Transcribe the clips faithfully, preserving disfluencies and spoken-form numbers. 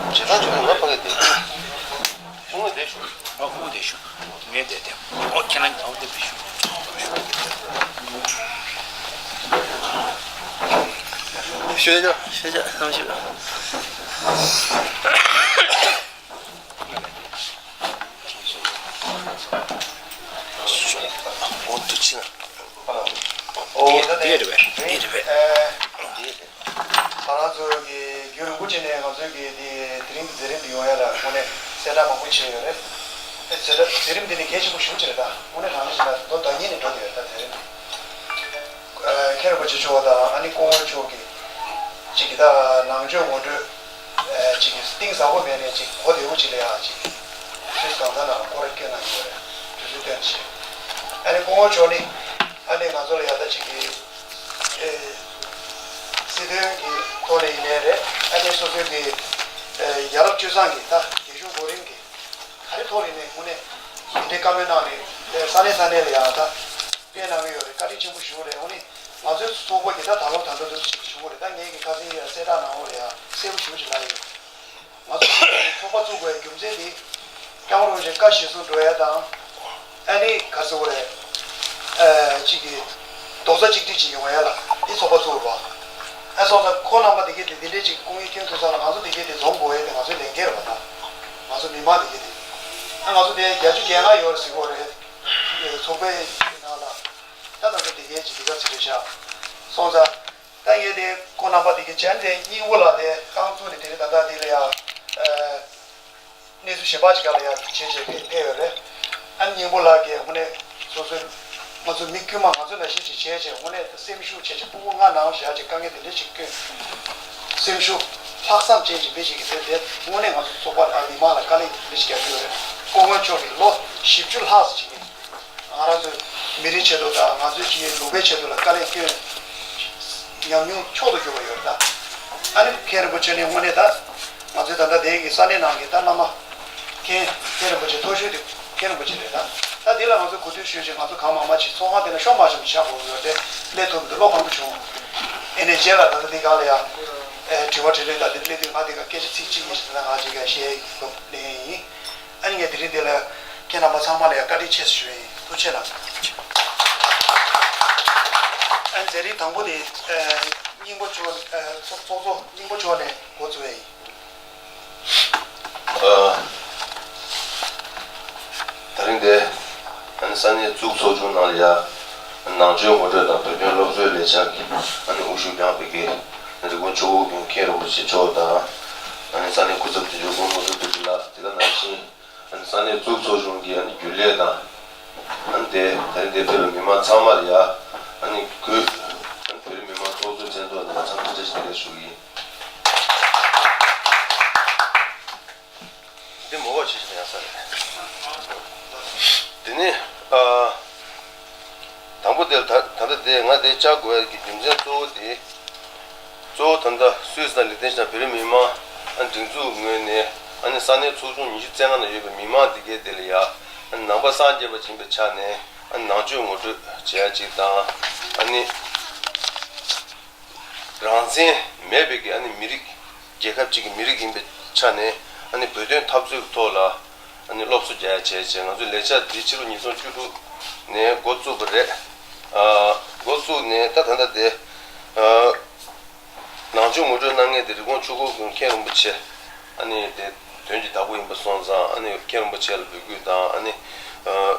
བྱེད་སྟངས་ཅིག་ང་ཕ་གི་དེ། ཁོང་ལ་བསྡད་ཤོག་ཨ་ཁོང་བསྡད་ཤོག་ངས་བསྡད་དེ། ཨོ་ཁྱེད་རང་ཨོ་བསྡད་པའི་ཤོག་ཤོད་ཅོག་ཤོད་ཅོག་ཨ་ཤོད། འོ་འདི་ཕྱིན། འོ་འདི་རེད་པས། འདི་རེད་པས། ང་རང་ཚོ་གི་རྒྱུན་རིང་པོ་ཅིག་ནས་ང་ཚོའི་གི་འདི་དེ་རིང་གི་མཛད་རིམ་འདི་ཡོང་ཡ་ལ་དངོས་གནས་གསལ་བསྒྲགས་མང་པོ་བྱས་ཡོད་རེད། ཨེ་མཛད་རིམ་འདི་ནི་གལ་ཆེན་པོ་ཞེ་པོ་ཅིག་རེད་ད། དངོས་གནས་རང་རེ་བཞིན་ལ་མདོ་ཟླ་ཉིན་ནས་འགྲོ་བསྡད་ཡོད་ད་མཛད་རིམ་འདི། མཁན་རིན་པོ་ཆེ་མཆོག་དང་ཨ་ནི་སྐུ་ངོ་མཆོག་གིས་ཅིག་གི་ད་ནང་ཆོས་ངོ་སྤྲོད་ཅིག་གི་གཏིང་ཟབ་པོ་མེད་ནས་ཅིག་གོ་བདེ་བོ་ཅིག་ལ་ཡ་ཅིག་དུས་གང་ཟག་ནང་ལ་སྐོར་ར་སྐྱོན་གནང་ཡོད་རེད། དུས་ཚོད་བཏོན་བྱས། ཨ་ནི་སྐུ་ངོ་མཆོག་ནི་ཨ་ནི་ང་ཚོ་ལ་ཡ་ད་ཅིག་གི་ཨེ་སྲིད་དོན་གི་ཐོག་ནས་ཡིན་ནའི་རེད། ཨ་ནི་སོ་སོའི་གི་ཨེ་ཡ་རབས་སྤྱོད་བཟང་གི་ད་རྒྱལ་གཞུང་གོ་རིམ་གི་ག་རེ་ཐོག་ནས་ནས་དངོས་གནས་འདི་འདྲའི་བཀའ་མོལ་གནང་ནས་ས་གནས་ས་གནས་ལ་ཡང་ད་སྤེལ་གནང་གི་ཡོད་རེད། བཀའ་དྲིན་ཆེན་པོ་ཞུ་རེད། འོ་ནི་ང་ཚོའི་ཚོགས་པ་གི་ད་ད་ལོ་ད་ལྟ་འདུག་ཞིག་ཞུ་གི་རེད། ད་ངས་ཀྱི་ཁ་སང་ཡང་གསལ་བསྒྲགས་གནང་བ་ལ་ཡང་གསལ་པོ་ཞུ་ཞིག་ལ་ཡོད། ང་ཚོ་ཚོགས་པ་བཙུགས་པའི་རྒྱུ་མཚན་དེ་སྐྱབས་མགོན་རིན་པོ་ཆེ་བཀའ་གཞིར་བཟུང་འགྲོ་ཡ་དང་། ཨ་ནི་ག་རེ་ཟེར་དགོས་རེད། ཨ་གཅིག་གི་རྡོག་རྩ་གཅིག་སྒྲིལ་ཅིག་ཡོང་ཡ་ལ་འདི་ཚོགས་པ་བཙུགས་པ། ཨ་སོང་ཙང་ཁོང་རྣམ་པ་དེ་གས་དེ་འདི་འདྲས་ཅིག་སྐུ་ངལ་སྐྱོན་ཐུབ་ཙང་ལ་ང་ཚོ་དེ་གས་དེ་འཛོམས་དགོས་ཡ་དེ་ང་ཚོའི་ལས་འགན་རེད་པ་ད། ང་ཚོ་མི་མང་དེ་གས་དེ། ཨ་ང་ཚོ་དེ་བརྒྱད་ཅུ་གྱ་ལྔ་ཡོད་རེད་ཟེར་གོ་རེད། ཚོགས་པའི་ནང་ལ། ད་ང་ཚོ་དེ་གས་ཅིག་དེ་ག་ཚིག་རེད་ཤག་སོང་ཙང་། ད་ངས་དེ་ཁོང་རྣམ་པ་དེ་གི་བྱས་དེ་སྙིང་པོ་ལ་དེ་རྐང་བཙུགས་ནས་དེ་རིང་ད་ལྟ་དེ་ལ་ཡ། ཨ་གནས་ཚུལ་གཞན་པ་ཅིག་ག་ལ་ཡ་བྱས་བྱས་དེ་ཕེབས་ཡོད་རེད། ཨ་སྙིང་པོ་ལགས་ཀྱིས་དངོས་གནས་སོ་སོའི་ང་ཚོ་མི་དཀྱུས་མ་ང་ཚོ་ནང་བཞིན་ཅིག་བྱས་བྱས་དངོས་གནས་སེམས་ཤུགས་བྱས་བྱས་སྤུ་གུ་ལྔ་ནང་བཞག་ཅིག་དཀའ་ངལ་དེ་འདྲ་ཅིག་བསྐྱོན། སེམས་ཤུགས་ལྷག་བསམ་ཅན་ཅིག་མི་ཅིག་གིས་དེ་དེ་དངོས་གནས་ང་ཚོ་ཚོགས་པ་དང་མི་མང་ལ་དཀའ་ལས་དེ་འདྲ་ཅིག་རྒྱག་གི་ཡོད་རེད། སྐུ་ངོ་མཆོག་གིས་ལོ་བཞི་བཅུ་ལྷག་ཙམ་ཅིག་གིས། ང་རང་ཚོའི་མི་རིགས་ཆེད་དུ་དང་ང་ཚོའི་སྤྱི་ཡི་ལུང་པའི་ཆེད་དུ་ལ་དཀའ་ལས་བསྐྱོན། ཉམས་མྱོང་མཆོག་ཏུ་གྱུར་པ་ཡོད་རེད་ད། ཨ་ནི་མཁན་རིན་པོ་ཆེ་ནི་དངོས་གནས་ད། ང་ཚོའི་ད་ལྟ་དེ་གི་ས་གནས་ནང་གི་ད་བླ་མ། མཁན་མཁན་རིན་པོ་ཆེ་མཐོ་ཤོས་དེ་མཁན་རིན་པོ་ཆེ་རེད་ད། ད་དེ་ལ་ང་ཚོ་གོ་ཐོས་ཞུས་བྱས་ང་ཚོ་གང་མང་མང་ཞིག་ཚོགས་ཁང་དེ་ན་ཤོག་མ་བྱུང་ཆགས་དགོས་ཡོད་དེ་སླེབས་ཐུབ་མི་འདུག་བློ་ཕམ་པོ་བྱུང་། ཨེ་ནས་རྗེས་ལ་ད་ལྟ་དེ་ག་ལ་ཡ། ཨེ་དྲི་བ་དྲིས་ལན་ད་དེ་སླེབས་དུས་ང་དེ་ག་སྐད་ཆ་ཚིག་གཅིག་གཉིས་ཤིག་ད་ལྟ་ང་གཅིག་ག་བཤད་ཡོད་ལན་ཡིན། ཨ་ནི་ངས་དེ་རིང་འདི་ལ་ཁྱེད་རྣམ་པ་ཚང་མ་ལ་ཡང་བཀའ་དྲིན་ཆེ་ཞུ་ཡིན། ཐུགས་རྗེ་གནང་། ཨ་ནི་མཛད་རིམ་དང་པོ་དེ་སྙིང་པོ་མཆོག་ཚོགས་གཙོ་སྙིང་པོ་མཆོག་ནས་འགོ་བཙུགས་ཡ་ཡིན། ཨ། ད་རིང་འདི་ཨ་ནི་ས་གནས་གཙུག་ཚོགས་ཆུང་ནང་ལ་ཡ་ནང་ཆོས་ངོ་སྤྲོད་དང་བོད་དོན་སློབ་གསོའི་ལས་འཆར་གྱི་ཨ་ནི་དབུ་བཞུགས་བསྐྱངས་པའི་གི་རི་ཀོན་ཆོས་འཁོར་དགོན་མཁན་རིན་པོ་ཆེ་མཆོག་དང་ཨ་ནི་ས་གནས་སྐུ་ཚབ་དོན་གཅོད་སྐུ་ངོ་ཚོ་ཐུགས་རྗེ་ལགས་དེ་ག་ནང་བཞིན། ཨ་ནི་ས་གནས་གཙུག་ཚོགས་ཆུང་གི་ཨ་ནི་རྒྱུན་ལས་དང་། ཨ་ནི་དེ་ད་རིང་འདིར་ཕེབས་པའི་མི་མང་ཚང་མ་ལ་ཡ། ཨ་ནི་གུས། ཨ་ནི་བོད་རིགས་མི་མང་ཚོགས་གཙོའི་མཚན་ཐོག་ནས་ལ་འཚམས་འདྲི་བཀྲ་ཤིས་བདེ་ལེགས་ཞུ་གི་ཡིན། འདི་མོ་གོ་ཆེ་ཆེ་ཡང་ས་རེད། འདི་ནི། ཨ། དང་པོ་དེ་ལ་ད་ད་ལྟ་དེ་ང་དེ་བཅར་དགོས་ཡ་གི་རྒྱུ་མཚན་གཙོ་བོ་དེ། གཙོ་བོ་ད་ལྟ་སུད་སི་དང་ལིག་ཏེན་ཤི་ཏན་བོད་རིགས་མི་མང་ཨ་སྒྲིག་འཛུགས་ངོས་ནས་ཨ་ནི་ས་གནས་ཚོགས་ཆུང་ཉི་ཤུ་རྩ་ལྔ་ནང་ཡོད་པའི་མི་མང་དེ་གའི་དེ་ལ་ཡ་ཨ་ནི་ནང་པ་སངས་རྒྱས་པ་ཅིག་ཡིན་པའི་ཆ་ནས་ཨ་ནི་ནང་ཆོས་ངོ་སྤྲོད་བྱེད་ཡ་ཅིག་དང་ཨ་ནི་རང་བཙན་མེད་པའི་གི་ཨ་ནི་མི་རིགས་རྒྱལ་ཁབ་ཅིག་གི་མི་རིགས་ཡིན་པའི་ཆ་ནས་ཨ་ནི་བོད་དོན་འཐབ་རྩོད་ཀྱི་ཐོག་ལ། ཨ་ནི་སློབ་གསོ་རྒྱག་ཡ་བྱས་བྱས་ང་ཚོའི་ལས་འཆར་འདི་ཕྱི་ལོ་ཉིས་སྟོང་བཅུ་དྲུག་ནས་འགོ་བཙུགས་པ་རེད། ཨ་འགོ་བཙུགས་ནས་ད་ད་ལྟ་དེ་ཨ་ནང་ཆོས་ངོ་སྤྲོད་གནང་མཁན་དེ་རི་ཀོན་ཆོས་འཁོར་དགོན་མཁན་རིན་པོ་ཆེ་ཨ་ནི་དེ་དོན་གྱི་བདག་པོ་ཡིན་པ་སོང་ཙང་ཨ་ནི་མཁན་རིན་པོ་ཆེ་ལ་འབོད་སྐུལ་དང་ཨ་ནི་ཨ་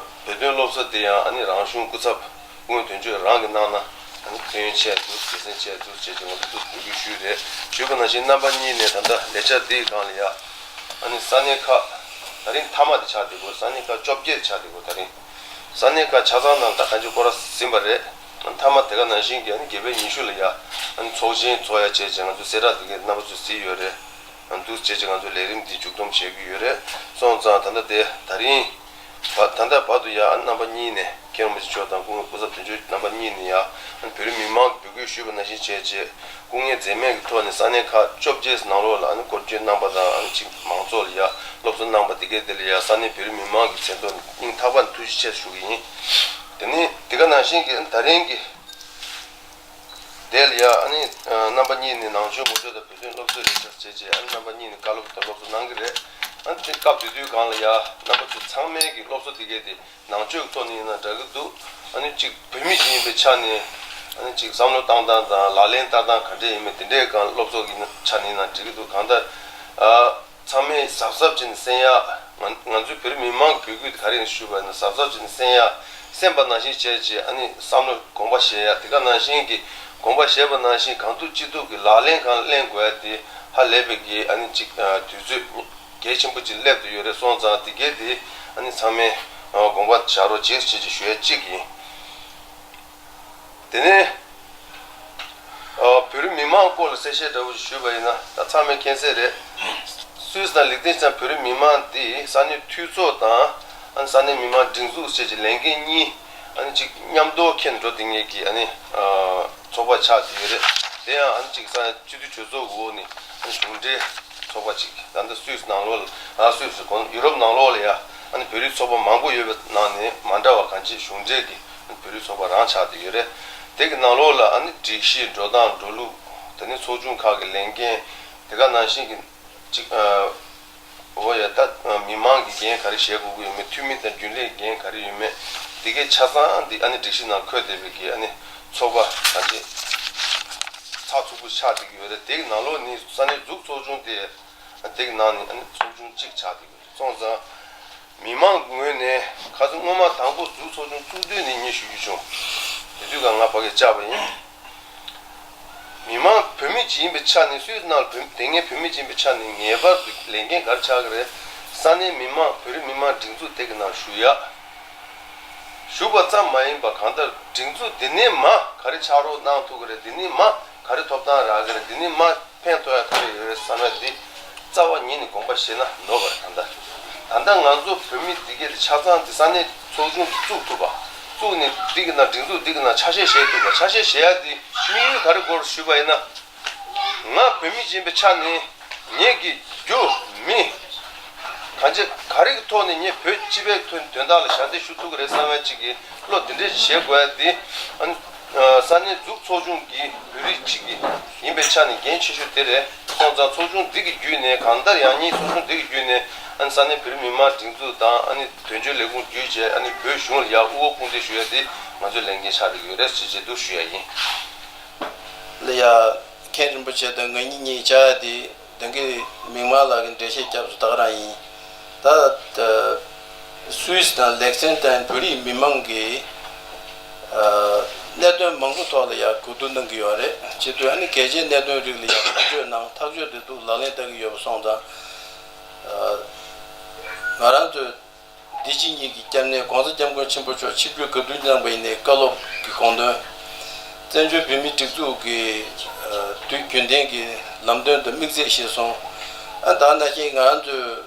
བོད་དོན་སློབ་གསོ་དེ་ཡང་ཨ་ནི་རང་གཞུང་སྐུ་ཚབ་སྐུ་ངོ་དོན་གཅོད་རང་གིས་གནང་ན་ཨ་ནི་ཕན་ཡོན་ཆེ་འདུག་དགེ་མཚན་ཆེ་འདུག་ཅེས་ཀྱི་ངོ་སྤྲོད་འབོད་སྐུལ་ཞུས་རེད། ཞུས་པ་ནང་བཞིན་རྣམ་པ་གཉིས་ནས་ད་ལྟ་ལས་འཆར་འདིའི་སྒང་ལ་ཡ། ཨ་ནི་ས་གནས་ཁག་ད་རིང་མཐའ་མ་དེ་ཆགས་བསྡད་དགོས། ས་གནས་ཁག་བཅོ་བརྒྱད་ཆགས་བསྡད་དགོས། ད་རིང་ས་གནས་ཁག་ཆ་ཚང་ནང་ད་གང་ཅི་སྐོར་ར་ཟིན་པ་རེད། མཐའ་མ་དེ་ག་ནང་བཞིན་གྱི་ཨ་ནི་བརྒྱད་པའི་ཉི་ཤུ་ལ་ཡ་ཨ་ནི་ཚོགས་ཆེན་ཚོགས་ཡ་བྱས་བྱས་ང་ཚོ་གསལ་བསྒྲགས་དེ་གའི་རྣམ་པ་ཚོས་གཟིགས་ཡོད་རེད། འདུག་བྱས་བྱས་ང་ཚོ་ལས་རིམ་འདི་མཇུག་བསྡོམས་བྱེད་ཀྱི་ཡོད་རེད། སོང་ཙང་ད་ལྟ་དེ་ད་རིང་བ་ད་ལྟ་བར་དུ་ཡ་ཨ་ནི་རྣམ་པ་གཉིས་ནས་མཁན་རིན་པོ་ཆེ་མཆོག་དང་སྐུ་ངོ་སྐུ་ཚབ་དོན་གཅོད་རྣམ་པ་གཉིས་ནས་ཡ་ཨ་ནི་བོད་རིགས་མི་མང་གིས་འབོད་སྐུལ་ཞུས་པ་ནང་བཞིན་བྱས་བྱས་སྐུ་ངལ་འཛེམས་མེད་ཀྱི་ཐོག་ནས་ས་གནས་ཁག་བཅོ་བརྒྱད་ནང་ལོགས་ལ་ཨ་ནི་སྐོར་སྐྱོད་གནང་པ་དང་ཨ་ནི་ཅིག་མང་ཚོགས་ལ་ཡ་སློབ་གསོ་གནང་པ་དེ་གའི་དེ་ལ་ཡ་ས་གནས་བོད་རིགས་མི་མང་གི་མཚན་ཐོག་ནས་སྙིང་ཐག་པ་ནས་ཐུགས་རྗེ་ཆེ་ཞུ་གི་ཡིན། དེ་ནས་དེ་ག་ནང་བཞིན་གྱི་ཨ་ནི་ད་རིང་གི་དེ་ལ་ཡ་ཨ་ནི་རྣམ་པ་གཉིས་ནི་ནང་ཆོས་ངོ་སྤྲོད་དང་བོད་དོན་སློབ་གསོའི་ལས་འཆར་བྱས་རྗེས། ཨ་ནི་རྣམ་པ་གཉིས་ནི་བཀའ་སློབ་དང་སློབ་གསོ་གནང་གི་རེད། ཨ་ནི་དེ་སྐབས་དེ་དུས་སྒང་ལ་ཡ་རྣམ་པ་ཚོ་ཚང་མས་ཀྱི་སློབ་གསོ་དེ་གས་དེ་ནང་ཆོས་ཀྱི་ཐོག་ནས་ཡིན་ན་འདྲ་གི་འདུག་ཨ་ནི་གཅིག་བོད་མི་ཞིག་ཡིན་པའི་ཆ་ནས་ཨ་ནི་གཅིག་བསམ་བློ་བཏང་སྟངས་དང་ལག་ལེན་བསྟར་སྟངས་ག་འདྲས་ཡིན་མིན་དེ་འདྲའི་སྒང་སློབ་གསོ་གི་ཆ་ནས་ཡིན་ན་འགྲིག་གི་འདུག་གང་ལྟར་ཨ། ཚང་མས་གཟབ་གཟབ་བྱས་ནས་གསན་ཡག་ང་ང་ཚོའི་བོད་རིགས་མི་མང་གི་འབོད་སྐུལ་དེ་ག་རེ་ཡིན་ཞུས་པ་ཡིན་ན། གཟབ་གཟབ་བྱས་ནས་གསན་ཡག་གསན་པ་ནང་བཞིན་བྱས་རྗེས་ཨ་ནི་བསམ་བློ་དགོངས་པ་བཞེས་ཡག་དེ་ག་ནང་བཞིན་གྱི་དགོངས་པ་བཞེས་པ་ནང་བཞིན་གང་ཐུབ་ཅི་ཐུབ་ཀྱི་ལག་ལེན་གང་ལེན་དགོས་ཡག་དེ་ཧ་ལས་པའི་གི་ཨ་ནི་གཅིག་དུས་ཚོད་གལ་ཆེན་པོ་ཅིག་སླེབས་བསྡད་ཡོད་རེད། སོང་ཙང་དེ་གས་དེ་ཨ་ནི་ཚང་མས་དགོངས་པ་བཞག་རོགས་བྱེད་ཅེས་ཞུ་ཡག་གཅིག་ཡིན། དེ་ནས་ཨ། བོད་རིགས་མི་མང་སྐོར་ལ་གསལ་བཤད་འདྲ་བོ་ཞིག་ཞུས་པ་ཡིན་ན། ད་ཚང་མས་མཁྱེན་གསལ་རེད། སུད་སི་དང་ལིག་ཏེན་སི་ཏན་བོད་རིགས་མི་མང་འདི་ས་གནས་འཐུས་ཚོགས་དང་ཨ་ནི་ས་གནས་མི་མང་སྒྲིག་འཛུགས་བཅས་ཀྱི་ལས་འགན་གཉིས་ཨ་ནི་གཅིག་མཉམ་དུ་འཁྱེར་འགྲོ་བསྡད་མཁན་གྱི་ཨ་ནི་ཨ། ཚོགས་པ་ཆགས་བསྡད་ཡོད་རེད། དེ་ཡང་ཨ་ནི་གཅིག་ས་གནས་སྤྱི་འཐུས་གྲོས་ཚོགས་ཀྱི་འོག་ནས་ཨ་ནི་གཞུང་འབྲེལ་ཚོགས་པ་གཅིག་ད་ལྟ་སུད་སི་ནང་ལོགས་ལ། ཨ། སུད་སི་གོང་ཡུ་རོབ་ནང་ལོགས་ལ་ཡ་ཨ་ནི་བོད་རིགས་ཚོགས་པ་མང་པོ་ཡོད་པའི་ནང་ནས་མ་འདྲ་བ་གང་ཅི་གཞུང་འབྲེལ་གྱི་བོད་རིགས་ཚོགས་པ་རང་ཆགས་བསྡད་ཡོད་རེད། དེ་གི་ནང་ལོགས་ལ་ཨ་ནི་སྒྲིག་གཞི། འགྲོ་སྟངས། འགྲོ་ལུགས། དེ་ནས་ཚོགས་ཆུང་ཁག་གི་ལས་འགན། དེ་ག་ནང་བཞིན་གྱི་གཅིག་ཨོ་ཡ། ད་མི་མང་གི་འགན་ག་རེ་བཞེས་དགོས་ཀྱི་ཡོད་མེད། འཐུས་མི་དང་རྒྱུན་ལས་འགན་ག་རེ་ཡོད་མེད། དེ་གའི་ཆ་ཚང་འདི་ཨ་ནི་སྒྲིག་གཞི་ནང་འཁོད་བསྡད་པའི་གི་ཨ་ནི་ཚོགས་པ་ག་ཅིག་ཚགས་ཚུད་པོ་ཆགས་བསྡད་ཀྱི་ཡོད་རེད། དེ་གི་ནང་ལོགས་ནི་ས་གནས་འཛུགས་ཚོགས་ཆུང་དེ། དེ་གི་ནང་ནས་ཨ་ནི་ཚོགས་ཆུང་གཅིག་ཆགས་བསྡད་ཀྱི་ཡོད་རེད། སོང་ཙང་མི་མང་གི་ངོས་ནས་ཁ་སང་སྔོན་མ་དང་པོ་འཛུགས་ཚོགས་ཆུང་བཙུགས་དུས་ནས་ངས་ཞུ་རྒྱུ་བྱུང་། དེ་དུས་ཀ་ང་ཕ་གིར་བཅར་བ་ཡིན། མི་མང་བོད་མི་ཅིག་ཡིན་པའི་ཆ་ནས། སུད་སི་ནང་ལ་བོད་དེ་སྔའི་བོད་མི་ཅིག་ཡིན་པའི་ཆ་ནས་ངེས་པར་དུ་ལས་འགན་ག་རེ་ཆགས་ཀྱི་རེད། ས་གནས་མི་མང་། བོད་རིགས་མི་མང་སྒྲིག་འཛུགས་དེ་གི་ནང་ཞུགས་ཡག་ཞུགས་པ་ཙམ་མ་ཡིན་པ། གང་ལྟར་སྒྲིག་འཛུགས་འདི་ནས་མར་ག་རེ་ཕྱག་རོགས་གནང་ཐུབ་ཀྱི་རེད། འདི་ནས་མར་ག་རེ་ཐོབ་ཐང་རག་གི་རེད། འདི་ནས་མར་ཕན་ཐོགས་ཡག་ག་རེ་ཡོད་རེད་བསམ་ཡག་འདི་རྩ་བ་ཉིད་ནས་དགོངས་པ་བཞེས་ན་ནོར་བ་རེད། ད་ལྟ་ད་ལྟ་ང་ཚོ་བོད་མི་འདི་གས་དེ་ཆ་ཚང་དེ་ས་གནས་ཚོགས་ཆུང་དེ་བཙུགས་ཐུབ་པ། བཙུགས་ནས་འདི་གི་ནང་སྒྲིག་འཛུགས་འདི་གི་ནང་ཆ་ཤས་བཞེས་ཐུབ་པ། ཆ་ཤས་བཞེས་ཡག་དེ་དམིགས་ཡུལ་ག་རེ་སྐོར་ཞུས་པ་ཡིན་ན། ང་བོད་མི་ཡིན་པའི་ཆ་ནས་ངེད་ཀྱི་རྒྱུ་མི་གང་ཅི་ག་རེ་གི་ཐོག་ནས་ངས་བོད་སྤྱི་པའི་དོན་དོན་དག་ལ་ཞབས་འདེགས་ཞུ་ཐུབ་ཀྱི་རེད་བསམ་པའི་ཅིག་གི་བློ་འདི་འདྲས་བཞེས་དགོས་ཡ་འདི། ཨ་ནི་ས་གནས་འཛུགས་ཚོགས་ཆུང་གི་བོད་རིགས་ཅིག་གི་ཡིན་པའི་ཆ་ནས་འགན་ཆེ་ཤོས་དེ་རེད། སོང་ཙང་ཚོགས་ཆུང་འདི་གི་བརྒྱུད་ནས། གང་ལྟར་ཡང་སྙིང་ཚོགས་ཆུང་འདི་གི་བརྒྱུད་ནས་ཨ་ནི་ས་གནས་བོད་རིགས་མི་མང་སྒྲིག་འཛུགས་དང་ཨ་ནི་དོན་གཅོད་ལས་ཁུངས་བརྒྱུད་བྱས་ཨ་ནི་བོད་གཞུང་ལ་ཡ་དབུ་འོག་དཔུང་འདེགས་ཞུ་ཡ་འདི་ང་ཚོའི་ལས་འགན་ཆགས་བསྡད་ཡོད་རེད་ཅེས་མཇལ་དུ་ཞུ་ཡ་ཡིན། ལ་ཡ། མཁན་རིན་པོ་ཆེ་དང་ང་གཉིས་གཉིས་བཅར་ཡ་དེ་དེང་གི་མིག་དམར་ལགས་ཀྱིས་འགྲེལ་བཤད་བརྒྱབ་སོང་། ད་ག་རང་ཡིན། ད་ད་སུད་སི་དང་ལེག་སེན་ཏན་བོད་རིགས་མི་མང་གིས་ཨ་གནད་དོན་མང་པོ་ཐོག་ལ་ཡ་གོ་བསྡུར་གནང་གི་ཡོད་རེད། བྱེད་དུས་ཨ་ནི་གལ་ཆེའི་གནད་དོན་རིགས་ལ་ཡ་ཐག་གཅོད་གནང་། ཐག་གཅོད་དེ་འདུག་ལག་ལེན་བསྟར་གྱི་ཡོད་པ་སོང་ཙང་། ཨ་ང་རང་ཚོས་འདི་ཕྱི་གཉིས་ཀྱི་སྐྱབས་གནས་༸གོང་ས་༸སྐྱབས་མགོན་ཆེན་པོ་མཆོག་ཆིབས་བསྒྱུར་ག་དུས་གནང་བ་ཡིན་ནའི་བཀའ་སློབ་ཀྱི་དགོངས་དོན། བཙན་བྱོལ་བོད་མིའི་སྒྲིག་འཛུགས་ཀྱི་ཨ་དུས་རྒྱུན་ལྡན་གྱི་ལམ་སྟོན་དང་དམིགས་ཚད་གཞིར་བཟུང་། ཨ་ད་ནང་བཞིན་ང་རང་ཚོས་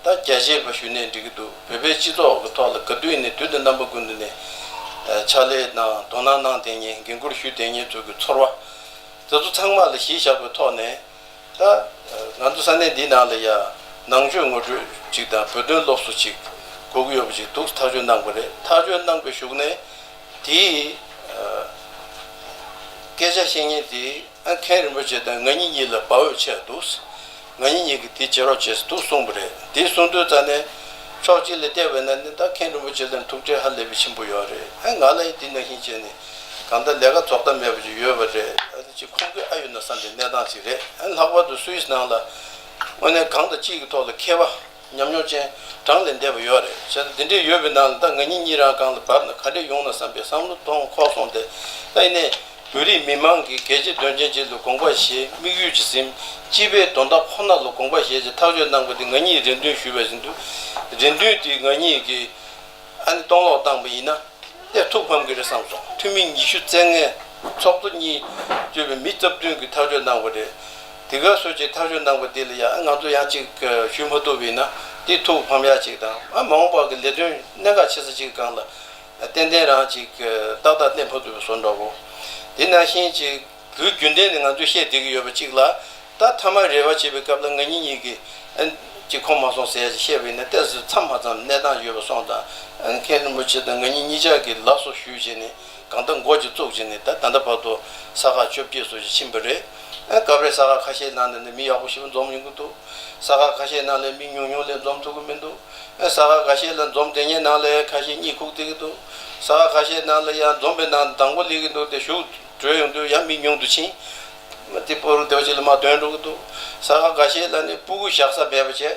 ཨ་ད་རྒྱ་ཆེ་བ་ཞུས་ནའི་འགྲིག་གི་འདུག་བོད་པའི་སྤྱི་ཚོགས་ཀྱི་ཐོག་ལ་ག་དུས་ཡིན་ནའི་དུས་དང་རྣམ་པ་ཀུན་ཏུ་ནས་ཨ་ཕྱག་ལས་གནང་། དོ་སྣང་གནང་བསྡད་མཁན། འགན་འཁུར་ཞུས་བསྡད་མཁན་ཚོ་གི་ཚོར་བ་དེ་ཚོ་ཚང་མ་ལ་གཞི་བཞག་པའི་ཐོག་ནས། ད་ང་ཚོ་ས་གནས་འདིའི་ནང་ལ་ཡ་ནང་ཆོས་ངོ་སྤྲོད་ཅིག་དང་བོད་དོན་སློབ་གསོ་ཅིག་དགོས་ཀྱི་ཡོད་པ་ཅིག་འདུག་ཐག་གཅོད་གནང་པ་རེད། ཐག་གཅོད་གནང་པའི་གཞུག་ནས་དེའི་ཨ་སྐད་ཆ་བཤད་མཁན་དེ་ཨ་མཁན་རིན་པོ་ཆེ་དང་ང་གཉིས་གཉིས་ལ་བག་འོས་ཆེ་བ་འདུག་ང་གཉིས་གཉིས་ཀྱིས་དེ་བྱེད་རོགས་བྱེད་ཟེར་འདུག་གསུངས་པ་རེད། དེ་གསུངས་དུས་ཙ་ནས་ཕྱོགས་གཅིག་ལ་བལྟས་པ་ཡིན་ན་ནི་ད་མཁན་རིན་པོ་ཆེ་ལ་ཐུགས་ཁྲལ་ཧ་ལས་པའི་ཆེན་པོ་ཡོད་རེད། ཨ་ང་ལ་ཡང་དེ་ནང་བཞིན་བྱས་ནས་གང་ལྟར་ལས་ཀ་རྫོགས་མཐའ་མེད་པ་ཅིག་ཡོད་པ་རེད། ཨ་ནི་ཅིག་ཁུངས་སྐྱེལ་ཨ་ཡོད་ན་བསམ་པའི་གནས་སྟངས་ཅིག་རེད། ཨ་ནི་ལྷག་པར་དུ་སུད་སི་ནང་ལ་དངོས་གནས་གང་དང་ཅིའི་ཐོག་ལ་མཁས་པ་ཉམས་མྱོང་ཅན་གྲངས་ལས་འདས་པ་ཡོད་རེད། བྱས་ཙང་འདི་འདྲའི་ཡོད་པའི་ནང་ལ་ད་ང་གཉིས་གཉིས་རང་སྒང་ལ་བབས་ན་ག་འདྲས་ཡོང་ན་བསམ་པའི་བསམ་བློ་གཏོང་ཁོག་སོང་སྟེ། ད་ཡིན་ནའི་བོད་རིགས་མི་མང་གི་གལ་ཆེ་དོན་ཆེན་ཅིག་ལ་དགོངས་པ་བཞེས། དམིགས་ཡུལ་ཅིག་ཟིན། སྤྱི་པའི་དོན་དག་ཁོ་ན་ལ་དགོངས་པ་བཞེས་བྱས་ཐག་གཅོད་གནང་པ་དེ་ང་གཉིས་རེ་འདུན་ཞུས་པ་བཞིན་དུ། རེ་འདུན་དེ་ང་གཉིས་ཀྱིས་ཨ་ནི་གཏོང་ལོག་བཏང་པ་ཡིན་ན། དེ་ཐུགས་ཕམ་གྱི་རེད་བསམ་སོང་། འཐུས་མི་ཉི་ཤུ་རྩ་ལྔའི་ཚོགས་གཙོ་གཉིས་གཙོས་པའི་མི་རྩ་བདུན་གྱིས་ཐག་གཅོད་གནང་བ་རེད། དེ་ག་སོ་ཅིག་ཐག་གཅོད་གནང་བ་དེ་ལ་ཡང་ང་ཚོ་ཡང་ཅིག་ཞུ་མ་ཐུབ་པ་ཡིན་ན་དེ་ཐུགས་ཕམ་ཡག་ཅིག་དང་། ཨ་མ་འོངས་པ་གི་ལས་དོན་གནད་འགག་ཆེ་ས་ཅིག་གི་སྒང་ལ་ཏན་ཏན་རང་ཅིག་ཏག་ཏག་གནས་མ་ཐུབ་པའི་བཟོ་འདྲ་བོ། དེ་ནང་བཞིན་ཅིག་དུས་རྒྱུན་ལྡན་ནས་ང་ཚོས་བཤད་བསྡད་ཀྱི་ཡོད་པ་གཅིག་ལ། ད་མཐའ་མ་རེ་བ་བྱེད་པའི་སྐབས་ལ་ང་གཉིས་གཉིས་ཀྱིས་ཨ་ཅིག་ཁོམ་མ་སོང་ཟེར་ཡ་ཅིག་བཤད་པ་ཡིན་ན་ཏོག་ཙམ་མཚམས་མ་ཙམ་གནས་སྟངས་ཡོད་པ་སོང་དང་། ཨ་མཁན་རིན་པོ་ཆེ་དང་ང་གཉིས་གཉིས་ཆ་གིས་ལགས་སོ་ཞུས་བྱས་ནས་ གང་ལྟར་འགོ་ཅིག་བཙུགས་བྱས་ནས་ད་ད་ལྟ་བར་དུ་ས་ཁག་བཅོ་བརྒྱད་སོགས་ཅིག་ཕྱིན་པ་རེད། ཨ་སྐབས་རེ་ས་ཁག་ཁ་ཤས་ནང་ནས་ནི་མི་ཡག་པོ་ཞེ་པོ་འཛོམས་ཡོང་གི་འདུག་ས་ཁག་ཁ་ཤས་ནང་ལ་མི་ཉུང་ཉུང་ལས་འཛོམས་ཐུབ་ཀྱི་མི་འདུག་ཨ་ས་ཁག་ཁ་ཤས་ལ་འཛོམས་བསྡད་མཁན་ནང་ལ་ཁ་ཤས་གཉིད་ཁུག་བསྡད་ཀྱི་འདུག་ས་ཁག་ཁ་ཤས་ནང་ལ་ཡང་འཛོམས་པའི་ནང་དང་པོ་སླེབས་ཀྱི་འདུག་དེ་གཞུག་བགྲོད་ཡོང་དུས་ཡང་མི་ཉུང་དུ་ཕྱིན། དེ་སྤོ་རུ་དེ་བ་ཅིག་ལ་མར་ཐོན་འགྲོ་གི་འདུག་ས་ཁག་ཁ་ཤས་ལ་ནི་སྤུ་གུ་བཞག་ས་མེད་པ་བྱས།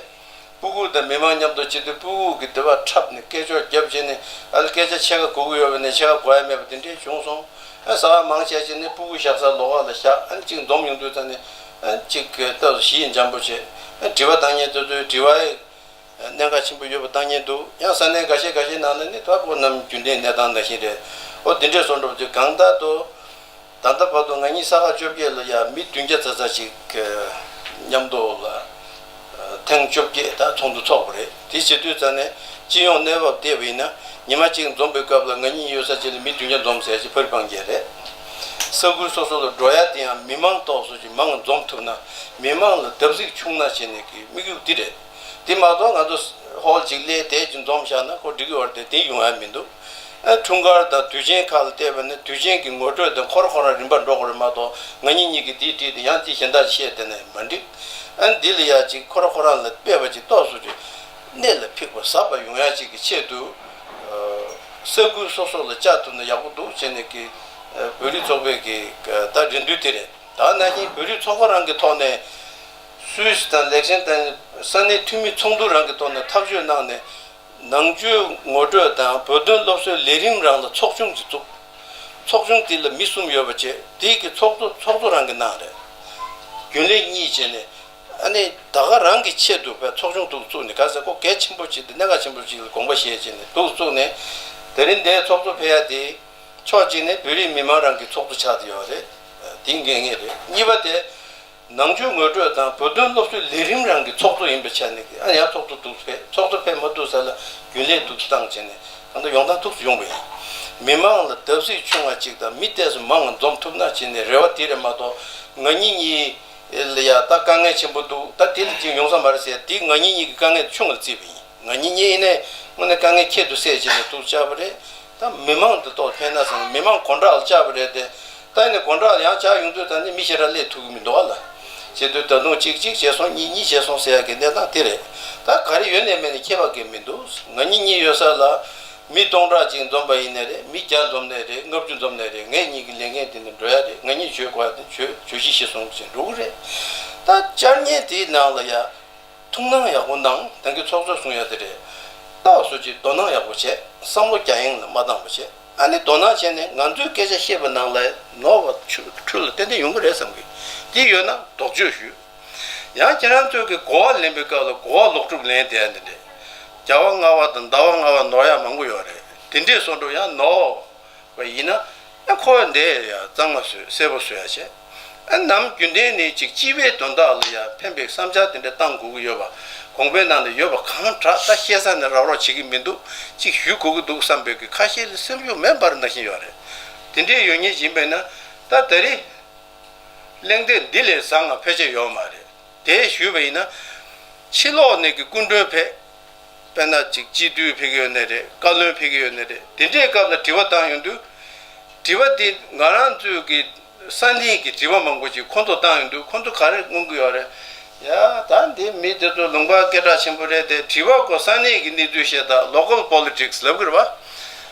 སྤུ་གུ་དང་མི་མང་མཉམ་དུ་བྱེད་དུས་སྤུ་གུ་གི་དེ་བ་འཁྲབ་ནས་སྐད་ཅོར་བརྒྱབ་བྱས་ནས་ཨ་ལ་སྐད་ཆ་ཕྱེད་ཀ་གོ་གི་ཡོད་པ་ནས་ཕྱེད་ཀ་གོ་ཡ་མེད་པ་དེ་འདྲས་བྱུང་སོང་། ཨ་ཟ་བ་མང་ཆེ་བྱས་ནས་སྤུ་གུ་བཞག་ས་ལོགས་ཀ་ལ་བཞག་ཨ་ནི་གཅིག་འཛོམས་ཡོང་དུས་ཙང་ནས་ཨ་གཅིག་གི་སྟབས་ཞི་ཡི་འཇམ་པོ་བྱས། ཨ་དྲི་བ་བཏང་མཁན་དེ་ཚོའི་དྲི་བ་ཡི་གནད་འགག་ཆེན་པོ་ཡོད་པ་བཏང་མཁན་འདུག་ཡང་ས་གནས་འགའ་ཤས་འགའ་ཤས་ནང་ལ་ནི་ད་ཁོ་རྣམས་རྒྱུན་ལྡན་གནས་སྟངས་ནང་བཞིན་རེད། ཨོ་དེ་འདྲས་བཟོ་འགྲོ་བ་དུས་གང་ལྟར་དུ། ད་ལྟ་བར་དུ་ང་གཉིས་ས་ཁག་བཅོ་བརྒྱད་ལ་ཡང་མི་བདུན་བརྒྱ་ཙམ་ཙམ་ཅིག་མཉམ་དུ་ལ་ཐེངས་བཅོ་བརྒྱད་ད་ཚོགས་འདུ་ཚོགས་པ་རེད། དེ་བྱེད་དུས་ཙང་ནས་སྤྱི་ཡོངས་གནས་བབ་བལྟས་པ་ཡིན་ན་ཉི་མ་གཅིག་འཛོམས་པའི་སྐབས་ལ་ང་གཉིས་ཡོད་ས་ཅིག་ལ་མི་བདུན་བརྒྱ་འཛོམས་ཟེར་ཅིག་ཕར་སྤང་རྒྱལ་རེད། ས་ཁུལ་སོ་སོ་ལ་འགྲོ་ཡ་དེ་ཡང་མི་མང་ཏོག་ཙམ་ཅིག་མང་འཛོམས་ཐུབ་ན་མི་མང་ལ་བརྡབ་གསིག་ཆུང་ན་བྱས་ནས་ཀྱི་དམིགས་ཡུལ་འདི་རེད། དེ་མ་གཏོགས་ང་ཚོ་ཧོལ་གཅིག་སླེབས་དེ་གཅིག་འཛོམས་བཞག་ན་ཁོ་འགྲིག་གི་ཡོད་རེད་དེ་དེ་ཡོང་ཡ་མི་འདུག་ཨ་འཁྲུངས་སྐར་དང་དུས་ཆེན་ཁག་ལ་བལྟས་པ་ནི་དུས་ཆེན་གྱི་ངོ་སྤྲོད་དང་ཁོ་རང་ཁོ་རང་རིམ་པར་འགྲོ་དགོས་རེད་མ་གཏོགས་ང་གཉིས་གཉིས་ཀྱིས་འདི་བྲིས་ཏེ་ཡང་གཅིག་གཞན་དག་བཤད་དེ་ནས་མ་འགྲིག་ཨ་འདི་ལ་ཡ་གཅིག་ཁོ་རང་ཁོ་རང་ལ་དཔེ་བ་གཅིག་རྟོགས་སུ་གཅིག་གནད་ལ་ཕིགས་པ་ཟབ་པ་ཡོང་ཡ་གཅིག་གི་ཆེད་དུ་ས་ཁུལ་སོ་སོ་ལ་བཅའ་ཐུབ་ན་ཡག་པོ་འདུག་བྱས་ནས་ཀྱི་བོད་རིགས་ཚོགས་པའི་གི་ད་རེ་འདུན་དེ་རེད། ད་ནང་བཞིན་བོད་རིགས་ཚོགས་པ་རང་གི་ཐོག་ནས་སུད་སི་དང་ལེག་ཤན་དང་ས་གནས་འཐུས་མི་ཚོགས་འདུ་རང་གི་ཐོག་ནས་ཐག་གཅོད་གནང་ནས་ནང་ཆོས་ངོ་སྤྲོད་དང་བོད་དོན་སློབ་གསོའི་ལས་རིམ་རང་ལ་ཚོགས་ཆུང་ཅིག་བཙུགས། ཚོགས་ཆུང་དེ་ལ་མི་གསུམ་ཡོད་པ་བྱས་དེ་གི་ཚོགས་གཙོ་ཚོགས་གཙོ་རང་གིས་གནང་རེད། རྒྱུན་ལས་གཉིས་བྱས་ནས་ཨ་ནི་ད་ག་རང་གི་ཆེད་དུ་བས་ཚོགས་ཆུང་འདུག་བཙུགས་ནས་ག་ཟེར་ཁོ་གལ་ཆེན་པོ་ཅིག་དང་གནད་འགག་ཆེན་པོ་ཅིག་ལ་དགོངས་པ་བཞེས་བྱས་ནས་འདུག་བཙུགས་ནས་དེ་རིང་འདིའི་ཚོགས་གཙོ་ཕེབས་ཡ་དེ་ཕྱོགས་གཅིག་ནས་བོད་རིགས་མི་མང་རང་གི་ཚོགས་གཙོ་ཆགས་བསྡད་ཡོད་རེད། དེ་འགན་ངེས་རེད། གཉིས་པ་དེ། ནང་ཆོས་ངོ་སྤྲོད་དང་བོད་དོན་སློབ་གསོའི་ལས་རིམ་རང་གི་ཚོགས་གཙོ་ཡིན་པའི་ཆ་ནས་ཨ་ཡང་ཚོགས་གཙོ་འདུག་ཕེབས་ཚོགས་གཙོ་ཕེབས་མ་ཐུབ་ས་ལ་རྒྱུན་ལས་འདུག་བཏང་བྱས་ནས་གང་ལྟར་ཡོང་སྟངས་ཐུགས་སུ་ཡོང་བ་ཡིན། མི་མང་ལ་བརྡབ་གསིག་ཆུང་བ་གཅིག་དང་མི་ཏོག་ཙམ་མང་བ་འཛོམས་ཐུབ་ན་བྱས་ནས་རེ་བ་དེ་རེད་མ་གཏོགས་ང་གཉིས་གཉིས་ལ་ཡ་ད་དཀའ་ངལ་ཆེན་པོ་འདུག་ད་དེ་ལ་ཅིག་ཡོང་ས་མ་རེད་ཟེར་དེ་ང་གཉིས་གཉིས་ཀྱི་དཀའ་ངལ་ཆུང་བ་ལ་བརྩིས་པ་ཡིན། ང་གཉིས་གཉིས་ཡིན་ནའི་དངོས་གནས་དཀའ་ངལ་ཁྱད་དུ་བསད་བྱས་ནས་འདུག་བཅར་བ་རེད། ད་མི་མང་འདི་ཐོག་ཕན་ན་བསམ་མི་མང་དགོང་དྲག་ལ་བཅར་བ་རེད་དེ། ད་ནི་དགོང་དྲག་ལ་ཡང་བཅར་ཡོང་དུས་ད་ནི་མི་ཞེ་དྲག་སླེབས་ཐུབ་ཀྱི་མི་འདུག་ཨ་ལ། བྱེད་དུས་ད་དུང་གཅིག་གཅིག་བྱས་སོང་གཉིས་གཉིས་བྱས་སོང་ཟེར་ཡ་གི་གནས་སྟངས་དེ་རེད། ད་ག་རེ་ཡོད་ནས་མེད་ནས་ཁྱད་པར་གང་མི་འདུག་ང་གཉིས་གཉིས་ཡོད་ས་ལ་མི་སྟོང་ཕྲག་གཅིག་འཛོམས་པ་ཡིན་ནའི་རེད། མི་བརྒྱ་འཛོམས་ནའི་རེད། ལྔ་བཅུ་འཛོམས་ནའི་རེད། ངེད་གཉིས་ཀྱི་ལས་འགན་དེ་ནི་འགྲོ་ཡ་རེད། ང་གཉིས་བྱོས་དགོས་ཡ་དེ་བྱོས་བྱོས་གཞི་ཤེས་སོང་ཟེར་འགྲོ་གི་རེད། ད་བཅར་མཁན་དེའི་ནང་ལ་ཡ། ཐུགས་སྣང་ཡག་པོ་གནང་། ད་གིན་ཚོགས་གཙོས་གསུང་ཡ་དེ་རེད། ད་སོ་ཅིག་དོ་སྣང་ཡག་པོ་བྱས། བསམ་བློ་རྒྱ་ཡན་ལ་མ་བཏང་བ་བྱས། ཨ་ནི་དོ་སྣང་བྱས་ནས་ང་ཚོའི་སྐད་ཆ་བཤད་པ་ནང་ལ་ནོར་བ་ཆུ་འཕྲུལ་ལ་ཏན་ཏན་ཡོང་གི་རེད་བསམ་གི། དེ་ཡོད་ན་དོགས་གཅོད་ཞུས། ཡང་ཁྱེད་རང་ཚོས་ཀྱི་གོ་བ་ལེན་པའི་སྐབས་ལ་གོ་བ་ལོག་སྒྲུབ་ལེན་བསྡད་ཡ་འདི་འདྲས། རྒྱལ་བ་ལྔ་པ་དང་ཟླ་བ་ལྔ་པ་ནོར་ཡ་མང་པོ་ཡོད་རེད། དེ་འདྲས་སོང་འགྲོ་ཡང་ནོར། བ་ཡིན་ན། ཨ་ཁོ་འདི་ཡ་གཙང་མ་བཟོས་གསལ་པོ་བཟོ་ཡ་བྱས། ཨ་ནམ་རྒྱུན་ལྡན་ནས་ཅིག་སྤྱི་པའི་དོན་དག་ལ་ཡ་ཕན་པའི་བསམ་འཆར་དེ་འདྲ་བཏང་དགོས་ཀྱི་ཡོད་པ། དགོངས་པའི་ནང་ལ་ཡོད་པ་གང་དྲག་ད་བཤད་ས་ནས་རོགས་རོགས་བྱེད་ཀྱི་མི་འདུག་ཅིག་ཞུ་དགོས་ཀྱི་འདུག་བསམ་པའི་གི་ཁ་ཤས་ལ་སེམས་ཤུགས་མེད་པར་ན་བཞིན་ཡོད་རེད། དེ་འདྲའི་ཡོད་ངེས་ཡིན་པས་ན། ད་ད་རེས། གླེང་སྟེགས་འདི་ལས་བཟང་ང་ཕལ་ཆེར་ཡོད་མ་རེད། དེ་ཞུས་པ་ཡིན་ན། ཕྱི་ལོགས་ནས་ཀྱི་སྐུ་མགྲོན་ཕེབས། དཔེར་ན་ཅིག་སྤྱི་འཐུས་ཕེབས་ཀྱི་ཡོད་ནའི་རེད། བཀའ་བློན་ཕེབས་ཀྱི་ཡོད་ནའི་རེད། དེ་འདྲའི་སྐབས་ལ་དྲི་བ་བཏང་ཡོང་དུས། དྲི་བ་དེ་ང་རང་ཚོའི་གི་ས་གནས་ཀྱི་དྲི་བ་མང་པོ་ཅིག་ཁོང་ཚོ་བཏང་ཡོང་དུས་ཁོང་ཚོ་ག་རེ་མངོན་གྱི་ཡོད་རེད། ཡ་ད་འདི་མི་དེ་ཚོ་ལུང་པ་སྐད་གྲགས་ཆེན་པོ་རེད་དེ་དྲི་བ་ཁོ་ས་གནས་ཀྱི་གནས་ཚུལ་བཤད་ད་local politics ལབ་ཀྱི་རེད་བ།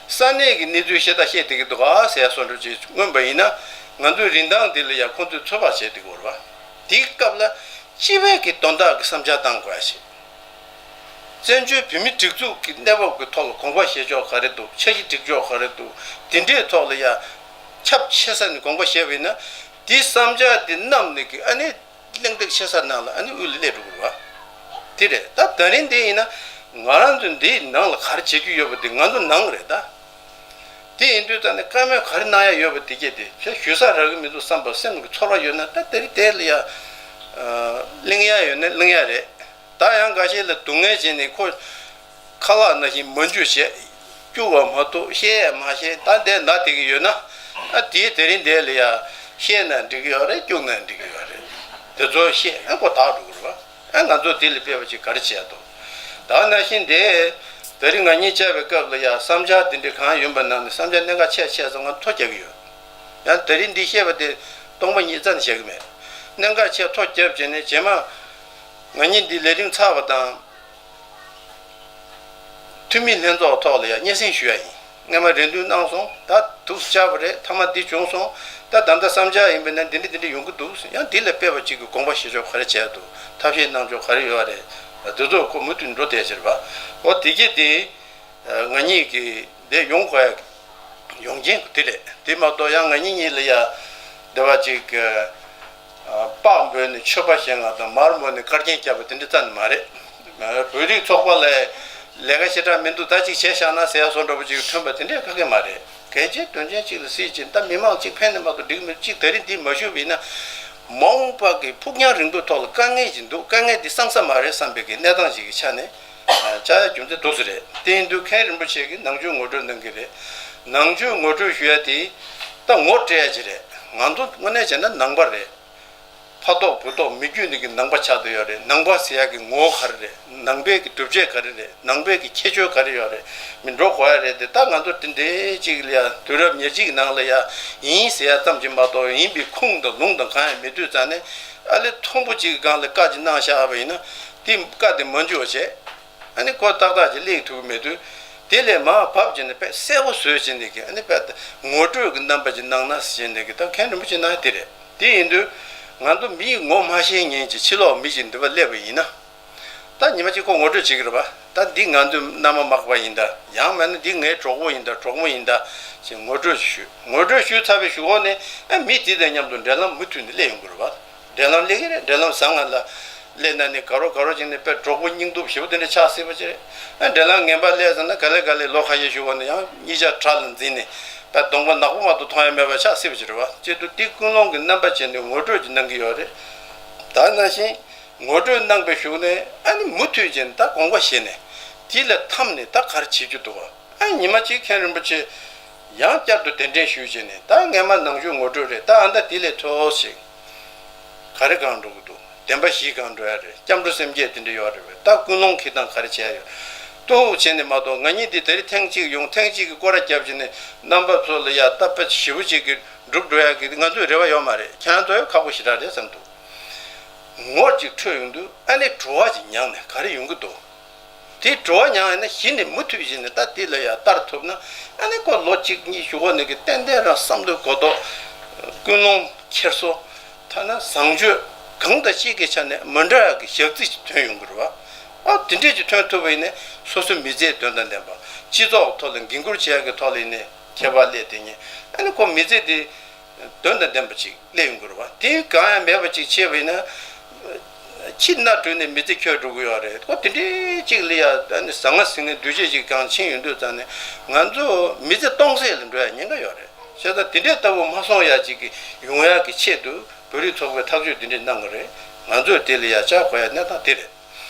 ས་གནས་ཀྱི་གནས་ཚུལ་བཤད་ད་བཤད་བསྡད་ཀྱི་འདུག་ག་ཟེར་སོང་འགྲོ་ཅིག་མངོན་པ་ཡིན་ན་ང་ཚོའི་རིན་ཐང་འདི་ལ་ཡ་ཁོང་ཚོས་ཚོད་དཔག་བྱས་བསྡད་ཀྱི་ཡོད་རེད་བ། དེའི་སྐབས་ལ། སྤྱི་པའི་གི་དོན་དག་གི་བསམ་འཆར་བཏང་དགོས་ཡ་ཞིག་བཙན་བྱོལ་བོད་མིའི་སྒྲིག་འཛུགས་ཀྱི་གནས་བབ་ཀྱི་ཐོག་ལ་དགོངས་པ་བཞེས་ཕྱོགས་ག་རེ་འདུག་འཆར་གཞི་སྒྲིག་ཕྱོགས་ག་རེ་འདུག་དེ་འདྲའི་ཐོག་ལ་ཡ། ཁྱབ་ཆེ་ས་ནས་དགོངས་པ་བཞེས་པ་ཡིན་ན། དེའི་བསམ་འཆར་དེ་བསྣམས་ནས་ཀྱི་ཨ་ནི། གླེང་སྟེགས་ཆེ་ས་ནང་ལ་ཨ་ནི་དབུས་ལ་སླེབས་འགྲོ་དགོས་པ། དེ་རེད་ད་ད་རིང་འདི་ཡིན་ན། ང་རང་ཚོ་འདིའི་ནང་ལ་ག་རེ་བྱེད་རྒྱུ་ཡོད་པ་དེ་ང་ཚོ་ནང་རེད་ད། དེ་ཡིན་དུས་ད་ནི་བཀའ་མོལ་ག་རེ་གནང་ཡ་ཡོད་པ་དེ་གྱད་དེ་ཁྱོད་ཞུ་ས་རག་གི་མི་འདུག་བསམ་པ་སེམས་ཀྱི་ཚོར་བ་ཡོད་ན་ད་དེ་རིང་དེ་ལ་ཡ། གླེང་ཡ་ཡོད་ན་གླེང་ཡ་རེད། ད་ཡང་འགའ་ཤས་ལ་སྡུག་བསྔལ་བྱས་ནས་ཁོ། ཁ་ལག་ནང་བཞིན་མ་འཇུ་བྱས། སྐྱུག་པ་མ་ཐུག་བཤད་ཡ་མ་བཤད་ད་འདས་ན་དེ་གི་ཡོད་ན། ཨ་དེའི་དེ་རིང་འདས་ལ་ཡ། བཤད་ན་འགྲིག་གི་ཡོད་རེད། སྐྱུག་ན་འགྲིག་གི་ཡོད་རེད། དེ་ཚོ་བཤད་ཨ་ཁོ་དག་འགྲོ་གི་རེད་བ། ཨ་ང་ཚོ་དེ་ལ་དཔེ་བ་ཅིག་ག་རེ་བྱས་འདུག་ད་ནང་བཞིན་དེ། ད་རིང་ང་གཉིས་བཅར་བའི་སྐབས་ལ་ཡང་བསམ་འཆར་འདི་འདྲའི་གང་ཡོད་པ་ནང་ནས་བསམ་འཆར་གནད་འགག་ཆེ་ཆེ་ཙམ་ང་ཐོ་རྒྱག་གི་ཡོད། ཡང་ད་རིང་འདི་བཤད་པ་དེ་སྟོང་པ་ཉིད་རྩ་ནས་བཤད་ཀྱི་མེད། གནད་འགག་ཆེ་ཐོ་རྒྱབ་བྱས་ནས་རྗེས་མ་ང་གཉིས་འདི་ལས་རིམ་ཚར་བ་དང་། འཐུས་མི་ལྷན་ཚོགས་ཐོག་ལ་ཡང་སྙན་སེང་ཞུ་ཡ་ཡིན། སྔས་མ་རེ་འདུན་གནང་སོང་། ད་དུ་བཅར་བ་རེད། མཐའ་མ་འདི་བྱུང་སོང་། ད་ད་ལྟ་བསམ་འཆར་ཡིན་པ་ན་འདི་འདྲ་འདི་འདྲ་ཡོང་གི་འདུག། ཡང་འདི་ལ་དཔེ་བ་གཅིག་གི་དགོངས་པ་བཞེས་ཕྱོགས་ག་རེ་བྱས་འདུག། ཐབས་ཤེས་གནང་ཕྱོགས་ག་རེ་ཡོད་རེད། འདི་ཚོ་ཁོ་མུ་མཐུད་འགྲོ་བསྡད་ཕྱིར་བ། འོ་དེ་གྱིས་དེ། ང་གཉིས་ཀྱི་འདི་ཡོང་དགོས་ཡ་ཡོང་རྐྱེན་དེ་རེད། དེ་མ་གཏོགས་ཡང་ང་གཉིས་གཉིས་ལ་ཡ་འདི་བ་ཅིག་སྤགས་འབོད་ནས་མཆོད་པ་བཞེངས་པ་དང་མར་འབོད་ནས་དཀར་རྒྱན་བརྒྱབ་པ་དེ་འདྲ་རྩ་ནས་མ་རེད། བོད་རིགས་ཚོགས་པ་ལ་ལས་ཀ་ཞེ་དྲག་མི་འདུག། ད་ཅིག་བྱས་བཞག་ན་ཟེར་ཡ་བཟོ་འདྲ་པོ་ཅིག་ཐོན་པ་དེ་འདྲས་ག་གེ་མ་རེད། གལ་ཆེ་དོན་ཆེན་ཅིག་ལ་སྲིད་ཅིག་ད་མི་མང་ཅིག་ཕན་ནས་མ་གཏོགས་འགྲིག་མི་ཅིག་ད་རིང་འདི་མ་ཞུས་པ་ཡིན་ན། མ་འོངས་པ་གི་ཕུགས་རྒྱང་རིང་པོའི་ཐོག་ལ་དཀའ་ངལ་ཅིག་འདུག། དཀའ་ངལ་འདི་སངས་ས་མ་རེད་བསམ་པའི་གི་གནས་སྟངས་ཅིག་གི་ཆ་ནས། བཅར་ཡ་རྒྱུ་མཚན་འདུག་སེ་རེད། དེ་ཡིན་དུས་མཁན་རིན་པོ་ཆེ་གིས་ནང་ཆོས་ངོ་སྤྲོད་གནང་གི་རེད། ནང་ཆོས་ངོ་སྤྲོད་ཞུ་ཡ་དེ་ད་ངོ་སྤྲད་ཡ་ཅིག་རེད། ང་ཚོ་དངོས་གནས་བྱས་ན་ནང་པ་རེད། ཕ་ཐོག་བུ་ཐོག་མི་རྒྱུད་འདི་གི་ནང་པ་ཆགས་བསྡད་ཡོད་རེད། ནང་པ་ཟེར་ཡ་གི་ངོ་བོ་ག་རེ་རེད། ནང་པའི་གི་སྒྲུབ་བྱེད་ག་རེ་རེད། ནང་པའི་གི་ཁྱད་ཆོས་ག་རེ་ཡོད་རེད། མི་འགྲོ་དགོས་ཡ་རེད་དེ། ད་ང་ཚོ་དེ་འདྲའི་ཅིག་ལ་ཡ་དུས་རབས་ཉེར་གཅིག་ནང་ལ་ཡ་ཡིན་ཟེར་ཡ་ཙམ་གྱིས་མ་གཏོགས་ཡིན་པའི་ཁུངས་དང་ལུང་དང་གང་ཡང་མེད་དུས་ཙང་ནས། ཨ་ལེ་མཐོན་པོ་ཅིག་གི་སྒང་ལ་བཀའ་ཅིག་གནང་བཞག་པ་ཡིན་ན། དེ་བཀའ་དེ་མ་འཇུ་བ་བྱས། ཨ་ནི་ཁོ་ཏག་ཏག་ཅིག་སླེབས་ཐུབ་ཀྱི་མེད་དུས། དེ་ལས་མར་བབས་བྱས་ནས་དཔེ་གསལ་པོ་བཟོས་བྱས་ནས་ཀྱི། ཨ་ནི་དཔེ་ངོ་སྤྲོད་ཀྱི་རྣམ་པ་ཅིག་གནང་ན་ཟེར་ནས་ཀྱི། ད་མཁན་རིན་པོ་ཆེ་གནང་ཡ་དེ་རེད། དེ་ཡིན་དུས་ང་ཚོ་མིའི་ངོ་མ་ཤེས་མཁན་གྱི་ཕྱི་ལོགས་མི་ཞིག་འདི་པར་སླེབས་པ་ཡིན་ན། ད་ཉི་མ་གཅིག་ཁོ་ངོ་སྤྲོད་བྱེད་ཀྱི་རེད་པ། ད་འདི་ང་ཚོའི་མནའ་མ་མག་པ་ཡིན་ད། ཡང་མིན་ན་འདི་ངའི་གྲོགས་པོ་ཡིན་ད། གྲོགས་མོ་ཡིན་ད་ཅེས་ངོ་སྤྲོད་ཞུ། ངོ་སྤྲོད་ཞུས་ཚར་བའི་གཞུག་གུ་ནས། ཨ་མི་དེ་དང་མཉམ་དུ་འབྲེལ་ལམ་མུ་མཐུད་ནས་སླེབས་ཡོང་གི་རེད་པ། འབྲེལ་ལམ་སླེབས་ཀྱི་རེད། འབྲེལ་ལམ་བཟང་ང་ལ་སླེབས་ན་ནི་དགའ་རོགས་དགའ་རོགས་བྱས་ནས་དཔེ་གྲོགས་པོ་སྙིང་སྟོབས་ཞེ་པོ་དེ་འདྲ་ཆགས་སྲིད་པ་ཅིག་རེད། ཨ་འབྲེལ་ལམ་ངན་པ་སླེབས་ཟེར་ན། ག་ལེ་ག་ལེ་ལོ་ཁ་ཤས་གཞུག་གུ་ནས་ཡང་གཉིས་ཆ་དགྲ་ལ་འཛིང་ནས་དཔེ་གདོང་པ་ནག་པོ་མ་གཏོགས་མཐོང་ཡ་མེད་པ་ཆགས་སྲིད་པ་ཅིག་རེད་པ། བྱས་དུས་འདི་ཀུན་སློང་གི་རྣམ་པ་བྱས་ནས་ངོ་སྤྲོད་ཅིག་གནང་གི་ཡོད་རེད། ད་ནང་བཞིན་ངོ་སྤྲོད་གནང་པའི་གཞུག་ནས། ཨ་ནི་མུ་མཐུད་བྱས་ནས་ད་དགོངས་པ་བཞེས་ནས། དེ་ལ་འཐམས་ནས་ད་ག་རེ་བྱེད་རྒྱུ་འདུག་ག། ཨ་ཉི་མ་གཅིག་མཁན་རིན་པོ་ཆེ་ཡང་བསྐྱར་དུ་གདན་འདྲེན་ཞུས་བྱས་ནས། ད་སྔས་མ་ནང་ཆོས་ངོ་སྤྲོད་རེད། ད་ཨ་ད་དེ་ལས་མཐོ་ཞིག་ག་རེ་གང་འགྲོ་གི་འདུག། བདེན་པ་བཞི་གང་འགྲོ་ཡ་རེད། སྐྱབས་འགྲོ་སེམས་བསྐྱེད་དེ་འདྲ་ཡོད་རེད་པས། ད་ཀུན་སློང་གི་སྟངས་ག་རེ་བྱས་ཡོད་འདུག་བྱས་ནས་མ་གཏོགས། ང་གཉིས་འདི་ད་རེས་ཐེངས་གཅིག་ཡོང་། ཐེངས་གཅིག་གི་སྐོར་ར་བརྒྱབ་བྱས་ནས་རྣམ་པ་ཚོ་ལ་ཡ་ད་དཔེ་ཞེ་པོ་ཅིག་གི་འགྲུབ་འགྲོ་ཡ་གི་ང་ཚོས་རེ་བ་ཡོད་མ་རེད། ཁྱེད་རང་ཚོ་ཡང་ཁག་པོ་ཞེ་དྲག་རེད་བསམ་འདུག། ངོ་གཅིག་འཕྲོད་ཡོང་དུས། ཨ་ནི་བྲོ་བ་ཅིག་མྱངས་ནས་ག་རེ་ཡོང་གི་འདུག། དེ་བྲོ་བ་མྱངས་ཡིན་ན་གཞི་ནས་མུ་མཐུད་བྱས་ནས་ད་དེ་ལ་ཡ་བསྟར་ཐུབ་ན། ཨ་ནི་ཁོ་ལོ་གཅིག་གཉིས་གཞུག་གུ་ནས་ཀྱི་ཏན་ཏན་རང་བསམ་བློའི་གོ་རྟོགས། ཀུན་སློང་འཁྱེར་སོ། ཐ་ན་བཟང་སྤྱོད་གང་དང་ཅིའི་ཆ་ནས་མི་འདྲ་བ་གི་ཞག་རྩི་ཞིག་ཐོན་ཡོང་གི་རེད་པ། ཨ་དེ་འདྲས་ཅིག་ཐོན་ཐུབ་པ་ཡིན་ན། སོ་སོའི་མི་ཚེའི་དོན་དང་ལྡན་པ། སྤྱི་ཚོགས་ཐོག་ལ་འགན་འཁུར་བྱེད་ཡ་གི་ཐོག་ལ་ཡིན་ནའི་ཁྱད་པར་སླེབས་དེ་ཉིད། ཨ་ནི་ཁོ་མི་ཚེ་དེ་དོན་དང་ལྡན་པ་ཅིག་སླེབས་ཡོང་གི་རེད་པ། དེ་གང་ཡང་མེད་པ་ཅིག་བྱས་པ་ཡིན་ན། ཁྱི་སྣ་དྲུད་ནས་མི་ཚེ་འཁྱོལ་འགྲོ་གི་ཡོད་རེད། ཁོ་དེ་འདྲའི་ཅིག་ལ་ཡ་ཨ་ནི་ཟང་ངེ་ཟིང་ངེ་འདུ་ཤེས་ཅིག་གང་ཕྱིན་ཡོང་དུས་ཙང་ནས། ང་ཚོ་མི་ཚེ་སྟོང་ཟད་ལ་འགྲོ་ཡ་ཉེན་ཁ་ཡོད་རེད། བྱས་ཙང་དེ་འདྲའི་ལྟ་བུ་མ་སོང་ཡ་ཅིག་གི་ཡོང་ཡ་གི་ཆེད་དུ་བོད་རིགས་ཚོགས་པས་ཐག་གཅོད་དེ་འདྲས་གནང་གི་རེད། ང་ཚོས་དེ་ལ་ཡ་བཅར་དགོས་ཡ་གནས་སྟངས་དེ་རེད།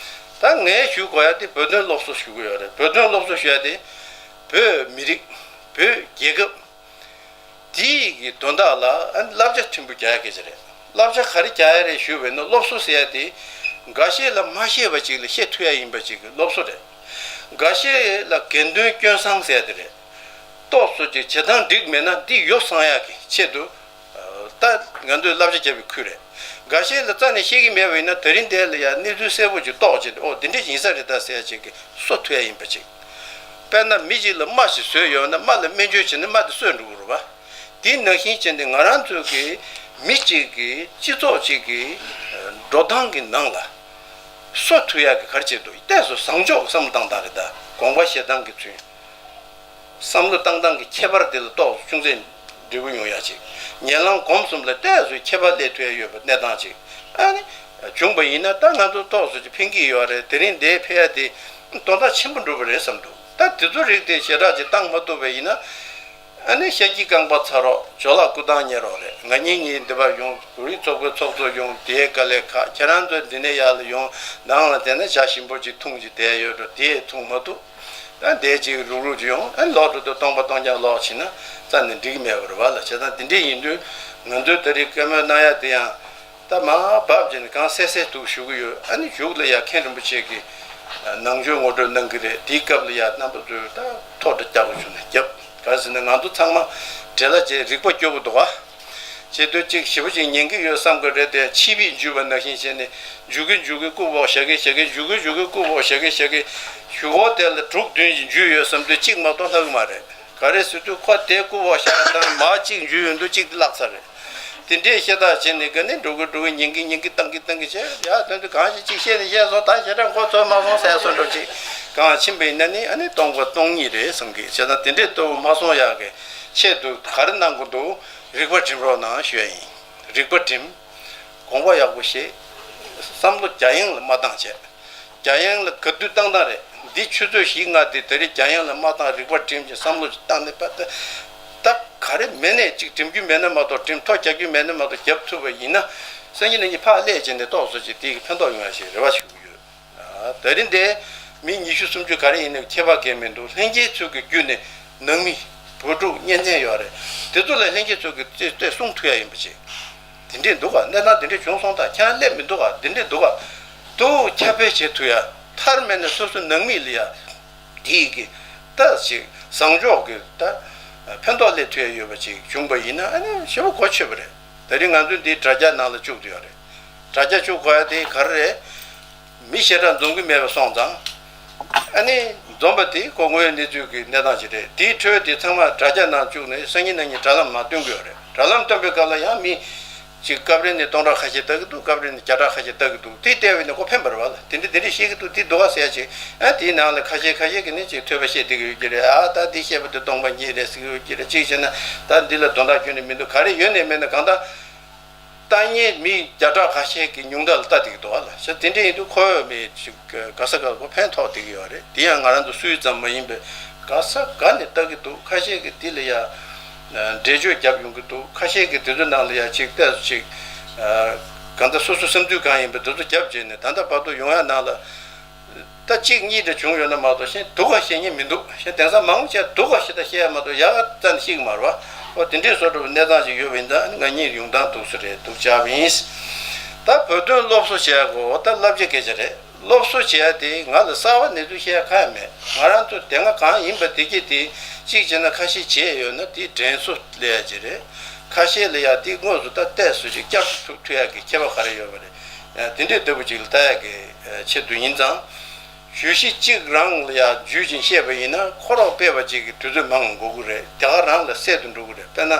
ད་ངས་ཞུ་དགོས་ཡ་དེ་བོད་དོན་སློབ་གསོ་ཞུ་གི་ཡོད་རེད། བོད་དོན་སློབ་གསོ་ཞུ་ཡ་དེ་བོད་མི་རིགས། བོད་རྒྱལ་ཁབ་དེའི་གི་དོན་དག་ལ་ཨ་ནི་བསླབ་བྱ་ཕྲན་བུ་རྒྱག་ཡ་སྐད་ཆ་རེད། བསླབ་བྱ་ག་རེ་རྒྱག་ཡ་རེད་ཞུས་པ་ཡིན་ན། སློབ་གསོ་ཟེར་ཡ་དེ་འགའ་ཤས་ལ་མ་ཤེས་པ་ཅིག་ལ་བཤད་ཐུབ་ཡ་ཡིན་པ་ཅིག་གི་སློབ་གསོ་རེད། འགའ་ཤས་ལ་དགེ་འདུན་སྐྱོན་སང་ཟེར་ཡ་དེ་རེད། སྟོབས་སོ་ཅིག་བྱེད་སྟངས་འགྲིག་མེད་ན་འདི་ཡོ་བསྲང་ཡ་གི་ཆེད་དུ། ད་ང་ཚོས་བསླབ་བྱ་བརྒྱབ་པའི་ཁུལ་རེད། འགའ་ཤས་ལ་རྩ་ནས་ཤེས་ཀྱི་མེད་པ་ཡིན་ན། དེ་རིང་འདིར་ལ་ཡ་གནས་ཚུལ་གསལ་པོ་ཅིག་རྟོགས་བྱས་ཏེ། ཨོ་འདི་འདྲ་ཡིན་ས་རེད་ད་ཟེར་ཡ་ཅིག་གི་གསོ་ཐུབ་ཡ་ཡིན་པ་ཅིག། དཔེར་ན་མི་ཅིག་ལ་རྨ་ཞིག་ཟོས་ཡོད་ན། རྨ་ལ་སྨན་བཅོས་བྱས་ན་རྨ་དེ་གསོས་འགྲོ་གི་རེད་པ། དེ་ནང་བཞིན་བྱས་ཏེ་ང་རང་ཚོའི་གི་མི་གཅིག་གི་སྤྱི་ཚོགས་གཅིག་གི་འགྲོ་སྟངས་ཀྱི་ནང་ལ་གསོ་ཐུབ་ཡ་གི་ག་རེ་བྱེད་འདུག། ཏོག་ཙམ་བཟང་ཕྱོགས་ཀྱི་བསམ་བློ་བཏང་སྟངས་རེད། ད་དགོངས་པ་བཞེས་སྟངས་ཀྱི་ཚུལ། བསམ་བློ་བཏང་སྟངས་ཀྱི་ཁྱད་པར་དེ་ལ་ཏོག་ཙམ་ཅུང་ཟད་འབྲས་བུ་ཡོང་ཡ་ཅིག། ཉེ་ལམ་གོམས་གསུམ་ལ་ཏོག་ཙམ་ཁྱད་པར་སླེབས་ཐུབ་ཡ་ཡོད་པ་གནས་སྟངས་ཅིག་ཨ་ནི་བྱུང་པ་ཡིན་ན། ད་ང་ཚོ་ཏོག་ཙམ་ཅིག་ཕན་གྱི་ཡོད་རེད། དེ་རིང་འདིར་ཕེབས་ཡ་དེ་དོན་དག་ཆེན་པོ་འགྲུབ་པ་རེད་བསམ་འདུག། ད་དེ་ཚོ་རིགས་དེ་ཞེ་དྲག་ཅིག་བཏང་མ་ཐུབ་པ་ཡིན་ན། ཨ་ནི་ཤཱཀྱའི་རྐང་པ་ཚ་རོགས། ཇོ་ལགས་སྐུ་ཐང་ཉེ་རོགས་རེད། ང་གཉིས་གཉིས་འདི་པར་ཡོང་། བོད་རིགས་ཚོགས་པའི་ཚོགས་གཙོ་ཡོང་། དེའི་དཀའ་ལས་ཁག། ཁྱེད་རང་ཚོ་འདི་ནས་ཡར་ལ་ཡོང་། ནང་ལ་བསྡད་ན་ཇ་ཞིམ་པོ་ཅིག་འཐུང་ཅིག་བསྡད་ཡོད་འགྲོ། དེ་འཐུང་མ་ཐུབ། ད་འདས་ཅིག་རུག་རུག་ཅིག་ཡོང་། ཨ་ལོག་འགྲོ་དུས་སྟོང་པ་སྟོང་རྐྱང་ལོག་ཕྱིན་ན་རྩ་ནས་འགྲིག་གི་མེད་པ་རེད་པ་ལ། བྱས་ཙང་འདི་འདྲ་ཡིན་དུས་ང་ཚོས་ད་རེས་བཀའ་མོལ་གནང་ཡ་དེ་ཡང་ད་མར་བབས་བྱས་ནས་གང་གསལ་གསལ་འདུག་ཞུ་གི་ཡོད། ཨ་ནི་གཞུག་ལ་ཡ་མཁན་རིན་པོ་ཆེ་གིས་ ནང་ཆོས་ངོ་སྤྲོད་གནང་གི་རེད། དེའི་སྐབས་ལ་ཡ་རྣམ་པ་ཚོས་ད་ཐོག་འདྲ་རྒྱག་དགོས་བྱུང་ན་རྒྱབ། ག་རེ་ཟེར་ན་ང་ཚོ་ཚང་མ་བྲེལ་བ་བྱས་རིག་པ་སྐྱོ་པོ་འདུག་ག་བྱེད་དུས་གཅིག་ཞེ་པོ་ཅིག་ཉན་གི་ཡོད་བསམ་གི་རེད་དེ། ཆིབས་པས་འཇུས་པ་ནང་བཞིན་བྱས་ནས་འཇུ་གི་འཇུ་གི་རྐུབ་འོག་བཞག་གི་བཞག་གི་འཇུ་གི་འཇུ་གི་རྐུབ་འོག་བཞག་གི་བཞག་གི་གཞུག་གུ་དེ་ལ་དྲུག་བདུན་ཞིག་འཇུས་ཡོད་བསམ་དུས་གཅིག་མ་གཏོགས་ལྷག་གི་མ་རེད། ག་རེ་ཟེར་དུས་ཁོ་དེ་རྐུབ་འོག་བཞག་དང་མར་གཅིག་འཇུས་ཡོང་དུས་གཅིག་བརླག་ཚར་རེད། དེ་འདྲའི་ཤ་སྟག་བྱས་ནས་ག་ནས་འགྲོ་གི་འགྲོ་གི་ཉན་གི་ཉན་གི་བཏང་གི་བཏང་གི་བྱས་ཡ། དོན་དུ་གང་ཞིག་གཅིག་བཤད་ནས་བཤད་སོང་། ད་ཞེ་དྲག་མགོ་ཚོས་མ་སོང་ཟེར་སོང་འགྲོ་གཅིག་གང་ཕྱིན་པ་ཡིན་ན་ནི་ཨ་ནི་སྟོང་པ་སྟོང་ཉིད་རེད་བསམ་གི། བྱས་ཙང་དེ་འདྲའི་ལྟ་བུ་མ་སོང་ཡག་གི་ཆེད་དུ་ག་རེ་གནང་དགོས་འདུག་རིག་པ་སྒྲིམ་རོགས་གནང་ཞུ་ཡ་ཡིན། རིག་པ་སྒྲིམ། དགོངས་པ་ཡག་པོ་བཞེས། བསམ་བློ་རྒྱ་ཡན་ལ་མ་བཏང་བྱས། རྒྱ་ཡན་ལ་ག་དུས་བཏང་བཏང་རེད། འདི་ཆུ་ཚོད་བཞི་ལྔ་དེ་ད་རེས་རྒྱ་ཡན་ལ་མ་བཏང་རིག་པ་སྒྲིམ་གྱིན་བསམ་བློ་ཞིག་བཏང་ནས་པ་ད་ད་ག་རེ་མེད་ནས་ཅིག་སྒྲིམ་རྒྱུ་མེད་ན་མ་གཏོགས་སྒྲིམ་ཐོ་རྒྱག་རྒྱུ་མེད་ན་མ་གཏོགས་རྒྱབ་ཐུབ་པ་ཡིན་ན་སང་ཉིན་གནངས་ཉིན་ཕར་སླེབས་བྱས་ནས་ཏོག་ཙམ་ཅིག་དེ་གི་ཕན་ཐོགས་ཡོང་ཡ་ཞིག་རེ་བ་ཞུ་གི་ཡོད། ད་རིང་འདི་མི་ཉི་ཤུ་སུམ་ཅུ་ག་རེ་ཡིན་ནའི་ཁྱད་པར་གང་མི་འདུག་ལྷན་རྒྱས་ཚོ་གི་བརྒྱུད་ནས་ནང་མི་བུ་ཕྲུག་གཉེན་ཚན་ཡོད་རེད། དེ་ཚོ་ལ་ལྷན་རྒྱས་ཚོ་གི་ལྟོས་ལྟོས་གསུང་ཐུབ་ཡ་ཡིན་པ་ཅིག་དེ་འདྲས་འདུག་ག་གནས་སྟངས་དེ་འདྲས་བྱུང་སོང་། ད་ཁྱེད་རང་སླེབས་མི་འདུག་ག་དེ་འདྲས་འདུག་ག་དུ་ཁྱབ་སྤེལ་བྱེད་ཐུབ་ཡ། མཐར་མེད་ནས་སོ་སོའི་ནང་མི་ལ་ཡ་དེའི་གི་ད་ཞིག་བཟང་ཕྱོགས་ཀྱི་ད་ཕན་ཐོགས་སླེབས་ཐུབ་ཡ་ཡོད་པ་ཅིག་བྱུང་པ་ཡིན་ན་ཨ་ནི་ཞེ་པོ་གོ་ཆོད་པ་རེད། ད་རིང་ང་ཚོ་འདི་དྲ་རྒྱ་ནང་ལ་བཅུག་ཐུབ་ཡ་རེད། དྲ་རྒྱ་བཅུག་དགོས་ཡ་དེ་ག་རེ་རེད། མི་ཞེ་དྲག་འཛོམས་ཀྱི་མེད་པ་སོང་ཙང་། ཨ་ནི་འཛོམས་པ་དེ་ཁོ་དངོས་ཡོད་གནས་ཚུལ་གྱི་གནས་སྟངས་ཅིག་རེད། དེའི་འཕྲོས་དེ་ཚང་མ་དྲ་རྒྱ་ནང་བཅུག་ནས་སང་ཉིན་གནངས་ཉིན་དྲ་ལམ་མར་སྟོན་གྱི་ཡོད་རེད། དྲ་ལམ་སྟོན་པའི་སྐབས་ལ་ཡང་མི་ཅིག་སྐབས་རེ་ནས་སྟོང་ཕྲག་ཁ་ཤས་ལྟ་གི་འདུག་སྐབས་རེ་ནས་བརྒྱ་ཕྲག་ཁ་ཤས་ལྟ་གི་འདུག་དེ་བལྟས་པ་ཡིན་ན་ཁོ་ཕན་པ་རེད་པ་ལ། དེ་འདྲ་དེ་འདྲ་བཤད་ཀྱི་འདུག་དེ་འདུག་ག་ཟེར་ཡ་ཅིག་ཨ་དེའི་ནང་ལ་ཁ་ཤས་ཁ་ཤས་ཀྱིས་ནི་ཅིག་ཐོས་པ་བཤད་བསྡད་ཀྱི་ཡོད་ཀྱི་རེད། ཨ་ད་དེ་བཤད་པ་དེ་སྟོང་པ་ཉིད་རེད་ཟེར་གྱི་ཡོད་ཀྱི་རེད། གཅིག་བྱས་ན་ད་འདི་ལ་དོན་དག་ཁྱོན་ནས་མི་འདུག་ག་རེ་ཡོད་ནས་མེད་ན་གང་ལྟར། ལྟ་མཁན་མི་བརྒྱ་ཕྲག་ཁ་ཤས་ཀྱི་ཉུང་མཐའ་ལ་ལྟ་བསྡད་ཀྱི་འདུག་ག་ལ། བྱས་དེ་འདྲ་ཡིན་དུས་ཁོ་མི་ཅིག་ག་ས་ག་ཁོ་ཕན་ཐོགས་བསྡད་ཀྱི་ཡོད་རེད། དེ་ཡང་ང་རང་ཚོ་སུའི་ཙམ་མ་ཡིན་པའི་ག་ས་ག་ནས་ལྟ་གི་འདུག་ཁ་ཤས་ཀྱིས་དེ་ལ་ཡ་འགྲེལ་བརྗོད་བརྒྱབ་ཡོང་གི་འདུག་ཁ་ཤས་ཀྱིས་དེ་ཚོའི་ནང་ལ་ཡ་ཅིག་ལྟས་སུ་ཅིག་གང་ལྟར་སོ་སོའི་བསམ་ཚུལ་གང་ཡིན་པ་དེ་ཚོ་བརྒྱབ་བྱས་ནས་ད་ལྟ་བར་དུ་ཡོང་ཡ་ནང་ལ། ད་གཅིག་གཉིས་དེ་བྱུང་ཡོད་ན་མ་གཏོགས་གཞན་སྡུག་ག་བཤད་མཁན་མི་འདུག་གཞན་དེང་སང་མང་ཆེ་སྡུག་ག་ཞེ་དྲག་བཤད་ཡ་མ་གཏོགས་ཡག་ག་རྩ་ནས་བཤད་ཀྱི་མ་རེད་པ། འོ་དེ་འདྲའི་བཟོ་འདྲ་བའི་གནས་སྟངས་ཤིག་ཡོད་པ་ཡིན་ཙང་ང་གཉིས་ཡོང་སྟངས་འདུག་སེ་རེད་འདུག་བྱས་པ་ཡིན། ད་བོད་དོན་སློབ་གསོ་བྱེད་ཡ་གོ་ད་བསླབ་བྱའི་སྐད་ཆ་རེད། སློབ་གསོ་བྱེད་ཡ་དེ་ང་ལ་གསར་པ་གནས་ཚུལ་བཤད་ཡ་གང་ཡང་མེད། ང་རང་ཚོ་དེ་སྔ་གང་ཡིན་པ་དེ་གྱིས་དེ་གཅིག་བྱས་ན་ཁ་ཤས་བྱས་ཡོད་ན་དེ་དྲན་གསོ་སླེབས་ཡ་ཅིག་རེད། ཁ་ཤས་ལ་ཡ་དེ་དངོས་སུ་ད་ལྟས་སུ་ཅིག་བསྐྱར་དུ་ཐུག་ཐུབ་ཡ་གི་ཁྱད་པར་ག་རེ་ཡོད་པ་རེད། དེ་འདྲའི་ལྟ་བུ་ཅིག་ལ་ལྟ་ཡ་གི་ཆེད་དུ་ཡིན་ཙང་། བརྗོད་གཞི་གཅིག་རང་ལ་ཡང་བརྗོད་ཅིང་བཤད་པ་ཡིན་ན་ཁོ་རང་སྤེལ་བ་གཅིག་གི་དུས་ཚོད་མང་འགོར་གི་རེད། དེ་ག་རང་ལ་གསལ་དུ་འགྲོ་གི་རེད། དཔེར་ན་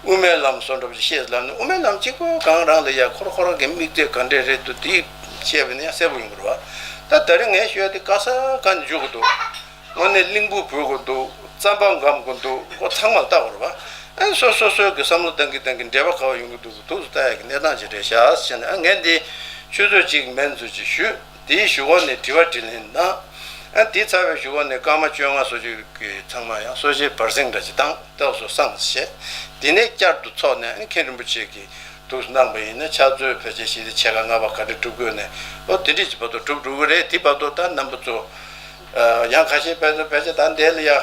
དབུ་མའི་ལམ་སོགས་འདྲ་པོ་ཅིག་བཤད་ལབ་ན་དབུ་མའི་ལམ་གཅིག་པོ་གང་རང་ལ་ཡང་ཁོ་རང་ཁོ་རང་གི་དམིགས་གཏད་ག་འདྲས་རེད་འདུག་དེ་བཤད་པ་ཡིན་ན་ཡང་གསལ་པོ་ཡོང་གི་རེད་བ། ད་ད་རེས་ངས་ཞུ་ཡ་དེ་ག་ས་ག་ནས་འཇུག་གི་འདུག་དངོས་གནས་གླིང་བུ་འབུད་དགོས་འདུག་རྩམ་པ་འགམ་དགོས་འདུག་ཁོ་ཚང་མར་ལྟ་དགོས་རེད་བ། ཨ་ནི་སོ་སོ་སོའི་གི་བསམ་བློ་བཏང་གི་བཏང་གི་འབྲེལ་བ་ག་པར་ཡོང་གི་འདུག་གི་འདུག་ཏུ་ལྟ་ཡ་གི་གནས་སྟངས་ཅིག་རེད་ཤག་ཟེར་ནས། ཨ་ངས་འདི་ཆུ་ཚོད་གཅིག་མན་ཚོད་ཅིག་ཞུས། དེའི་གཞུག་གུ་ནས་དྲི་བ་དྲིས་ལན་གནང་། ཨ་དེ་ཚར་བའི་གཞུག་གུ་ནས་སྐར་མ་བཅོ་ལྔ་སོ་གཅིག་གི་ཚང་མ་ཡང་གསོལ་ཇའི་བར་གསེང་འདྲ་ཅིག་བཏང་། སྟག་སོ་སངས་བྱས། དེ་ནས་བསྐྱར་དུ་ཚོགས་ནས་ཨ་ནི་མཁན་རིན་པོ་ཆེ་གིས་འདུག་གནང་པ་ཡིན་ན་ཕྱག་མཛོད་ཕལ་ཆེར་ཞི་བདེ་ཕྱེད་ཀ་ལྔ་པ་ག་འདྲ་སྒྲུབ་དགོས་ནས་ཨོ་དེ་འདྲས་ཀྱི་བར་དུ་སྒྲུབ་འགྲོ་གི་རེད། དེ་བར་དུ་ད་རྣམ་པ་ཚོ་ཡང་ཁ་ཤས་ཕལ་ཆེར་ཕལ་ཆེར་ད་འདས་ལ་ཡ།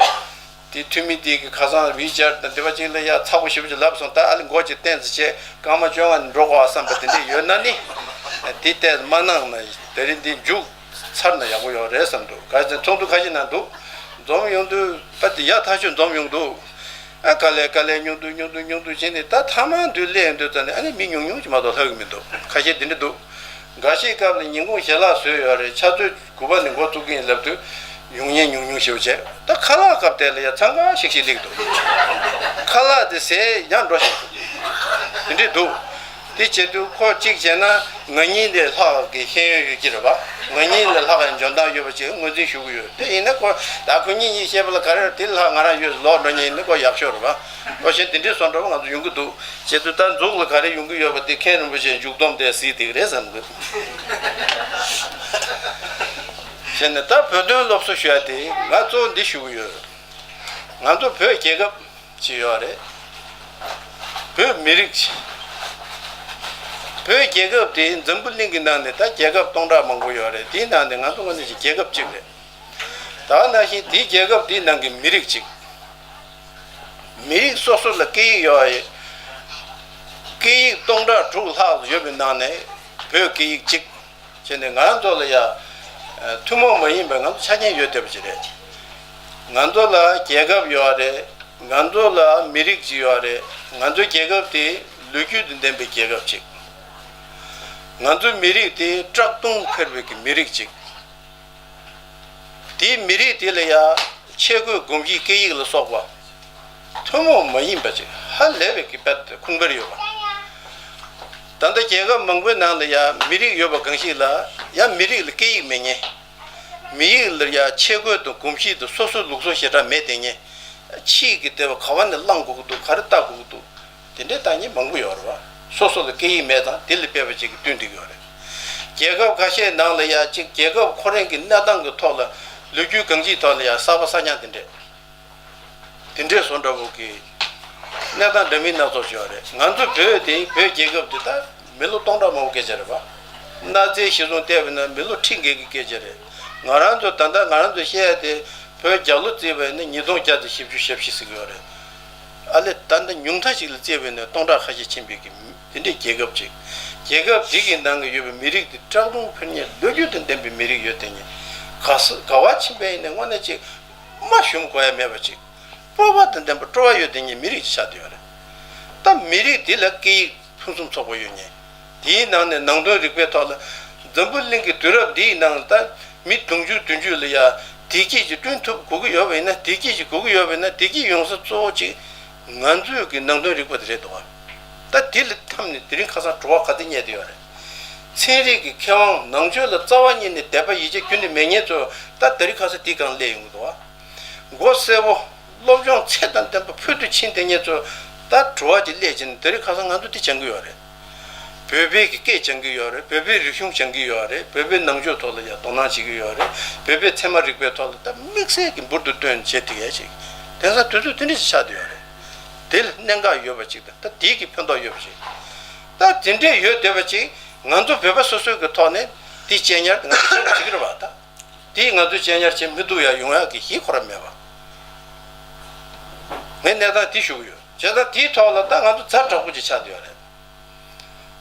དེ་འཐུས་མི་དེ་གི་ཁ་སང་ཝི་ཅར་དང་འདི་པ་ཅིག་ལ་ཡ་ཚ་པོ་ཞེ་པོ་ཅིག་ལབ་སོང་། ད་ཨ་ལི་མགོ་ཅིག་བསྟན་ཟེར་བྱས་སྐར་མ་བཅོ་ལྔ་ནས་འགྲོ་དགོས་བསམ་པ་དེ་འདྲས་ཡོད་ན་ནི། དེ་ལྟས་མ་གནང་ན་དེ་རིང་འདི་མཇུག་ཚར་ན་ཡག་པོ་ཡོད་རེད་བསམ་འདུག་ག་ཚོད་ཚོགས་འདུ་ཁ་ཤས་ནང་འདུག་འཛོམས་ཡོང་དུས་པ་དེ་ཡག་ཐག་ཆོད་འཛོམས་ཡོང་འདུག་ཨ་དཀའ་ལས་དཀའ་ལས་ཉུང་དུ་ཉུང་དུ་ཉུང་དུ་བྱས་ནས་ད་ཐ་མ་འདུག་སླེབས་ཡོང་དུས་ཙམ་ནས་ཨ་ནི་མི་ཉུང་ཉུང་ཅིག་མ་གཏོགས་ལྷག་གི་མི་འདུག་ཁ་ཤས་དེ་འདྲ་འདུག་འགའ་ཤས་སྐབས་ལ་ཉིན་གུང་ཞལ་ལག་བཟོས་ཡོད་རེད། ཕྱག་ཚོད་དགུ་པ་ནས་འགོ་བཙུགས་ཀྱི་ཡིན་ལབ་དུས་ཡོང་མཁན་ཉུང་ཉུང་ཞེ་པོ་བྱས། ད་ཁ་ལག་སྐབས་དེ་ལ་ཡང་འཚང་ཁ་ཤིག་ཤིག་སླེབས་འདུག་ཁ་ལག་དེ་ཟས་ཡང་འགྲོ་བཞིན་འདུག་དེ་འདྲས་འདུག་དེ་བྱེད་དུས་ཁོ་གཅིག་བྱས་ན་ང་གཉིས་ལས་ལྷག་གི་ཤེས་ཡོན་ཡོད་ཀྱི་རེད་པ། ང་གཉིས་ལས་ལྷག་གི་འཇོན་ཐང་ཡོད་པ་ཅིག་ངོས་འཛིན་ཞུ་གི་ཡོད། དེ་ཡིན་ན་ཁོ་ད་ཁོ་གཉིས་གཉིས་བཤད་པ་ལ་ག་རེ་དེ་ལས་ལྷག་ང་རང་ཡོད་ལོག་འགྲོ་མཁན་ཡིན་ན་ཁོ་ཡག་ཤོས་རེད་པ། ཨོ་གཞན་དེ་འདྲས་བཟོ་འདྲ་པོ་ང་ཚོ་ཡོང་གི་འདུག་བྱེད་དུས་ད་མཇུག་ལ་ག་རེ་ཡོང་གི་ཡོད་པ་དེ་མཁན་རིན་པོ་ཆེའི་མཇུག་སྡོམ་དེ་གཟིགས་བསྡད་ཀྱི་རེད་བསམ་གི། བྱས་ནས་ད་བོད་དོན་སློབ་གསོ་ཞུ་ཡ་དེ་ང་གཙོ་བོ་འདི་ཞུ་གི་ཡོད། ང་ཚོ་བོད་རྒྱལ་ཁབ་ཅིག་ཡོད་རེད། བོད་མི་རིགས་ཅིག་བོད་རྒྱལ་ཁབ་དེ་འཛམ་བུ་གླིང་གི་ནང་ནས་ད་རྒྱལ་ཁབ་སྟོང་ཕྲག་མང་པོ་ཡོད་རེད། དེའི་ནང་ནས་ང་ཚོ་དངོས་གནས་ཀྱི་རྒྱལ་ཁབ་གཅིག་རེད། ད་ནང་བཞིན་དེའི་རྒྱལ་ཁབ་དེའི་ནང་གི་མི་རིགས་གཅིག་མི་རིགས་སོ་སོ་ལ་སྐད་ཡིག་ཡོད་རེད། སྐད་ཡིག་སྟོང་ཕྲག་དྲུག་ལྷག་ཡོད་པའི་ནང་ནས་བོད་སྐད་ཡིག་གཅིག་བྱས་ནས་ང་རང་ཚོ་ལ་ཡ་ ཐུན་མོང་མ་ཡིན་པའི་ང་ཚོ་ཆ་རྐྱེན་ཡོད་བསྡད་པ་ཅིག་རེད། ང་ཚོ་ལ་རྒྱལ་ཁབ་ཡོད་རེད། ང་ཚོ་ལ་མི་རིགས་ཅིག་ཡོད་རེད། ང་ཚོའི་རྒྱལ་ཁབ་དེ་ལོ་རྒྱུས་དང་ལྡན་པའི་རྒྱལ་ཁབ་ཅིག་ང་ཚོའི་མི་རིགས་དེ་བཀྲག་མདངས་འཁེལ་བའི་གི་མི་རིགས་ཅིག་དེའི་མི་རིགས་དེ་ལ་ཡ་ཆས་གོས་གོམས་གཤིས་སྐད་ཡིག་ལ་སོགས་པ་ཐུན་མོང་མ་ཡིན་པ་ཅིག་ཧ་ལས་པའི་གི་དཔེ་ཁུངས་དཔེར་ཡོད་པ། ད་ལྟ་རྒྱལ་ཁབ་མང་པོའི་ནང་ལ་ཡ་མི་རིགས་ཡོད་པ་གང་ཞིག་ལ་ཡ་མི་རིགས་ལ་སྐད་ཡིག་མེད་མཁན། མི་ཡིག་ལ་ཡ་ཆས་གོས་དང་གོམས་གཤིས་དང་སོ་སོའི་ལུགས་སྲོལ་ཞེ་དྲག་མེད་བསྡད་མཁན། ཕྱིའི་གི་ལྟེ་བ་ག་བ་ནས་བླང་དགོས་ཀྱི་འདུག་ག་རེ་ལྟ་དགོས་ཀྱི་འདུག་དེ་འདྲའི་ལྟ་མཁན་མང་པོ་ཡོད་རེད་བ། སོ་སོ་ལ་སྐད་ཡིག་མེད་དང་དེ་ལ་དཔེ་བ་ཅིག་གིས་བསྟུན་བསྡད་ཀྱི་ཡོད་རེད། རྒྱལ་ཁབ་ཁ་ཤས་ནང་ལ་ཡ་གཅིག་རྒྱལ་ཁབ་ཁོ་རང་གི་གནས་སྟངས་ཀྱི་ཐོག་ལ་ལོ་རྒྱུས་གང་ཅིའི་ཐོག་ལ་ཡ་གསར་པ་གསར་རྐྱང་དེ་འདྲས། དེ་འདྲས་བཟོ་འདྲ་བོ་གི་གནས་སྟངས་འདྲ་མིན་སྣ་ཚོགས་ཡོད་རེད། ང་ཚོ་བོད་དེ་བོད་རྒྱལ་ཁབ་དེ་ད་མི་ལོ་སྟོང་ཕྲག་མང་པོ་སྐད་ཆ་རེད་བ། གནའ་རྫས་གཞིར་བཟུང་བལྟས་པ་ན་མི་ལོ་ཁྲི་འགའ་གི་སྐད་ཆ་རེད། ང་རང་ཚོ་ད་ལྟ་ང་རང་ཚོ་བཤད་ཡ་དེ་བོད་རྒྱལ་ལོ་བརྩིས་པ་ཡིན་ན་ཉིས་སྟོང་བརྒྱ་དང་བཞི་བཅུ་ཞེ་བཞི་ཟེར་གི་ཡོད་རེད། ཨ་ལེ་ད་ལྟ་ཉུང་མཐའ་ཞིག་ལ་བརྩིས་པ་ཡིན་ན་སྟོང་ཕྲག་ཁ་ཤས་ཕྱིན་པའི་གི་དེ་འདྲའི་རྒྱལ་ཁབ་ཅིག་རྒྱལ་ཁབ་དེ་གི་ནང་གི་ཡོད་པའི་མི་རིགས་དེ་བཀྲག་མདངས་འཁེལ་མཁན་ལོ་རྒྱུས་དང་ལྡན་པའི་མི་རིགས་ཡོད་དེ་ཉིད་ག་ས་ག་བ་ཕྱིན་པ་ཡིན་ན་དངོས་གནས་ཅིག་མ་ཞུམ་དགོས་ཡ་མེད་པ་ཅིག་སྤོབས་པ་དང་ལྡན་པ་སྤྲོ་བ་ཡོད་དེ་ཉིད་མི་རིགས་ཅིག་ཆགས་བསྡད་ཡོད་རེད། ད་མི་རིགས་དེ་ལ་སྐད་ཡིག་ཕུན་སུམ་ཚོགས་པོ་ཡོད་མཁན། དེའི་ནང་ནས་ནང་དོན་རིག་པའི་ཐོག་ལ་འཛམ་བུ་གླིང་གི་དུས་རབས་འདིའི་ནང་ད་མི་དུང་ཕྱུར་བདུན་ཅུ་ལ་ཡ་བདེ་སྐྱིད་ཅིག་བསྐྲུན་ཐུབ་དགོས་ཀྱི་ཡོད་པ་ཡིན་ན། བདེ་སྐྱིད་ཅིག་དགོས་ཀྱི་ཡོད་པ་ཡིན་ན་བདེ་སྐྱིད་ཡོང་ས་གཙོ་བོ་གཅིག་ང་ཚོའི་གི་ནང་དོན་རིག་པ་དེ་རེད་འདུག་ག་ད་དེ་ལ་འཐམས་ནས་དེ་རིང་ཁ་སང་བྲོ་བ་ག་ཚོད་རྙེད་བསྡད་ཡོད་རེད། ཚན་རིག་གི་མཁས་དབང་ནང་ཆོས་ལ་རྩ་བ་ཉིད་ནས་དད་པ་ཡིད་ཆེས་ཁྱོན་ནས་མེད་མཁན་ཚོ་ད་དེ་རིང་ཁ་སང་དེའི་སྒང་སླེབས་ཡོང་གི་འདུག་ག་མགོ་སེར་པོ། སློབ་སྦྱོང་ཚད་དང་ལྡན་པ་ཕུལ་དུ་ཕྱིན་དེ་ཉིད་ཚོ་ད་བྲོ་བ་ཅིག་སླེབས་བྱས་ནས་དེ་རིང་ཁ་སང་ང་ཚོ་འདི་སྦྱང་གི་ཡོད་རེད། བོད་པའི་གི་སྐད་སྦྱང་གི་ཡོད་རེད། བོད་པའི་རིག་གཞུང་སྦྱང་གི་ཡོད་རེད། བོད་པའི་ནང་ཆོས་ཐོག་ལ་ཡང་དོ་སྣང་བྱེད་ཀྱི་ཡོད་རེད། བོད་པའི་ཚད་མ་རིག་པའི་ཐོག་ལ་ད་དམིགས་བསལ་གྱི་འབུར་དུ་བཏོན་བྱེད་ཐུབ་ཡ་ཞིག་དེང་སང་དུས་ཚོད་དེ་འདྲ་ཞིག་ཆགས་བསྡད་ཡོད་རེད། དེ་ལ་གནད་འགག་ཡོད་པ་ཅིག་དང་ད་དེའི་གི་ཕན་ཐོགས་ཡོད་པ་ཞིག་ད་དེ་འདྲས་ཡོད་བསྡད་པ་ཅིག་ང་ཚོ་བོད་པ་སོ་སོའི་གི་ཐོག་ནས་དེ་གཅེས་ཉར་ང་ཚོ་བྱེད་དགོས་བྱེད་ཀྱི་རེད་བ་ད། དེས་ང་ཚོའི་གཅེས་ཉར་བྱེད་མི་ཐུབ་ཡ་ཡོང་ཡག་གི་གཞི་ཁོ་ར་མེད་པ། ངས་གནས་སྟངས་དེ་ཞུ་གི་ཡོད། བྱས་ཙང་དེའི་ཐོག་ལ་ད་ང་ཚོ་ཛ་དྲག་པོ་ཅིག་ཆགས་བསྡད་ཡོད་རེད།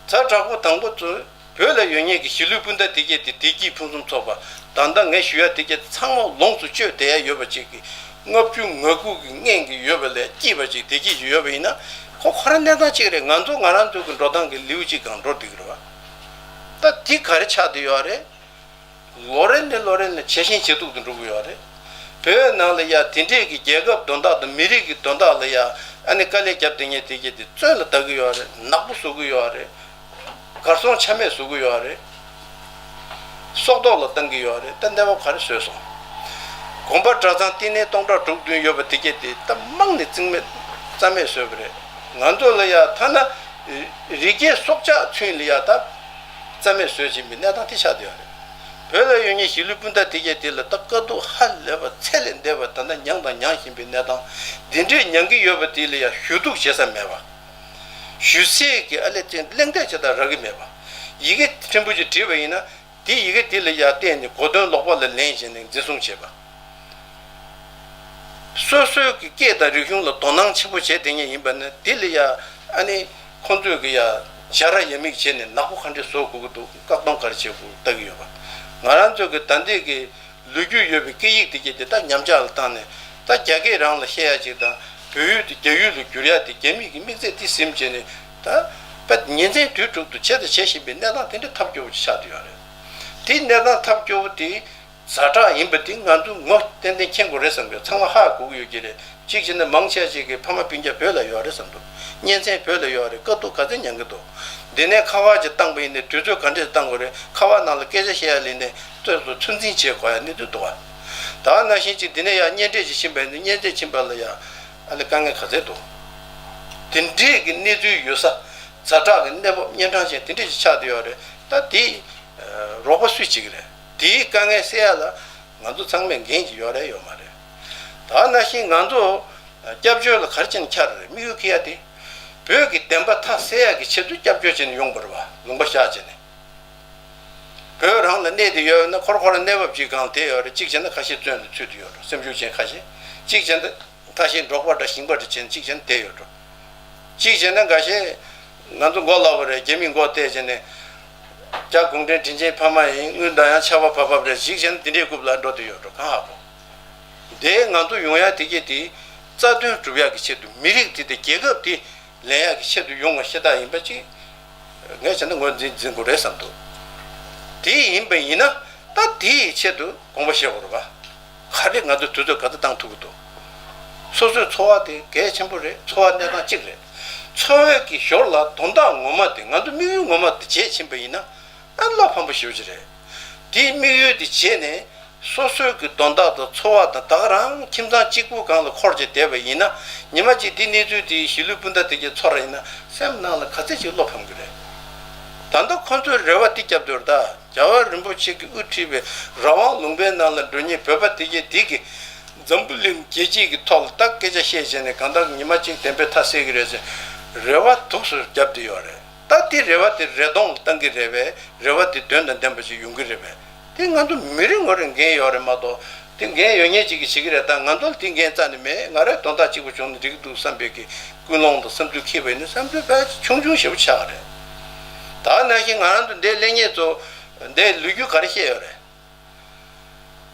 ཛ་དྲག་པོ་དང་པོ་ཚོས་བོད་ལ་ཡོད་མཁན་གྱི་གཞིས་ལུས་སྤུན་ཟླ་དེ་གས་དེ་བདེ་སྐྱིད་ཕུན་སུམ་ཚོགས་པ་ད་ལྟ་ངས་ཞུ་ཡ་དེ་གས་དེ་ཚང་མ་ལོངས་སུ་སྤྱོད་བསྡད་ཡ་ཡོད་པ་ཅིག་གི་ལྔ་བཅུ་ང་དགུ་གི་སྔོན་གྱི་ཡོད་པ་ལས་སྐྱིད་པ་ཅིག་བདེ་སྐྱིད་ཅིག་ཡོད་པ་ཡིན་ན་ཁོ་ཁོ་རང་གནས་སྟངས་གཅིག་རེད། ང་ཚོ་ང་རང་ཚོ་གི་འགྲོ་སྟངས་ཀྱི་ལེའུ་གཅིག་སྒང་འགྲོ་བསྡད་ཀྱི་རེད་བ། ད་དེ་ག་རེ་ཆགས་བསྡད་ཡོད་རེད། ལོ་རེ་ནས་ལོ་རེ་ནས་ཇེ་ཞན་ཇེ་སྡུག་ཏུ་འགྲོ་གི་ཡོད་རེད། བོད་ནང་ལ་ཡ་དེ་འདྲས་ཀྱི་རྒྱལ་ཁབ་དོན་དག་དང་མི་རིགས་ཀྱི་དོན་དག་ལ་ཡ་ཨ་ནི་དཀའ་ལས་བརྒྱབ་བསྡད་མཁན་དེ་གྱད་དེ་བཙོན་ལ་བཏང་གི་ཡོད་རེད། ནག་པོ་བཟོ་གི་ཡོད་རེད། གར་སོང་ཆ་མེད་བཟོ་གི་ཡོད་རེད། སྲོག་ཐོག་ལ་བཏང་གི་ཡོད་རེད། ད་གནས་བབ་ག་རེ་བཟོས་སོང་། དགོན་པ་གྲྭ་ཚང་བསྟི་གནས་སྟོང་ཕྲག་དྲུག་བདུན་ཡོད་པ་དེ་གྱད་དེ་ད་རྨང་ནས་རྩིག་མེད་རྩ་མེད་བཟོས་པ་རེད། ང་ཚོ་ལ་ཡ་ཐ་ན་རི་སྐྱེས་སྲོག་ཆགས་ཚུན་ལ་ཡ་ད་རྩ་མེད་བཟོས་ཕྱིན་པའི་གནས་སྟངས་དེ་ཆགས་བསྡད་ཡོད་རེད། བོད་ལ་ཡོད་མཁན་གཞིས་ལུས་སྤུན་ཟླ་དེ་གྱད་དེ་ལ་ད་དཀའ་སྡུག་ཧ་ལས་པ་ཚད་ལས་འདས་པ་ད་ལྟ་མྱངས་དང་མྱང་བཞིན་པའི་གནས་སྟངས་འདི་འདྲས་མྱང་གི་ཡོད་པ་དེ་ལ་ཡ་ཞུ་གཏུག་བྱེད་ས་མེད་པ། ཞུ་སའི་གི་ཨ་ལས་ཅན་གླེང་སྟེགས་ཅིག་ད་རག་གི་མེད་པ། ཡི་གེ་ཕྲན་བུ་ཅིག་བྲིས་པ་ཡིན་ན་དེ་ཡི་གེ་དེ་ལ་ཡ་བརྟེན་ནས་གོ་དོན་ལོག་པ་ལ་ལེན་བྱས་ནས་འཛིན་བཟུང་བྱས་པ། སོ་སོའི་གི་སྐད་དང་རིག་གཞུང་ལ་དོ་སྣང་ཆེན་པོ་བྱས་བསྡད་མཁན་ཡིན་པ་ནི་དེ་ལ་ཡ་ཨ་ནི་ཁོང་ཚོས་གི་ཡ་ཇ་ར་ཡ་མིག་བྱས་ནས་ནག་པོ་ག་འདྲས་བཟོ་དགོས་ཀྱི་འདུག་བཀག་སྡོམ་ག་རེ་བྱེད་དགོས་ལྟ་གི་ཡོད་པ། ང་རང་ཚོ་གི་ད་ལྟའི་གི་ལོ་རྒྱུས་ཡོད་པའི་སྐད་ཡིག་དེ་གྱད་དེ་ད་ཉམས་ཆག་ལ་བཏང་ནས་ད་རྒྱ་སྐད་རང་ལ་བཤད་ཡ་ཅིག་དང་བོད་ཡིག་དེ་རྒྱ་ཡིག་ལ་བསྒྱུར་ཡ་དེ་རྒྱ་མི་གི་དམིགས་ཚད་དེ་ཟིན་བྱས་ནས་ད་དཔེ་ཉིན་མཚན་དུས་དྲུག་ཏུ་བྱས་དང་བྱེད་བཞིན་པའི་གནས་སྟངས་དེ་འདྲ་ཐབས་སྐྱོ་བོ་ཅིག་ཆགས་བསྡད་ཡོད་རེད། དེ་གནས་སྟངས་ཐབས་སྐྱོ་བོ་དེ་ཛ་དྲག་ཡིན་པ་དེ་ང་ཚོ་ངོ་ཏན་ཏན་མཁྱེན་དགོས་རེད་བསམ་གི། ཚང་མ་ཧ་གོ་གི་ཡོད་ཀྱི་རེད། གཅིག་བྱས་ན་མང་ཆེ་ཅིག་གི་ཕ་མ་སྤུན་ཀྱག་བོད་ལ་ཡོད་རེད་བསམ་འདུག་གཉེན་ཚན་བོད་ལ་ཡོད་རེད། དཀའ་སྡུག་ག་ཚད་མྱང་གི་འདུག་འདི་ནས་ཁ་པར་ཅིག་བཏང་པ་ཡིན་ནའི་དུས་ཚོད་ག་འདྲས་བཏང་དགོས་རེད། ཁ་པར་ནང་ལ་སྐད་ཆ་བཤད་ཡ་ལས་ནས་ཚོད་ཚོད་ཚོད་འཛིན་བྱེད་དགོས་ཡ་གནས་ཚུལ་འདུག་ག་ད་ནང་བཞིན་ཅིག་འདི་ནས་ཡ་གཉེན་འཕྲད་ཅིག་ཕྱིན་པ་ཡིན་ནའི་གཉེན་ཚན་ཕྱིན་པ་ལ་ཡ་ཨ་ལེ་དཀའ་ངལ་ག་ཚད་འདུག་དེ་འདྲས་ཀྱི་གནས་ཚུལ་ཡོད་ས་ཛ་དྲག་གི་གནས་བབ་གཉན་འཕྲང་ཅན་དེ་འདྲས་ཅིག་ཆགས་བསྡད་ཡོད་རེད། ད་དེ་རོགས་པ་སུས་བྱེད་ཀྱི་རེད། དེའི་དཀའ་ངལ་སེལ་ཡ་ལ་ང་ཚོ་ཚང་མས་འགན་ཅིག་ཡོད་རེད་ཡོད་མ་རེད། ད་ནང་བཞིན་ང་ཚོ་སྐྱབས་བཅོལ་ལ་ག་རེ་བྱས་ནས་འཁྱར་རེད། དམིགས་ཡུལ་འཁྱེར་ཡ་དེ་བོད་ཀྱི་བདེན་པ་མཐའ་གསལ་ཡ་གི་ཆེད་དུ་སྐྱབས་བཅོལ་བྱས་ནས་ཡོང་བ་རེད་བ། ལུང་པ་བཞག་བྱས་ནས། བོད་རང་ལ་གནས་བསྡད་ཡོད་ན་ཁོར་ཁོར་གནས་བབ་ཅིག་སྒང་བསྡད་ཡོད་རེད། གཅིག་བྱས་ན་ཁ་ཤས་བཙོན་ལ་ཚུད་བསྡད་ཡོད་རེད། སེམས་ཤུགས་ཅན་ཁ་ཤས། གཅིག་བྱས་ན་ཐ་ཤལ་འབྲོག་པ་འདྲ་ཞིང་པ་འདྲ་བྱས་ན་གཅིག་བྱས་ན་བསྡད་ཡོད་འགྲོ། གཅིག་བྱས་ན་འགའ་ཤས་ང་ཚོ་མགོ་ལབ་པ་རེད། རྒྱ་མིས་མགོ་བཏེགས་བྱས་ནས་ རྒྱ་གུང་ཁྲན་དྲིན་ཆེན་ཕ་མ་ཡིན། དངུལ་འདང་ཡང་ཆར་པ་བབ་བབ་རེད། ཞིག་བྱས་ན་འདི་འདྲའི་རྐུབ་ལ་འགྲོ་དུ་ཡོད་འགྲོ་གང་ཧ་གོ། དེ་ང་ཚོ་ཡོང་ཡ་དེ་གྱད་དེ་རྩ་དོན་སྒྲུབ་ཡག་གི་ཆེད་དུ། མི་རིགས་དེ་དང་རྒྱལ་ཁབ་དེ་ལེན་ཡག་གི་ཆེད་དུ་ཡོང་བ་ཤ་སྟག་ཡིན་པ་ཅིག་ངས་བྱས་ན་ངོས་འཛིན་འཛིན་དགོས་རེད་བསམ་འདུག་དེ་ཡིན་པ་ཡིན་ན་ད་དེའི་ཆེད་དུ་དགོངས་པ་བཞེས་དགོས་རེད་པ། ག་རེ་ང་ཚོ་དུས་ཚོད་ག་ཚོད་བཏང་ཐུབ་ཀྱི་འདུག་སོ་སོའི་འཚོ་བ་དེ་གལ་ཆེན་པོ་རེད། འཚོ་བ་གནས་སྟངས་གཅིག་རེད། འཚོ་བའི་གི་ཞོར་ལ་དོན་དག་ངོ་མ་དེ། ང་ཚོ་དམིགས་ཡུལ་ངོ་མ་དེ་བརྗེད་ཕྱིན་པ་ཡིན་ན་ཨ་བློ་ཕམ་པོ་ཞེ་པོ་ཅིག་རེད། དེའི་དམིགས་ཡུལ་དེ་བརྗེད་ནས་སོ་སོའི་གི་དོན་དག་དང་འཚོ་བ་དང་ད་ག་རང་ཁྱིམ་ཚང་གཅིག་པུ་སྒང་ལ་འཁོར་བྱས་བསྡད་པ་ཡིན་ན། ཉི་མ་གཅིག་དེ་གནས་ཚུལ་དེ་གཞིས་ལུས་སྤུན་ཟླ་དེ་གྱད་ཚོར་བ་ཡིན་ན་སེམས་ནང་ལ་ག་ཚད་ཅིག་བློ་ཕམ་གི་རེད། ད་ལྟ་ཁོ་ཚོས་རེ་བ་དེ་བརྒྱབ་འདུག་ད་རྒྱལ་བ་རིན་པོ་ཆེ་གིས་དབུ་ཁྲིད་པའི་རང་དབང་ལུང་པའི་ནང་ལ་འགྲོ་མཁན་བོད་པ་དེ་གྱད་དེ་གིས་འཛམ་བུ་གླིང་རྒྱལ་སྤྱིའི་གི་ཐོག་ལ་ད་སྐད་ཆ་བཤད་བྱས་ནས་གང་ལྟར་ཉི་མ་གཅིག་བདེན་པའི་མཐའ་གསལ་གི་རེད་ཟེར་རེ་བ་སྡུག་སུ་བརྒྱབ་བསྡད་ཡོད་རེད། ད་དེ་རེ་བ་དེ་རེ་སྟོང་ལ་བཏང་གི་རེད་པས། རེ་བ་དེ་དོན་དང་ལྡན་པ་ཞིག་ཡོང་གི་རེད་པས། དེ་ང་ཚོ་མི་རེ་ངོ་རེ་འགན་ཡོད་རེད་མ་གཏོགས། དེ་འགན་ཡོད་མཁན་ཅིག་གིས་བྱེད་ཀྱི་རེད། ད་ང་ཚོ་ལ་དེ་འགན་རྩ་ནས་མེད། ང་རའི་དོན་དག་གཅིག་པུ་བྱུང་ན་འགྲིག་གི་འདུག་བསམ་པའི་གི་ཀུན་སློང་དང་བསམ་ཚུལ་འཁྱེར་བ་ཡིན་ན་བསམ་ཚུལ་དཔེ་ཆུང་ཆུང་ཞེ་པོ་ཆགས་རེད། ད་ནང་བཞིན་ང་རང་ཚོ་འདིར་སླེབས་མཁན་ཚོ་འདིར་ལོ་རྒྱུས་ག་རེ་བཤད་ཡོད་རེད།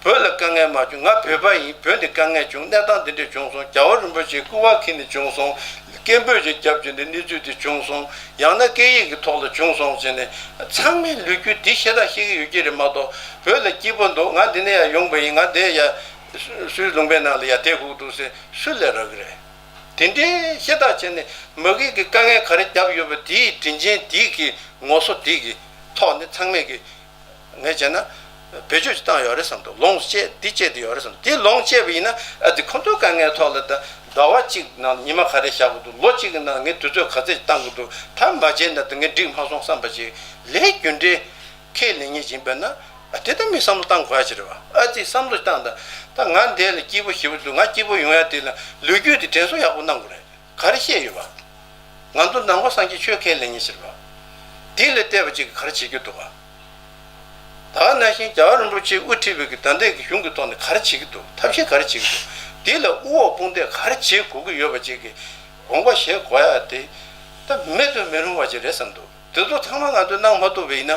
བོད་ལ་དཀའ་ངལ་མ་བྱུང་། ང་བོད་པ་ཡིན། བོད་འདི་དཀའ་ངལ་བྱུང་། གནས་སྟངས་འདི་འདྲ་བྱུང་སོང་། རྒྱལ་བ་རིན་པོ་ཆེའི་སྐུ་པར་འཁྱེར་ནས་བྱུང་སོང་། སྐད་འབོད་ཅིག་བརྒྱབ་བྱས་ནས་གནས་ཚུལ་འདི་བྱུང་སོང་། ཡང་ན་སྐད་ཡིག་གི་ཐོག་ལ་བྱུང་སོང་ཟེར་ནས་ཚང་མས་ལོ་རྒྱུས་འདི་ཤ་སྟག་ཤེས་ཀྱི་ཡོད་ཀྱི་རེད་མ་གཏོགས། བོད་ལ་སྐྱིད་པོ་འདུག་ང་འདི་ནས་ཡར་ཡོང་པ་ཡིན། ང་འདིར་ཡར་སུའི་ལུང་པའི་ནང་ལ་ཡར་བསྡད་དགོས་འདུག་ཟེར་སུས་ལབ་རག་གི་རེད། དེ་འདྲའི་ཤ་སྟག་བྱས་ནས་མ་གི་གི་དཀའ་ངལ་ག་རེ་བརྒྱབ་ཡོད་པ་དེའི་དྲིན་ཆེན་དེའི་གི་ངོ་སོ་དེའི་གི་ཐོག་ནས་ཚང་མས་གི་ངས་བྱས་ན། བེད་སྤྱོད་ཅིག་བཏང་ཡོད་རེད་བསམ་འདུག་ལོངས་སྤྱད་འདི་སྤྱད་དེ་ཡོད་རེད་བསམ། དེ་ལོངས་སྤྱད་པ་ཡིན་ན་ཨ་དེ་ཁོ་ཚོའི་དཀའ་ངལ་ཐོག་ལ་ད་ཟླ་བ་གཅིག་ནང་ཉི་མ་ག་རེ་བཞག་དགོས་འདུག་ལོ་གཅིག་གི་ནང་ངས་དུས་ཚོད་ག་ཚད་བཏང་དགོས་འདུག་ད་མ་བྱས་ན་ད་ངས་འགྲིག་མ་སོང་བསམ་པ་ཅིག་ལས་རྒྱུ་འབྲས་ཁས་ལེན་མཁན་ཅིག་ཡིན་པ་ན། ཨ་དེ་ད་མི་བསམ་བློ་བཏང་དགོས་ཡ་ཅིག་རེད་བ། ཨ་ཙི་བསམ་བློ་བཏང་ད། ད་ང་འདི་ལ་སྐྱིད་པོ་ཞེ་པོ་འདུག་ང་སྐྱིད་པོ་ཡོང་ཡ་དེ་ལ་ལོ་རྒྱུས་དེ་དྲན་གསོ་ཡག་པོ་གནང་དགོས་རེད། ག་རེ་བཤད་ཡོད་པ། ང་ཚོ་ནང་པ་སངས་རྒྱས་ཆོས་ཁས་ལེན་མཁན་ཞིག་རེད་པ། དེ་ལ་བལྟས་པ་ཅིག་གིས་ག་རེ་བྱེད་ཀྱི་འདུག་ག་ད་ག་ནང་བཞིན་རྒྱལ་བ་རིན་པོ་ཆེས་དབུ་ཁྲིད་པའི་གི་ད་ལྟའི་གི་གཞུང་གི་ཐོག་ནས་ག་རེ་བྱེད་ཀྱི་འདུག་ཐབས་ཤེས་ག་རེ་བྱེད་ཀྱི་འདུག་དེ་ལ་དབུ་འོག་དཔུང་འདེགས་ག་རེ་བྱེད་དགོས་ཀྱི་ཡོད་པ་ཅིག་གི་དགོངས་པ་བཞེས་དགོས་ཡ་དེ་ད་མེད་དུ་མི་རུང་བ་ཅིག་རེད་བསམ་འདུག་དེ་ཚོ་ཚང་མ་ང་ཚོས་གནང་མ་ཐུབ་པ་ཡིན་ན།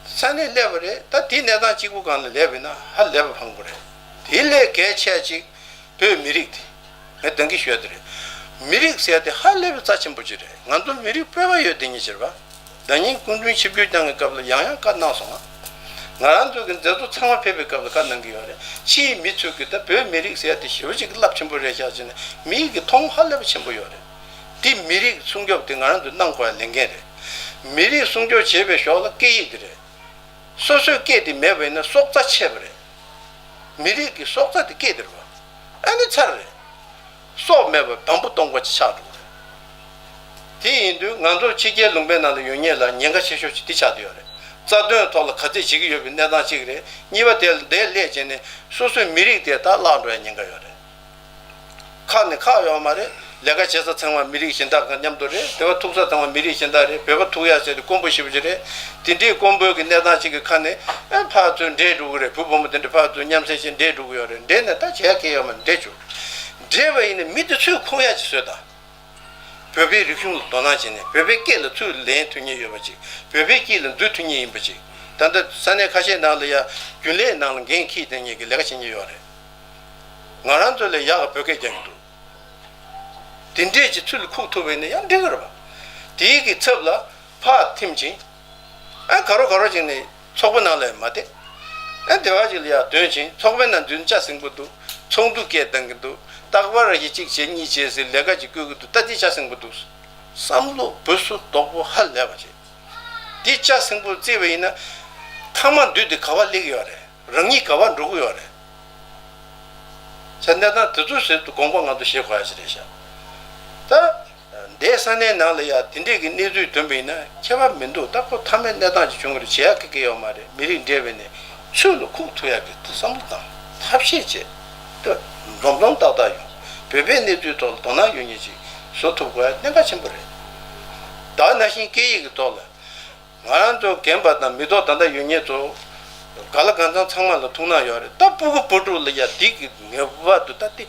ས་གནས་སླེབས་པ་རེད། ད་དེའི་གནས་སྟངས་གཅིག་པུ་སྒང་ལ་སླེབས་པ་ཡིན་ན་ཧ་ལས་པ་ཕངས་པོ་རེད། དེ་ལས་གལ་ཆེ་ཅིག་བོད་མི་རིགས་དེ། ངས་འདང་གི་ཞུ་ཡ་དེ་རེད། མི་རིགས་ཟེར་ཡ་དེ་ཧ་ལས་པའི་རྩ་ཆེན་པོ་ཅིག་རེད། ང་ཚོ་མི་རིགས་སྤོབས་པ་ཡོད་དེ་ཉིད་ཟེར་བ། ཟླ་ཉིན་སྐུ་མདུན་ཆིབས་བསྒྱུར་བསྐྱངས་ཀྱི་སྐབས་ལ་ཡང་ཡང་བཀའ་གནང་སོང་ང་། ང་རང་ཚོ་གི་མཛད་གཙོ་ཚང་མ་ཕེབས་པའི་སྐབས་ལ་བཀའ་གནང་གི་ཡོད་རེད། ཕྱིའི་མི་ཚོས་གི་ད་བོད་མི་རིགས་ཟེར་ཡ་དེ་ཞེ་པོ་ཅིག་གི་རླབས་ཆེན་པོ་རེད་ཤག་ཟེར་ནས་མིའི་གི་མཐོང་ཧ་ལས་པ་ཆེན་པོ་ཡོད་རེད། དེ་མི་རིགས་སྲུང་སྐྱོབ་དེ་ང་རང་ཚོས་གནང་དགོས་ཡ་ལས་འགན་རེད། མི་རིགས་སྲུང་སྐྱོབ་བྱེད་པའི་ཞོར་ལ་སྐད་ཡིག་དེ་རེད། སོ་སོའི་སྐད་དེ་མེད་པ་ཡིན་ན་སྲོག་རྩ་ཆད་པ་རེད། མི་རིགས་ཀྱི་སྲོག་རྩ་དེ་སྐད་དེ་རེད་བ། ཨ་ནི་ཚར་རེད། སྲོག་མེད་པར་དམ་པོ་གཏོང་དགོས་ཀྱི་ཆགས་འགྲོ་གི་རེད། དེ་ཡིན་དུས་ང་ཚོ་ཕྱི་རྒྱལ་ལུང་པའི་ནང་ལ་ཡོད་མཁན་ལ་ཉེན་ཁ་ཆེ་ཤོས་ཅིག་དེ་ཆགས་བསྡད་ཡོད་རེད། རྩ་དོན་ཐོག་ལ་ག་ཚད་བྱེད་ཀྱི་ཡོད་པའི་གནས་སྟངས་གཅིག་རེད། གཉིས་པ་དེ་ལ་འདིར་སླེབས་བྱས་ནས་སོ་སོའི་མི་རིགས་དེ་དག་བརླག་འགྲོ་ཡ་ཉེན་ཁ་ཡོད་རེད། ཁག་ནི་ཁག་ཡོད་མ་རེད། ལས་ཀ་བྱེད་ས་ཚང་མ་མི་རིགས་གཞན་དག་དང་མཉམ་དུ་རེད། སྡེ་བ་ཐུག་ས་ཚང་མ་མི་རིགས་གཞན་དག་རེད། བོད་པ་ཐུག་ཡ་ཟེར་དེ་དཀོན་པོ་ཞེ་པོ་ཅིག་རེད། དེ་འདྲའི་དཀོན་པོའི་གི་གནས་སྟངས་ཅིག་གི་ཁ་ནས་ཨ་ཕར་ཚུར་འདྲེས་འགྲོ་གི་རེད། བུ་བུ་མོ་དེ་འདྲ་ཕར་ཚུར་མཉམ་བསྲེས་བྱས་འདྲེས་འགྲོ་གི་ཡོད་རེད། འདྲེས་ནས་ད་བྱེད་ཡ་གི་ཡོད་མ་རེད། འདྲེས་བཅུག་འདྲེས་པ་ཡིན་ན་མི་དེ་ཚོས་ཁུག་ཡ་ཅིག་བཟོས་དང་། བོད་པའི་རིག་གཞུང་ལ་དོ་སྣང་བྱས་ནས་བོད་པའི་སྐད་ལ་ཚུར་ལེན་ཐུབ་མཁན་ཡོད་པ་ཅིག་བོད་པའི་སྐད་ལ་འཛུལ་ཐུབ་མཁན་ཡིན་པ་ཅིག་ད་ལྟ་ས་གནས་ཁ་ཤས་ནང་ལ་ཡ་རྒྱུན་ལས་ནང་ལ་འགན་འཁྱེར་བསྡད་མཁན་གྱི་ལས་ཀ་བྱེད་མཁན་ཡོད་རེད། ང་རང་ཚོ་ལས་ཡག་གི་བོད་སྐད་རྒྱག་གི་འདུག་དེ་འདྲས་ཀྱི་ཚུལ་ལ་ཁུག་ཐུབ་པ་ཡིན་ན་ཡང་འགྲིག་གི་རེད་པ། དེའི་གི་ཚབ་ལ་ཕར་ཐིམ་ཅིང་། ཨ་ག་རོ་ག་རོ་ཅིག་ནས་ཚོགས་པ་ནང་ལ་ཡང་མ་བསྡད། ཨ་སྡེ་བ་ཅིག་ལ་ཡང་འདོན་ཅིང་། ཚོགས་པའི་ནང་འཛུལ་ན་ཅ་ཟིང་པོ་འདུག་ཚོགས་འདུ་སྐད་བཏང་གི་འདུག་རྟག་པར་ར་ཞིག་གཅིག་བྱེད་གཉིས་བྱེད་ཟེར་ལས་ཀ་ཅིག་བསྐུལ་གི་འདུག་ད་འདི་ཅ་ཟིང་པོ་འདུག་བསམ་བློ་སྦུ་སུ་དོག་པོ་ཧ་ལས་པ་བྱེད། འདི་ཅ་ཟིང་པོ་བརྩིས་པ་ཡིན་ན་ཐ་མ་འདུས་ཏེ་ག་པར་སླེབས་ཀྱི་ཡོད་རེད། རང་ཉིད་ག་པར་འགྲོ་གི་ཡོད་རེད། ཆ་གནས་སྟངས་དེ་ཚོ་ཟེར་དུས་དགོངས་པ་ང་ཚོ་བཞེས་དགོས་ཡ་ཞིག་རེད་ཤག་ད་འདས་ས་གནས་ནང་ལ་ཡ་དེ་འདྲས་ཀྱི་གནས་ཚུལ་ཐོན་པ་ཡིན་ན་ཁྱད་པར་མི་འདུག་ད་ཁོ་མཐའ་མའི་གནས་སྟངས་ཅིག་བྱུང་གི་རེད། བྱེད་ཡ་གི་གི་ཡོད་མ་རེད། མི་རིགས་འདྲེས་པ་ནས་ཚུར་ལ་ཁུག་ཐུབ་ཡ་གི་བསམ་བློ་བཏང་ཐབས་ཤེས་བྱས་ད་འཛོམས་འཛོམས་ཏག་ཏག་ཡོང་། བོད་པའི་གནས་ཚུལ་ཐོག་ལ་དོ་སྣང་ཡོད་མཁན་ཅིག་བཟོ་ཐུབ་དགོས་ཡ་གནད་འགག་ཆེན་པོ་རེད། ད་ནང་བཞིན་སྐད་ཡིག་གི་ཐོག་ལ། ང་རང་ཚོ་རྒན་པ་དང་མི་ཐོག་ད་ལྟ་ཡོད་མཁན་ཚོ་ག་ལ་གང་འཚམ་ཚང་མ་ལ་ཐུགས་སྣང་ཡོད་རེད། ད་སྤུ་གུ་བུ་ཕྲུག་ལ་ཡ་འདི་གི་ངེས་པར་དུ་ད་དེ་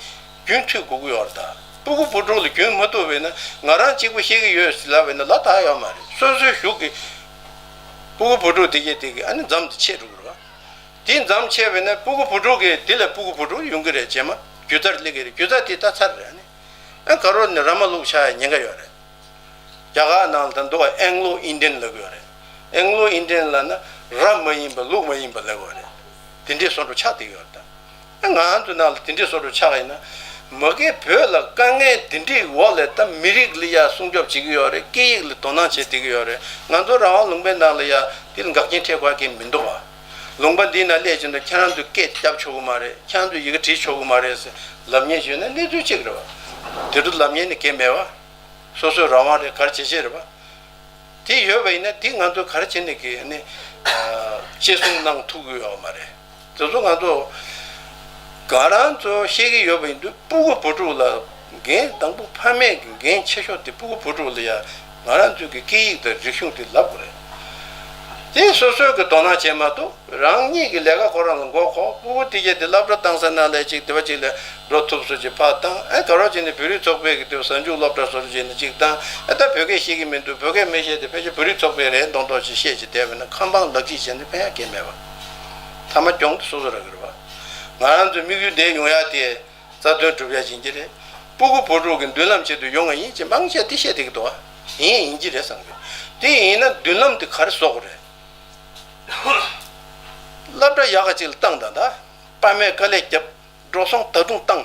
རྒྱུན་མཐུད་དགོས་ཀྱི་ཡོད་རེད། ད་སྤུ་གུ་བུ་ཕྲུག་ལ་རྒྱུན་མ་མཐུད་པ་ཡིན་ན་ང་རང་གཅིག་པུ་ཤེས་ཀྱི་ཡོད་ཟེར་ལབ་པ་ཡིན་ན་ལ་དྭགས་ཡོད་མ་རེད། སོ་སོའི་གཞུང་གི་ སྤུ་གུ་བུ་ཕྲུག་དེ་གས་དེ་གི་ཨ་ནི་མཚམས་དེ་ཆད་འགྲོ་གི་རེད་བ། དེ་མཚམས་ཆད་པས་ན་སྤུ་གུ་བུ་ཕྲུག་གི་དེ་ལ་སྤུ་གུ་བུ་ཕྲུག་ཡོང་གི་རེད། རྗེས་མ་སྒྱུ་རྩལ་སླེབས་ཀྱི་རེད། སྒྱུ་རྩལ་དེ་ད་ཚར་རེད། ཨ་ནི་ཨ་ག་རོ་ནི་ར་མ་ལུག་ཆགས་ཡ་ཉེན་ཁ་ཡོད་རེད། རྒྱ་གར་ནང་ལ་ད་འདུག་བ། ཨེང་ལོ་ཨིན་ཌི་ཡན་ལབ་ཀྱི་ཡོད་རེད། ཨེང་ལོ་ཨིན་ཌི་ཡན་ལབ་ན་ར་མ་ཡིན་པ་ལུག་མ་ཡིན་པ་ལབ་ཀྱི་ཡོད་རེད། དེ་འདྲའི་བཟོ་འདྲ་ཆགས་བསྡད་ཀྱི་ཡོད་རེད་ད། ང་ཚོ་ནང་ལ་དེ་འདྲའི་བཟོ་འདྲ་ཆགས་ཡིན་ན། མ་གི་བོད་ལ་དཀའ་ངལ་དེ་འདྲའི་འོག་ལ་ད་མི་རིགས་ལ་ཡ་སྲུང་སྐྱོབ་བྱེད་ཀྱི་ཡོད་རེད། སྐད་ཡིག་ལ་དོ་སྣང་བྱེད་བསྡད་ཀྱི་ཡོད་རེད། ང་ཚོ་རང་དབང་ལུང་པའི་ནང་ལ་ཡ་དེ་ལ་འགག་རྐྱེན་འཕྲད་དགོས་མཁན་མི་འདུག་བ། ལུང་པ་འདིའི་ནང་སླེབས་ཕྱིན་ན་ཁྱེད་རང་ཚོས་སྐད་རྒྱབ་ཆོག་གི་མ་རེད། ཁྱེད་རང་ཚོས་ཡི་གེ་བྲིས་ཆོག་གི་མ་རེད་ཟེར་ལབ་མཁན་ཞིག་ཡོད་ན་གནས་ཚུལ་གཅིག་རེད་བ། དེ་འདྲ་ལབ་མཁན་ནི་གང་མེད་བ། སོ་སོའི་རང་དབང་རེད། ག་རེ་བྱེད་བྱེད་རེད་བ། དེ་ཡོད་པ་ཡིན་ན་དེ་ང་ཚོ་ག་རེ་བྱས་ནས་ཀྱི་ནི་གཅེས་སྲུང་གནང་ཐུབ་ཀྱི་ཡོད་མ་རེད། དེ་ཚོ་ང་ཚོ་ག་རང་ཚོ་ཤེས་ཀྱི་ཡོད་པ་ཡིན་དུས་སྤུ་གུ་བུ་ཕྲུག་ལ་འགན། དང་པོ་ཕ་མས་ཀྱི་འགན་ཆེ་ཤོས་དེ་སྤུ་གུ་བུ་ཕྲུག་ལ་ཡ་ང་རང་ཚོའི་གི་སྐད་ཡིག་དང་རིག་གཞུང་དེ་བསླབ་དགོས་རེད། དེ་སོ་སོའི་གི་དོ་སྣང་བྱས་མ་གཏོགས། རང་ཉིད་ཀྱི་ལས་ཀ་ཁོ་རང་ལ་མགོ་འཁོར། སྤུ་གུ་དེ་གས་དེ་སློབ་གྲྭ་བཏང་ས་ནང་ལ་ཅིག་དེ་བ་ཅིག་ལ་འགྲོ་ཐུབ་སོ་ཅིག་ཕར་བཏང་། ཨེ་ག་རོ་ཅིག་ནི་བོད་རིགས་ཚོགས་པའི་གི་དེ་བ་གཟའ་མཇུག་སློབ་གྲྭ་སོ་ཅིག་ནི་ཅིག་བཏང་། ཨེ་ད་བོད་སྐད་ཤེས་ཀྱི་མི་འདུག་བོད་སྐད་མི་ཤེས་ཏེ་ཕལ་ཆེར་བོད་རིགས་ཚོགས་པའི་རེད་མདོག་མདོག་ཅིག་བཤད་ཅིག་བསྡད་པ་ན་ཁ་འཕངས་ལག་གཅིག་བྱས་ནས་ཕན་ཡ་གང་མེད་པ། མཐའ་མ་གྱོང་དེ་སོ་སོ་རག་གི་རེད་བ། ང་རང་ཚོའི་དམིགས་ཡུལ་འདི་ཡོང་ཡ་དེ་རྩ་དོན་སྒྲུབ་ཡ་ཡིན་གྱི་རེད། སྤུ་གུ་བུ་ཕྲུག་གི་མདུན་ལམ་ཆེད་དུ་ཡོང་བ་ཡིན་ཅེས་མང་ཆེ་དེ་བཤད་བསྡད་ཀྱི་འདུག་བ། ཡིན་ཡིན་གྱི་རེད་བསམ་གི། དེ་ཡིན་ན་མདུན་ལམ་དེ་ག་རེ་བཟོ་དགོས་རེད། སློབ་གྲྭ་ཡག་ག་ཅིག་ལ་བཏང་དང་། ད་ཕ་མས་དཀའ་ལས་བརྒྱབ། འགྲོ་སོང་ད་དུང་བཏང་།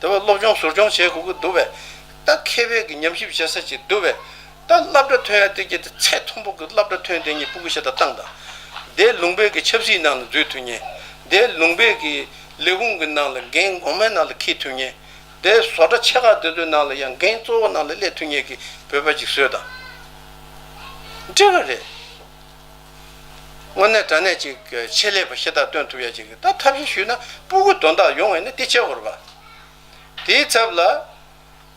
དེ་བ་སློབ་སྦྱོང་ཟུར་སྦྱོང་བྱེད་དགོས་ཀྱི་འདུག་བས། ད་མཁས་པའི་གི་ཉམས་ཞིབ་བྱེད་ས་ཅིག་འདུག་བས། ད་སློབ་གྲྭ་ཐོན་ཡ་དེ་གྱད་དེ་ཚད་མཐོན་པོ་གི་སློབ་གྲྭ་ཐོན་དེ་ཉིད་སྤུ་གུ་ཤ་སྟག་བཏང་དང་། དེ་ལུང་པའི་གི་ཆབ་སྲིད་ནང་ལ་འཛུལ་ཐུབ་མཁན། དེ་ལུང་པའི་གི་ལས་ཁུངས་ཀྱི་ནང་ལ་འགན་གོང་མའི་ནང་ལ་འཁྱེར་ཐུབ་མཁན། དེ་བཟོ་གྲྭ་ཆེ་ཁག་དེ་ཚོའི་ནང་ལ་ཡང་འགན་གཙོ་བོ་ནང་ལ་སླེབས་ཐུབ་མཁན་གྱི་བོད་པ་ཅིག་བཟོས་དང་། འགྲིག་གི་རེད། དངོས་གནས་དྲང་གནས་ཅིག་ཆེད་ལས་པ་ཤ་སྟག་བཏོན་ཐུབ་ཡ་ཅིག་གི་ད་ཐབས་ཤེས་ཞུས་ན་སྤུ་གུ་དོན་དག་ཡོང་བས་ན་དེ་བྱེད་དགོས་རེད་པ། དེའི་ཚབ་ལ་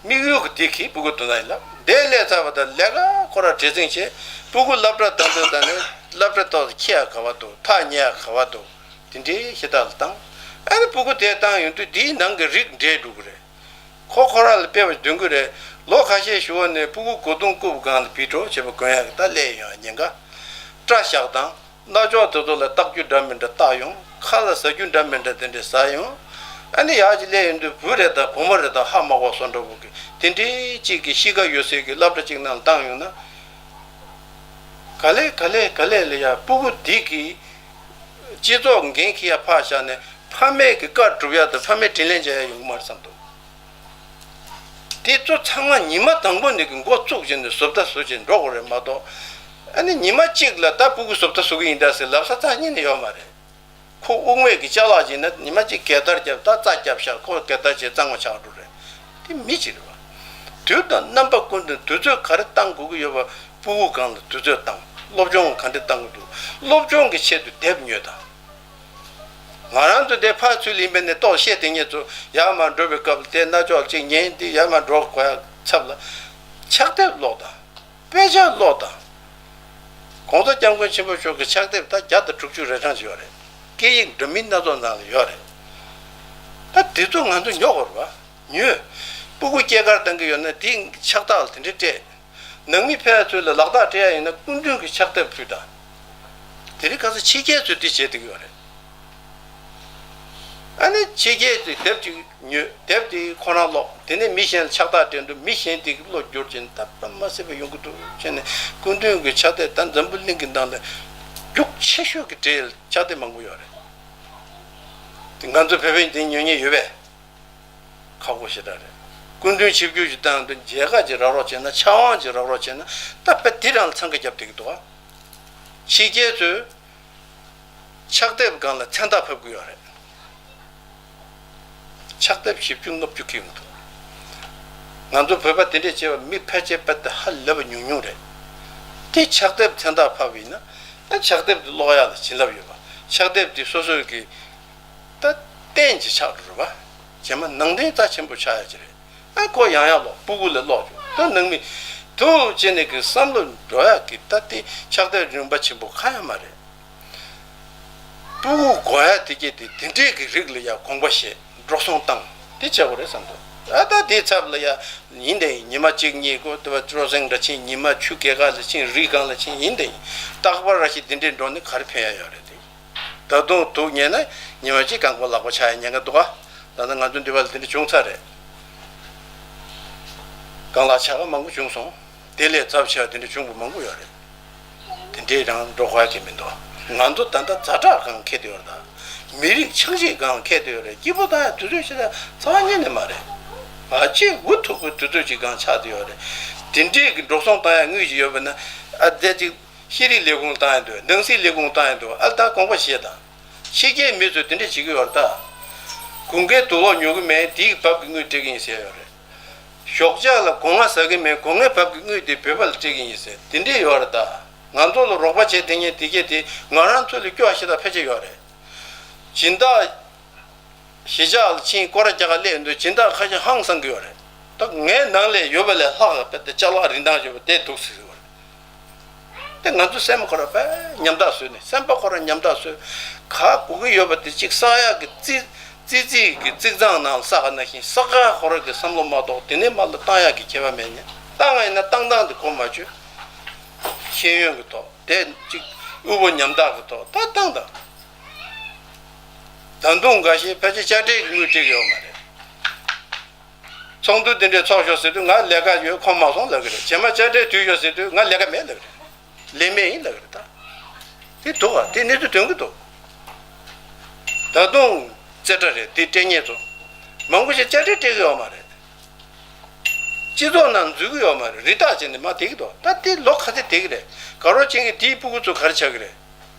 དམིགས་ཡུལ་གྱི་དེ་གི་སྤུ་གུ་དོན་དག་ཡིན་ལ། དེ་སླེབས་ཚར་བ་དང་ལས་ཀ་ཁོ་ར་བྲེལ་ཟིང་བྱས། སྤུ་གུ་སློབ་གྲྭ་བཏང་དུས་ད་ནི་སློབ་གྲྭ་ཐོག་ཏུ་འཁྱེར་ཡ་ག་བ་འདུག་ཐག་ཉེ་ཡ་ག་བ་འདུག་དེ་འདྲའི་ཤ་སྟག་ལ་བཏང་། ཨ་ནི་སྤུ་གུ་དེ་བཏང་ཡོང་དུས་དེའི་ནང་གི་རིགས་འདྲེས་འགྲོ་གི་རེད། ཁོ་ཁོ་རང་ལ་དཔེ་བ་འདོན་གི་རེད། ལོ་ཁ་ཤས་ཞུ་བ་ནས་སྤུ་གུ་གོ་དུང་རྐུབ་སྒང་ལ་བི་འགྲོ་བྱེད་པ་དགོན་ཡག་གི་ད་སླེབས་ཡོང་ཉེན་ཁ། སྐྲ་བཞག་དང་། རྣ་ཅོག་དེ་ཚོ་ལ་བཏགས་རྒྱུ་འདྲ་མི་འདྲ་བཏགས་ཡོང་། ཁ་ལ་ཟ་རྒྱུ་འདྲ་མི་འདྲ་དེ་འདྲས་ཟ་ཡོང་། ཨ་ནི་ཡག་ཅིག་སླེབས་ཡོང་དུས་བུ་རེད་དང་བུ་མོ་རེད་དང་ཧ་མ་གོ་བཟོ་འདྲ་བོ་གི་དེ་འདྲའི་གཅིག་གི་གཤིས་ཀ་ཡོད་སའི་གི་སློབ་གྲྭ་གཅིག་ནང་བཏང་ཡོང་ན། ག་ལེ་ག་ལེ་ག་ལེ་ལ་ཡ་སྤུ་གུ་འདི་གི་སྤྱི་ཚོགས་འགན་འཁྱེར་ཡ་ཕར་བཞག་ནས་ཕ་མས་ཀྱི་བཀའ་སྒྲུབ་ཡ་དང་ཕ་མས་དྲིན་ལན་འཇལ་ཡ་ཡོང་གི་མ་རེད་བསམ་འདུག་དེ་ཚོ་ཚང་མ་ཉི་མ་དང་པོ་ནས་ཀྱི་འགོ་བཙུགས་བྱས་ནས་བཟོ་ལྟ་བཟོ་བྱས་འགྲོ་དགོས་རེད་མ་གཏོགས། ཨ་ནི་ཉི་མ་གཅིག་ལ་ད་སྤུ་གུ་བཟོ་ལྟ་བཟོ་གི་ཡིན་ད་ཟེར་ལབ་ས་རྩ་ཉིད་ནས་ཡོད་མ་རེད། ཁོ་དབུགས་མེད་ཀྱི་ཅ་ལག་ཅིག་ན་ཉི་མ་གཅིག་གད་བདར་བརྒྱབ་ད་རྩ་བརྒྱབ་ཤག་ཁོ་གད་བདར་བྱས་གཙང་མ་ཆགས་འགྲོ་རེད། དེ་མི་གཅིག་རེད་བ། དུས་དང་རྣམ་པ་ཀུན་ཏུ་དུས་ཚོད་ག་རེ་བཏང་དགོས་ཀྱི་ཡོད་པ་སྤུ་གུ་སྒང་ལ་དུས་ཚོད་བཏང་། སློབ་སྦྱོང་ག་འདྲ་བཏང་གི་འདུག་སློབ་སྦྱོང་གི་ཆེད་དུ་དེབ་ཉོས་དང་། ང་རང་ཚོ་དེ་ཕར་ཚུར་ལ་ཡིན་པས་ནས་ཏོག་བཤད་དེ་ངེད་ཚོ་ཡར་མར་འགྲོ་བའི་སྐབས་དེ་རྣ་ཅོག་ཅིག་ཉན་དེ་ཡར་མར་འགྲོ་དགོས་ཡ་ཚབ་ལ་ཕྱག་དེབ་ཀློག་དང་། དཔེ་ཆ་ཀློག་དང་།༸གོང་ས་༸སྐྱབས་མགོན་ཆེན་པོ་མཆོག་གི་ཕྱག་དེབ་ད་བརྒྱ་དང་དྲུག་ཅུ་རེ་གྲངས་ཅིག་ཡོད་རེད། སྐད་ཡིག་འདྲ་མིན་སྣ་ཚོགས་ནང་ལ་ཡོད་རེད། ད་དེ་ཚོ་ང་ཚོ་ཉོ་དགོས་རེད་བ། ཉོས། སྤུ་གུ་སྐྱེས་སྐར་བཏང་གི་ཡོད་ན་དེ་ཕྱག་རྟགས་ལ་དེ་འདྲས་སྤྲད། ནང་མི་ཕལ་ཆེར་ལ་ལག་རྟགས་སྤྲད་ཡ་ཡིན་ན་སྐུ་མདུན་གྱི་ཕྱག་དེབ་ཕུལ་དང་། དེ་རིང་ཁ་སང་ཕྱི་རྒྱལ་ཚོས་འདི་བྱེད་བསྡད་ཀྱི་ཡོད་རེད། ཨ་ནི་ཕྱི་རྒྱལ་ཚོས་དེབ་ཅིག་ཉོས། དེབ་དེ་ཁོ་རང་ཀློག་དེ་ནས་མི་གཞན་ལ་ཕྱག་རྟགས་སྤྲད་འདུག་མི་གཞན་དེ་གི་བློ་བསྒྱུར་བྱས་ནས་ད་པ་མ་སྲིད་པ་ཡོང་གི་འདུག་བྱས་ནས་སྐུ་མདུན་གྱི་ཕྱག་དེབ་ད་འཛམ་བུ་གླིང་གི་ནང་ལ་རྒྱུགས་ཆེ་ཤོས་ཀྱི་གྲས་ལ་ཕྱག་དེབ་མང་པོ་ཡོད་རེད། དེ་ང་ཚོ་བོད་པས་དེ་ཉོ་མཁན་ཡོད་པས། ཁག་པོ་ཞེ་དྲག་རེད། སྐུ་མདུན་ཆིབས་བསྒྱུར་ཞིག་བཏང་དུས་མཇལ་ཁ་ཅིག་རག་རོགས་བྱས་ན་ཕྱག་དབང་ཅིག་རག་རོགས་བྱས་ན་ད་དཔེ་དེ་རང་ལ་འཚང་ཁ་བརྒྱབ་བསྡད་ཀྱི་འདུག་ཨ། ཕྱི་རྒྱལ་ཚོས་ཕྱག་དེབ་སྒང་ལ་མཚན་རྟགས་ཕབ་ཀྱི་ཡོད་རེད། ཕྱག་དེབ་བཞི་བཅུ་ལྔ་བཅུ་ཁེལ་མི་འདུག་ང་ཚོ་བོད་པ་དེ་འདྲས་བྱས་པ་མི་ཕལ་ཆེར་དཔེ་དེ་ཧ་ལས་པ་ཉུང་ཉུང་རེད། དེ་ཕྱག་དེབ་མཚན་རྟགས་ཕབ་ཡིན་ན་ད་ཕྱག་དེབ་དེ་ཀློག་ཡག་ལ་བྱིན་རླབས་ཡོད་པ། ཕྱག་དེབ་དེ་སོ་སོའི་གི་ད་རྟེན་གྱི་ཆགས་འགྲོ་རེད་བ། རྗེས་མ་ནང་དོན་རྩ་ཆེན་པོ་ཆགས་ཡ་ཅིག་རེད། ཨ་ཁོ་ཡང་ཡང་ཀློག་སྤུ་གུ་ལ་ཀློག་ཆོག་ད་ནང་མི་ཐུག་བྱས་ནས་གི་བསམ་བློ་འགྲོ་ཡག་གི་ད་དེ་ཕྱག་དེབ་རིན་པ་ཆེན་པོ་གང་ཡང་མ་རེད། སྤུ་གུ་དགོས་ཡ་དེ་གས་དེ་དེ་འདྲས་ཀྱི་རིགས་ལ་ཡ་དགོངས་པ་བཞེས་འགྲོ་སོང་བཏང་དེ་བྱ་དགོས་རེད་བསམ་འདུག་ཨ་ད་དེའི་ཚབ་ལ་ཡ་ཡིན་དེ་ཡིན། ཉི་མ་གཅིག་གཉིས་གོ་དེ་བ་སྤྲོ་གསེང་འདྲ་ཕྱིན། ཉི་མ་ཆུ་སྐྱེས་སྒང་ལ་ཕྱིན། རི་སྒང་ལ་ཕྱིན། ཡིན་དེ་ཡིན། རྟག་པར་ར་ཞིག་དེ་འདྲའི་འགྲོ་ནི་ག་རེ་ཕན་ཡ་ཡོད་རེད་དེ། ད་དུང་དུག་ཉལ་ན་ཉི་མ་གཅིག་རྐང་པ་ལག་པ་ཆག་ཡ་ཉེན་ཁ་འདུག་ག་ད་ལྟ་ང་ཚོ་འདི་བ་ལ་དེ་འདྲ་བྱུང་ཚར་རེད། རྐང་ལག་ཆག་ཡ་མང་པོ་བྱུང་སོང་། དེ་ལས་ཚབས་ཆེ་བ་དེ་འདྲ་བྱུང་བ་མང་པོ་ཡོད་རེད། དེ་འདྲའི་རང་འགྲོ་དགོས་ཀྱི་མི་འདུག་ང་ཚོ་ད་ལྟ་ཛ་དྲག་སྒང་འཁེལ་དུ་ཡོད་རེད། ད་མི་རིགས་ཆགས་ཞེན་སྒང་འཁེལ་དུ་ཡོད་རེད། སྐྱིད་པོ་བཏང་ཡ་དུས་ཚོད་ཞིག་ད་རྩ་བ་ཉིད་ནས་མ་རེད། ཨ་ཅེ་འུ་ཐུག་པའི་དུས་ཚོད་ཅིག་སྒང་ཆགས་དུ་ཡོད་རེད། དེ་འདྲའི་གི་འགྲོ་སོང་བཏང་ཡ་དངུལ་ཞིག་ཡོད་པ་ན། ཨ་དེ་ཅིག་ཤེས་རིག་ལས་ཁུངས་བཏང་ཡ་འདུག་ནང་སྲིད་ལས་ཁུངས་བཏང་ཡ་འདུག་ཨ་ད་དགོངས་པ་བཞེས་དང་། ཕྱི་རྒྱལ་མི་ཚོས་དེ་འདྲ་བྱེད་ཀྱི་ཡོད་རེད་ད། དགུན་ཁའི་དུག་ལོག་ཉོ་གི་མེད། དེའི་བབ་ཀྱི་དངུལ་སྤྲད་ཀྱི་ཡིན་ཟེར་ཡོད་རེད། ཞོགས་ཇ་ལ་སྒོ་ང་ཟ་གི་མེད། སྒོ་ངའི་བབ་ཀྱི་དངུལ་དེ་བོད་པ་ལ་སྤྲད་ཀྱི་ཡིན་ཟེར་དེ་འདྲས་ཡོད་རེད་ད། ང་ཚོ་ལ་རོགས་པ་བྱེད་དེ་ཉིད་དེ་གས་དེ་ང་རང་ཚོ་ལ་སྐྱོ་བ་ཞེ་དྲག་ཕལ་ཆེར་ཡོད་རེད། སྦྱིན་བདག་གཞིས་ཆགས་ལ་ཕྱིན་སྐོར་ར་རྒྱག་ག་སླེབས་འདུག་སྦྱིན་བདག་ཁ་ཤས་ཧང་སང་གི་ཡོད་རེད། ད་ངའི་ནང་ལ་ཡོད་པ་ལས་ལྷག་པའི་ཅ་ལག་རིན་ཐང་ཡོད་པ་དེ་འདུག་ཟེར་གི་ཡོད་རེད། དེ་ང་ཚོ་སེམས་ཁོ་ར་དཔེ་ཉམས་ཐག་བཟོས་ནས། སེམས་པ་ཁོ་ར་ཉམས་ཐག་བཟོས། ག་གོ་གི་ཡོད་པ་དེ་གཅིག་བསགས་ཡག་གི་རྩི་རྩི་རྩི་གི་རྩིག་ཚང་ནང་བསགས་ན་བཞིན་བསགས་ག་ཁོ་ར་གི་བསམ་བློ་མ་གཏོགས་དེ་ནས་མར་ལ་བཏང་ཡག་གི་ཁྱད་པར་མེད་ནས། བཏང་བ་ཡིན་ན་བཏང་སྟངས་དེ་གོ་མ་ཆོད། ཤེས་ཡོན་གི་ཐོག་དེ་གཅིག་དབུལ་པོ་ཉམ་ཐག་གི་ཐོག་ད་བཏང་དང་། ད་དུང་འགའ་ཤས་ཕལ་ཆེར་དཔྱ་ཁྲལ་གི་དངུལ་སྤྲད་གི་ཡོད་མ་རེད། ཚོགས་འདུ་དེ་འདྲའི་ཚོགས་ཤོག་ཟེར་དུས་ང་ལས་ཀ་ཡོད་ཁོམ་མ་སོང་ལབ་གི་རེད། རྗེས་མ་དཔྱ་ཁྲལ་བསྡུས་ཤོག་ཟེར་དུས་ང་ལས་ཀ་མེད་ལབ་གི་རེད། ལས་མེད་ཡིན་ལབ་གི་རེད་ད། དེ་འདུག་ག་དེ་གནས་ཚུལ་ཐོན་གི་འདུག་ད་དུང་རྩེ་གྲ་རེད་དེ་སྤྲད་མཁན་ཚོ། མང་པོ་ཞིག་དཔྱ་ཁྲལ་སྤྲད་གི་ཡོད་མ་རེད། སྤྱི་ཚོགས་ནང་འཛུལ་གི་ཡོད་མ་རེད། རི་དྭགས་བྱས་ནས་མར་བསྡད་གི་འདུག་ད་དེ་ལོ་ག་ཚོད་བསྡད་གི་རེད། དགའ་རོགས་ཅན་གྱི་དེའི་སྤུ་གུ་ཚོ་ག་རེ་ཆགས་གི་རེད།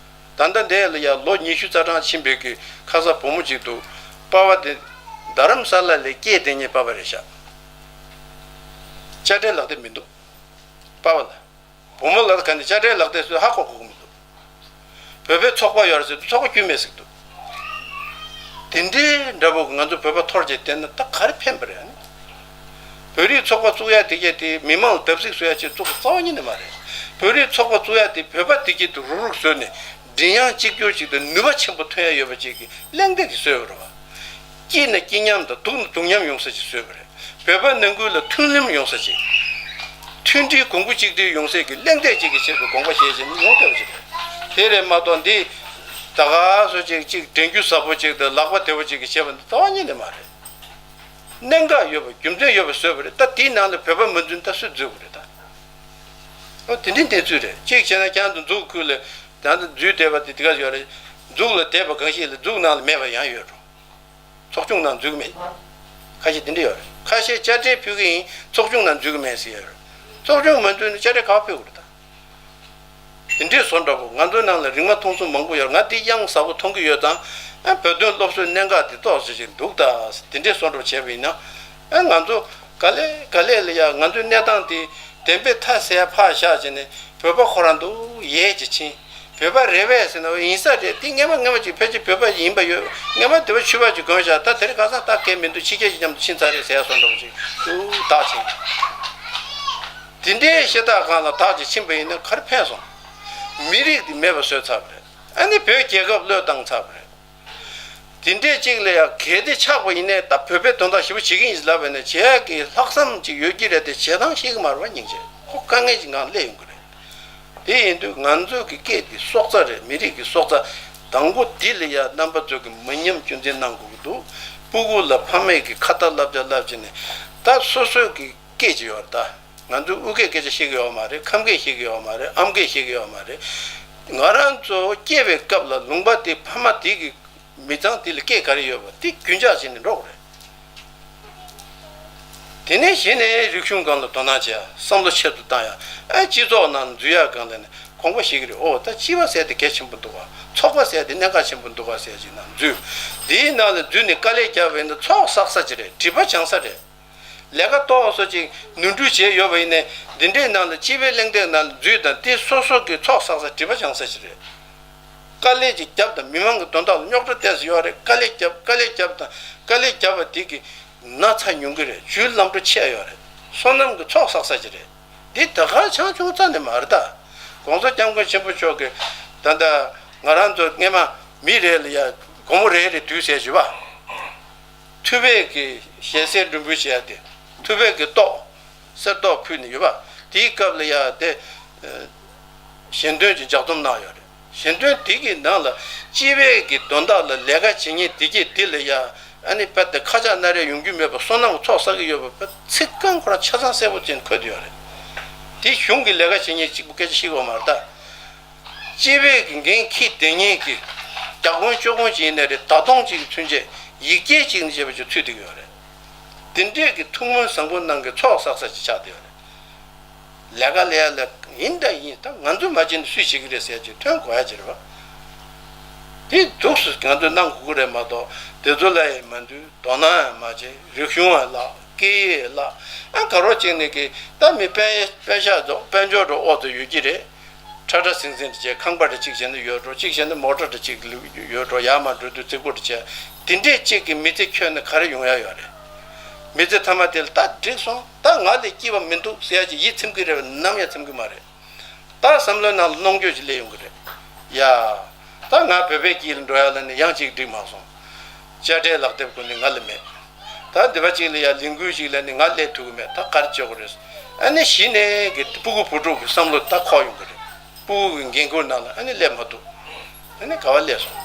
ད་ལྟ་འདི་ལ་ཡ་ལོ་ཉི་ཤུ་རྩ་གྲངས་ཕྱིན་པའི་གི་ཁ་སང་བུ་མོ་གཅིག་འདུག་པ་ཕ་དེ་རྡ་རམ་ས་ལ་ལ་སྐྱེས་བསྡད་མཁན་པ་ཕ་རེད་ཤག་དཔྱ་ཁྲལ་ལག་དེབ་མི་འདུག་པ་ཕ་ལ། བུ་མོ་ལ་ག་ནས་དཔྱ་ཁྲལ་ལག་དེབ་ཟེར་ཧ་གོ་གོ་གི་མི་འདུག་བོད་པའི་ཚོགས་པ་ཡོད་རེད་ཟེར་དུས་ཚོགས་པ་རྒྱུས་མེད་ཟེར་གི་འདུག་དེ་འདྲའི་འདྲ་པོ་ང་ཚོ་བོད་པ་འཐོར་བྱས་བསྡད་ན་ད་ག་རེ་ཕན་པ་རེད། བོད་རིགས་ཚོགས་པ་བཙུགས་ཡ་དེ་གས་དེ་མི་མང་ལ་བརྡབ་གསིག་བཟོ་ཡ་ཆེད་བཙུགས་པ་རྩ་བ་ཉིད་ནས་མ་རེད། བོད་རིགས་ཚོགས་པ་བཙུགས་ཡ་དེ་བོད་པ་དེ་གས་དེ་རུག་རུག་བཟོས་ནས་མགྲིན་དབྱངས་གཅིག་གྱུར་ཅིག་དང་ནུས་པ་ཆེན་པོ་ཐོན་ཡ་ཡོད་པ་ཅིག་གི་གླེང་སྟེགས་ཀྱི་བཟོས་པ་རེད་བ། སྐྱིད་ན་སྐྱིད་མཉམ་དང་སྡུག་ན་སྡུག་མཉམ་ཡོང་ས་ཅིག་བཟོས་པ་རེད། བོད་པ་ནང་ཁུལ་ལ་མཐུན་ལམ་ཡོང་ས་ཅིག་མཐུན་སྒྲིལ་གོང་བུ་གཅིག་སྒྲིལ་ཡོང་སའི་གི་གླེང་སྟེགས་ཅིག་གི་ཆེད་དུ་དགོངས་པ་བཞེས་བྱས་ནས་ཡོང་བསྡད་པ་ཅིག་རེད། དེ་རེད་མ་གཏོགས་འདི་ད་ག་སོ་ཅིག་ཅིག་དྲན་རྒྱུ་ཟབ་པོ་ཅིག་དང་ལག་པ་བདེ་པོ་ཅིག་གི་བྱས་པ་འདི་རྩ་བ་ཉིད་ནས་མ་རེད། གནད་འགག་ཡོད་པ་རྒྱུ་མཚན་ཡོད་པ་བཟོས་པ་རེད། ད་དེའི་ནང་ལ་བོད་པ་མ་འཛུལ་ན་ད་སུས་འཛུལ་དགོས་རེད་ད། ཨོ་དེ་འདྲའི་གནས་ཚུལ་རེད། གཅིག་བྱས་ན་ཁྱེད་ཚོ་འཛུགས་ཁུལ་ལ་ད་ལྟ་འཛུལ་བསྡད་པ་དེ་དེ་ག་ཡོད་རེད། འཛུགས་ལ་བསྡད་པ་གང་ཞིག་ལ་འཛུགས་ནང་ལ་མེད་པ་ཡང་ཡོད་འགྲོ། ཚོགས་ཆུང་ནང་འཛུལ་གི་མེད། ཁ་ཤས་དེ་འདྲ་ཡོད་རེད། ཁ་ཤས་དཔྱ་ཁྲལ་ཕུལ་གི་ཡིན། ཚོགས་ཆུང་ནང་འཛུལ་གི་མེད་ཟེར་ཡོད་རེད། ཚོགས་ཆུང་མ་འཛུལ་ན་དཔྱ་ཁྲལ་ག་པར་ཕུལ་དགོས་རེད་ད། དེ་འདྲའི་བཟོ་འདྲ་པོ་ང་ཚོའི་ནང་ལ་རིག་མ་མཐོང་ཚུལ་མང་པོ་ཡོད་རེད། ང་དེ་དབྱངས་གསལ་པོ་མཐོང་གི་ཡོད་ཙང་། ཨ་བོད་དོན་སློབ་གསོའི་གནད་འགག་དེ་ཏོག་ཙམ་ཞིག་འདུག་ད། དེ་འདྲའི་བཟོ་འདྲ་པོ་བྱས་པ་ཡིན་ན། ཨ་ང་ཚོ་ག་ལེ་ག་ལེ་ལ་ཡ་ང་ཚོའི་གནས་སྟངས་དེ་བདེན་པའི་མཐའ་གསལ་ཕར་བཞག་བྱས་ནས་བོད་པ་ཁོ་རང་འདུག་ཡས་ཀྱི་ཕྱིན། བོད་པ་རེད་པས་ཟེར་ན་ཡིན་ས་རེད། དེ་སྔས་མ་སྔས་མ་ཅིག་ཕལ་ཆེར་བོད་པ་ཡིན་པ་ཡོད། སྔས་མ་དེ་བ་ཕྱུ་པ་ཅིག་གོན་བཞག་ད་དེ་རིང་ཁ་སང་ད་གལ་མི་འདུག་ཕྱི་རྒྱལ་ཅིག་མཉམ་དུ་ཕྱིན་ཚར་རེད་ཟེར་ཡ་སོགས་འདྲ་པོ་ཅིག་ཏུ་དག་ཕྱིན། དེ་འདྲའི་ཤ་སྟག་སྒང་ལ་དག་ཅིག་ཕྱིན་པ་ཡིན་ན་ག་རེ་ཕན་སོང་། མི་རིགས་དེ་མེད་པ་བཟོས་ཚར་བ་རེད། ཨ་ནི་བོད་རྒྱལ་ཁབ་བློས་བཏང་ཚར་བ་རེད། དེ་འདྲས་ཅིག་ལ་ཡང་གལ་ཏེ་ཆགས་པ་ཡིན་ནའི་ད་བོད་པའི་དོན་དག་ཞེ་པོ་བྱེད་ཀྱི་ཡིན་ལབ་པ་ཡིན་ན་བྱེད་ཡག་གི་ལྷག་བསམ་ཅིག་ཡོད་ཀྱི་རེད་དེ་བྱེད་སྟངས་ཤེས་ཀྱི་མ་རེད་པ། སྙིང་རྗེ་ཁོ་དཀའ་ངལ་ཅིག་ངང་སླེབས་ཡོང་གི་རེད། དེ་ཡིན་དུས་ང་ཚོ་གི་སྐད་འདི་སྲོག་རྩ་རེད། མི་རིགས་ཀྱི་སྲོག་རྩ། དང་པོ་འདི་ལ་ཡང་རྣམ་པ་ཚོ་གི་མི་ཉམས་རྒྱུན་འཛིན་གནང་དགོས་ཀྱི་འདུག་སྤུ་གུ་ལ་ཕ་མས་ཀྱི་ཁ་ཏ་བསླབ་བྱ་བསླབ་བྱས་ནས་ད་སོ་སོ་གི་སྐད་ཅིག་ཡོད་རེད་ད། ང་ཚོས་དབུས་སྐད་སྐད་ཆ་བཤད་ཀྱི་ཡོད་མ་རེད། ཁམས་སྐད་བཤད་ཀྱི་ཡོད་མ་རེད། ཨམ་སྐད་བཤད་ཀྱི་ཡོད་མ་རེད། ང་རང་ཚོ་སྐྱེས་པའི་སྐབས་ལ་ལུང་པ་དེ་ཕ་མ་དེ་གི་མི་ཚང་དེ་ལ་སྐད་ག་རེ་ཡོད་པ་དེ་རྒྱུན་འཇགས་བྱས་ནས་འགྲོ་དགོས་རེད། དེ་ནས་གཞི་ནས་རིག་གཞུང་སྒང་ལ་དོ་སྣང་བྱེད་ཡ། བསམ་བློ་ཆེད་དུ་བཏང་ཡ། ཨ་སྤྱི་ཚོགས་ནང་འཛུལ་ཡ་སྒང་ལ་ནས་དགོངས་པ་བཞེས་ཀྱི་རེད། ཨོ་ད་སྤྱི་པ་ཟེར་དེ་གལ་ཆེན་པོ་འདུག་ག་ཚོགས་པ་ཟེར་དེ་གནད་འགག་ཆེན་པོ་འདུག་ག་ཟེར་ཅིག་ནང་འཛུལ། དེའི་ནང་ལ་འཛུལ་ནས་དཀའ་ལས་བརྒྱབ་པ་ཡིན་ན་ཚོགས་བསགས་ས་ཅིག་རེད། སྒྲིབ་པ་སྦྱང་ས་རེད། ལས་ཀ་ཏོག་ཙམ་ཅིག་ནོར་འཁྲུལ་བྱས་ཡོད་པ་ཡིན་ནའི་འདི་འདྲའི་ནང་ལ་སྤྱི་པའི་གླེང་སྟེགས་ནང་ལ་འཛུལ་དང་དེ་སོ་སོ་གི་ཚོགས་བསགས་ས་སྒྲིབ་པ་སྦྱང་ས་ཞིག་རེད། དཀའ་ལས་ཅིག་བརྒྱབ་དང་མི་མང་གི་དོན་དག་ལ་རྙོག་དྲ་ཏོག་ཙམ་ཡོད་རེད། དཀའ་ལས་བརྒྱབ་དཀའ་ལས་བརྒྱབ་དང་དཀའ་ལས་བརྒྱབ་པ་དེ་གི་ན་ཚ་ཉུང་གི་རེད། རྒྱུའི་ལམ་འགྲོ་ཆེ་ཡོད་རེད། བསོད་ནམས་ཀྱི་ཚོགས་བསགས་ས་ཅིག་རེད། འདི་ད་ག་ཆང་ཆུང་རྩ་ནས་མ་རེད་ད། ༸གོང་ས་༸སྐྱབས་མགོན་ཆེན་པོ་མཆོག་གིས་ད་ལྟ་ང་རང་ཚོ་སྔས་མ་མི་རེ་ལ་ཡ་སྒོར་མོ་རེ་རེ་བསྡུས་ཟེར་ཞུ་བ། ཐུབ་པའི་གི་ཞལ་གསེར་འགྲེང་བུ་བྱས་ཏེ། ཐུབ་པའི་གི་ཏོག་གསེར་ཏོག་ཕུལ་ནས་ཡོད་པ། དེའི་སྐབས་ལ་ཡ་དེ། ཨ། ཞལ་འདོན་གྱི་ལྗགས་རྩོམ་གནང་ཡོད་རེད། ཞལ་འདོན་དེ་གི་ནང་ལ་སྤྱི་པའི་གི་དོན་དག་ལ་ལས་ཀ་བྱེད་མཁན་དེ་གྱད་དེ་ལ་ཡ། ཨ་ནི་དཔེ་དེ་ཁ་ཆག་སྣ་རལ་ཡོང་རྒྱུ་མེད་པ། བསོད་ནམས་ཚོགས་བསགས་ཀྱི་ཡོད་པ། དཔེ་ཚིག་རྐང་ཁོ་རང་ཆ་ཚང་གསལ་པོ་ཅན་འཁོད་དེ་ཡོད་རེད། དེ་གཞུང་གི་ལས་ཀ་བྱེད་མཁན་གཅིག་པུ་སྐད་ཆ་བཤད་ཀྱི་ཡོད་མ་རེད་ད། སྤྱི་པའི་གི་འགན་འཁྱེར་བསྡད་མཁན་གྱི་བརྒྱ་དཔོན་བཅུ་དཔོན་ཅིག་ཡིན་ནའི་རེད། ད་དུང་ཅིག་ཚུན་ཆད་ཡིག་སྐྱེལ་ཅིག་ནས་བྱས་པ་ཅིག་ཚུད་བསྡད་ཀྱི་ཡོད་རེད། དེ་འདྲས་ཀྱི་ཐུགས་སྨོན་བཟང་པོ་གནང་གི་ཚོགས་བསགས་ས་ཅིག་ཆགས་བསྡད་ཡོད་རེད། ལས་ཀ་ལས་ཡ་ལ་ཡིན་ད་ཡིན། ད་ང་ཚོ་མ་བྱས་ན་སུས་བྱེད་ཀྱི་རེད་ཟེར་ཡ་ཅིག་ཐོན་དགོས་ཡ་ཅིག་རེད་པ། དེ་འདུག་སེ་ང་ཚོས་གནང་དགོས་ཀྱི་རེད་མ་གཏོགས། དེ་ཚོ་ལ་ཡང་མ་འདུས། དོ་སྣང་ཡང་མ་བྱེད། རིག་གཞུང་ཡང་བརླག། སྐད་ཡིག་ཡང་བརླག། ཨ། ག་རོ་གཅིག་ནས་ཀྱི་ད་མི་དཔོན་དཔོན་ཤག་ཚོ་དཔལ་འབྱོར་འགྲོ་ཨོ་ཚོ་ཡོད་ཀྱི་རེད། ཁྲ་ཁྲ་ཟིང་ཟིང་དུ་བྱས། ཁང་པ་རེ་གཅིག་བྱས་ན་ཡོད་འགྲོ། གཅིག་བྱས་ན་མོ་ཊ་རེ་གཅིག་ཡོད་འགྲོ། ཡར་མར་འགྲོ་དུས་རྫིག་པོ་རེ་བྱས། དེ་འདྲས་གཅིག་གི་མི་ཚེ་འཁྱོལ་ན་ག་རེ་ཡོང་ཡ་ཡོད་རེད། མི་ཚེ་མཐའ་མ་དེ་ལ་ད་འགྲིག་སོང་། ད་ང་ལས་སྐྱིད་པ་མི་འདུག་ཟེར་ཡ་ཅིག་ཡིད་ཚིམ་གི་རེད་པས། ནམ་ཡང་ཚིམ་གི་མ་རེད། ད་བསམ་བློའི་ནང་ལ་གནོང་འགྱོད་ཅིག་སླེབས་ཡོང་གི་རེད། ཡ། ད་ང་བོད་པའི་དཀྱིལ་ལ་འགྲོ་ཡ་ལ་ནི་ཡང་ཅིག་འགྲིག་མ་སོང་། དཔྱ་ཁྲལ་ལག་དེབ་ཀུན་ནི་ང་ལ་མེད། ད་འདི་པ་ཅིག་ལ་ཡ་ལས་འགུལ་ཞིག་ལ་ནི་ང་སླེབས་ཐུབ་ཀྱི་མེད། ད་ག་རེ་བྱེད་དགོས་རེད། ཨ་ནི་གཞི་ནས་ཀྱི་སྤུ་གུ་བུ་ཕྲུག་གི་བསམ་བློ་ད་འཁོར་ཡོང་གི་རེད། སྤུ་གུ་གི་འགན་ཁུར་ནང་ལ་ཨ་ནི་སླེབས་མ་ཐུབ། ཨ་ནི་ག་པར་སླེབས་སོང་།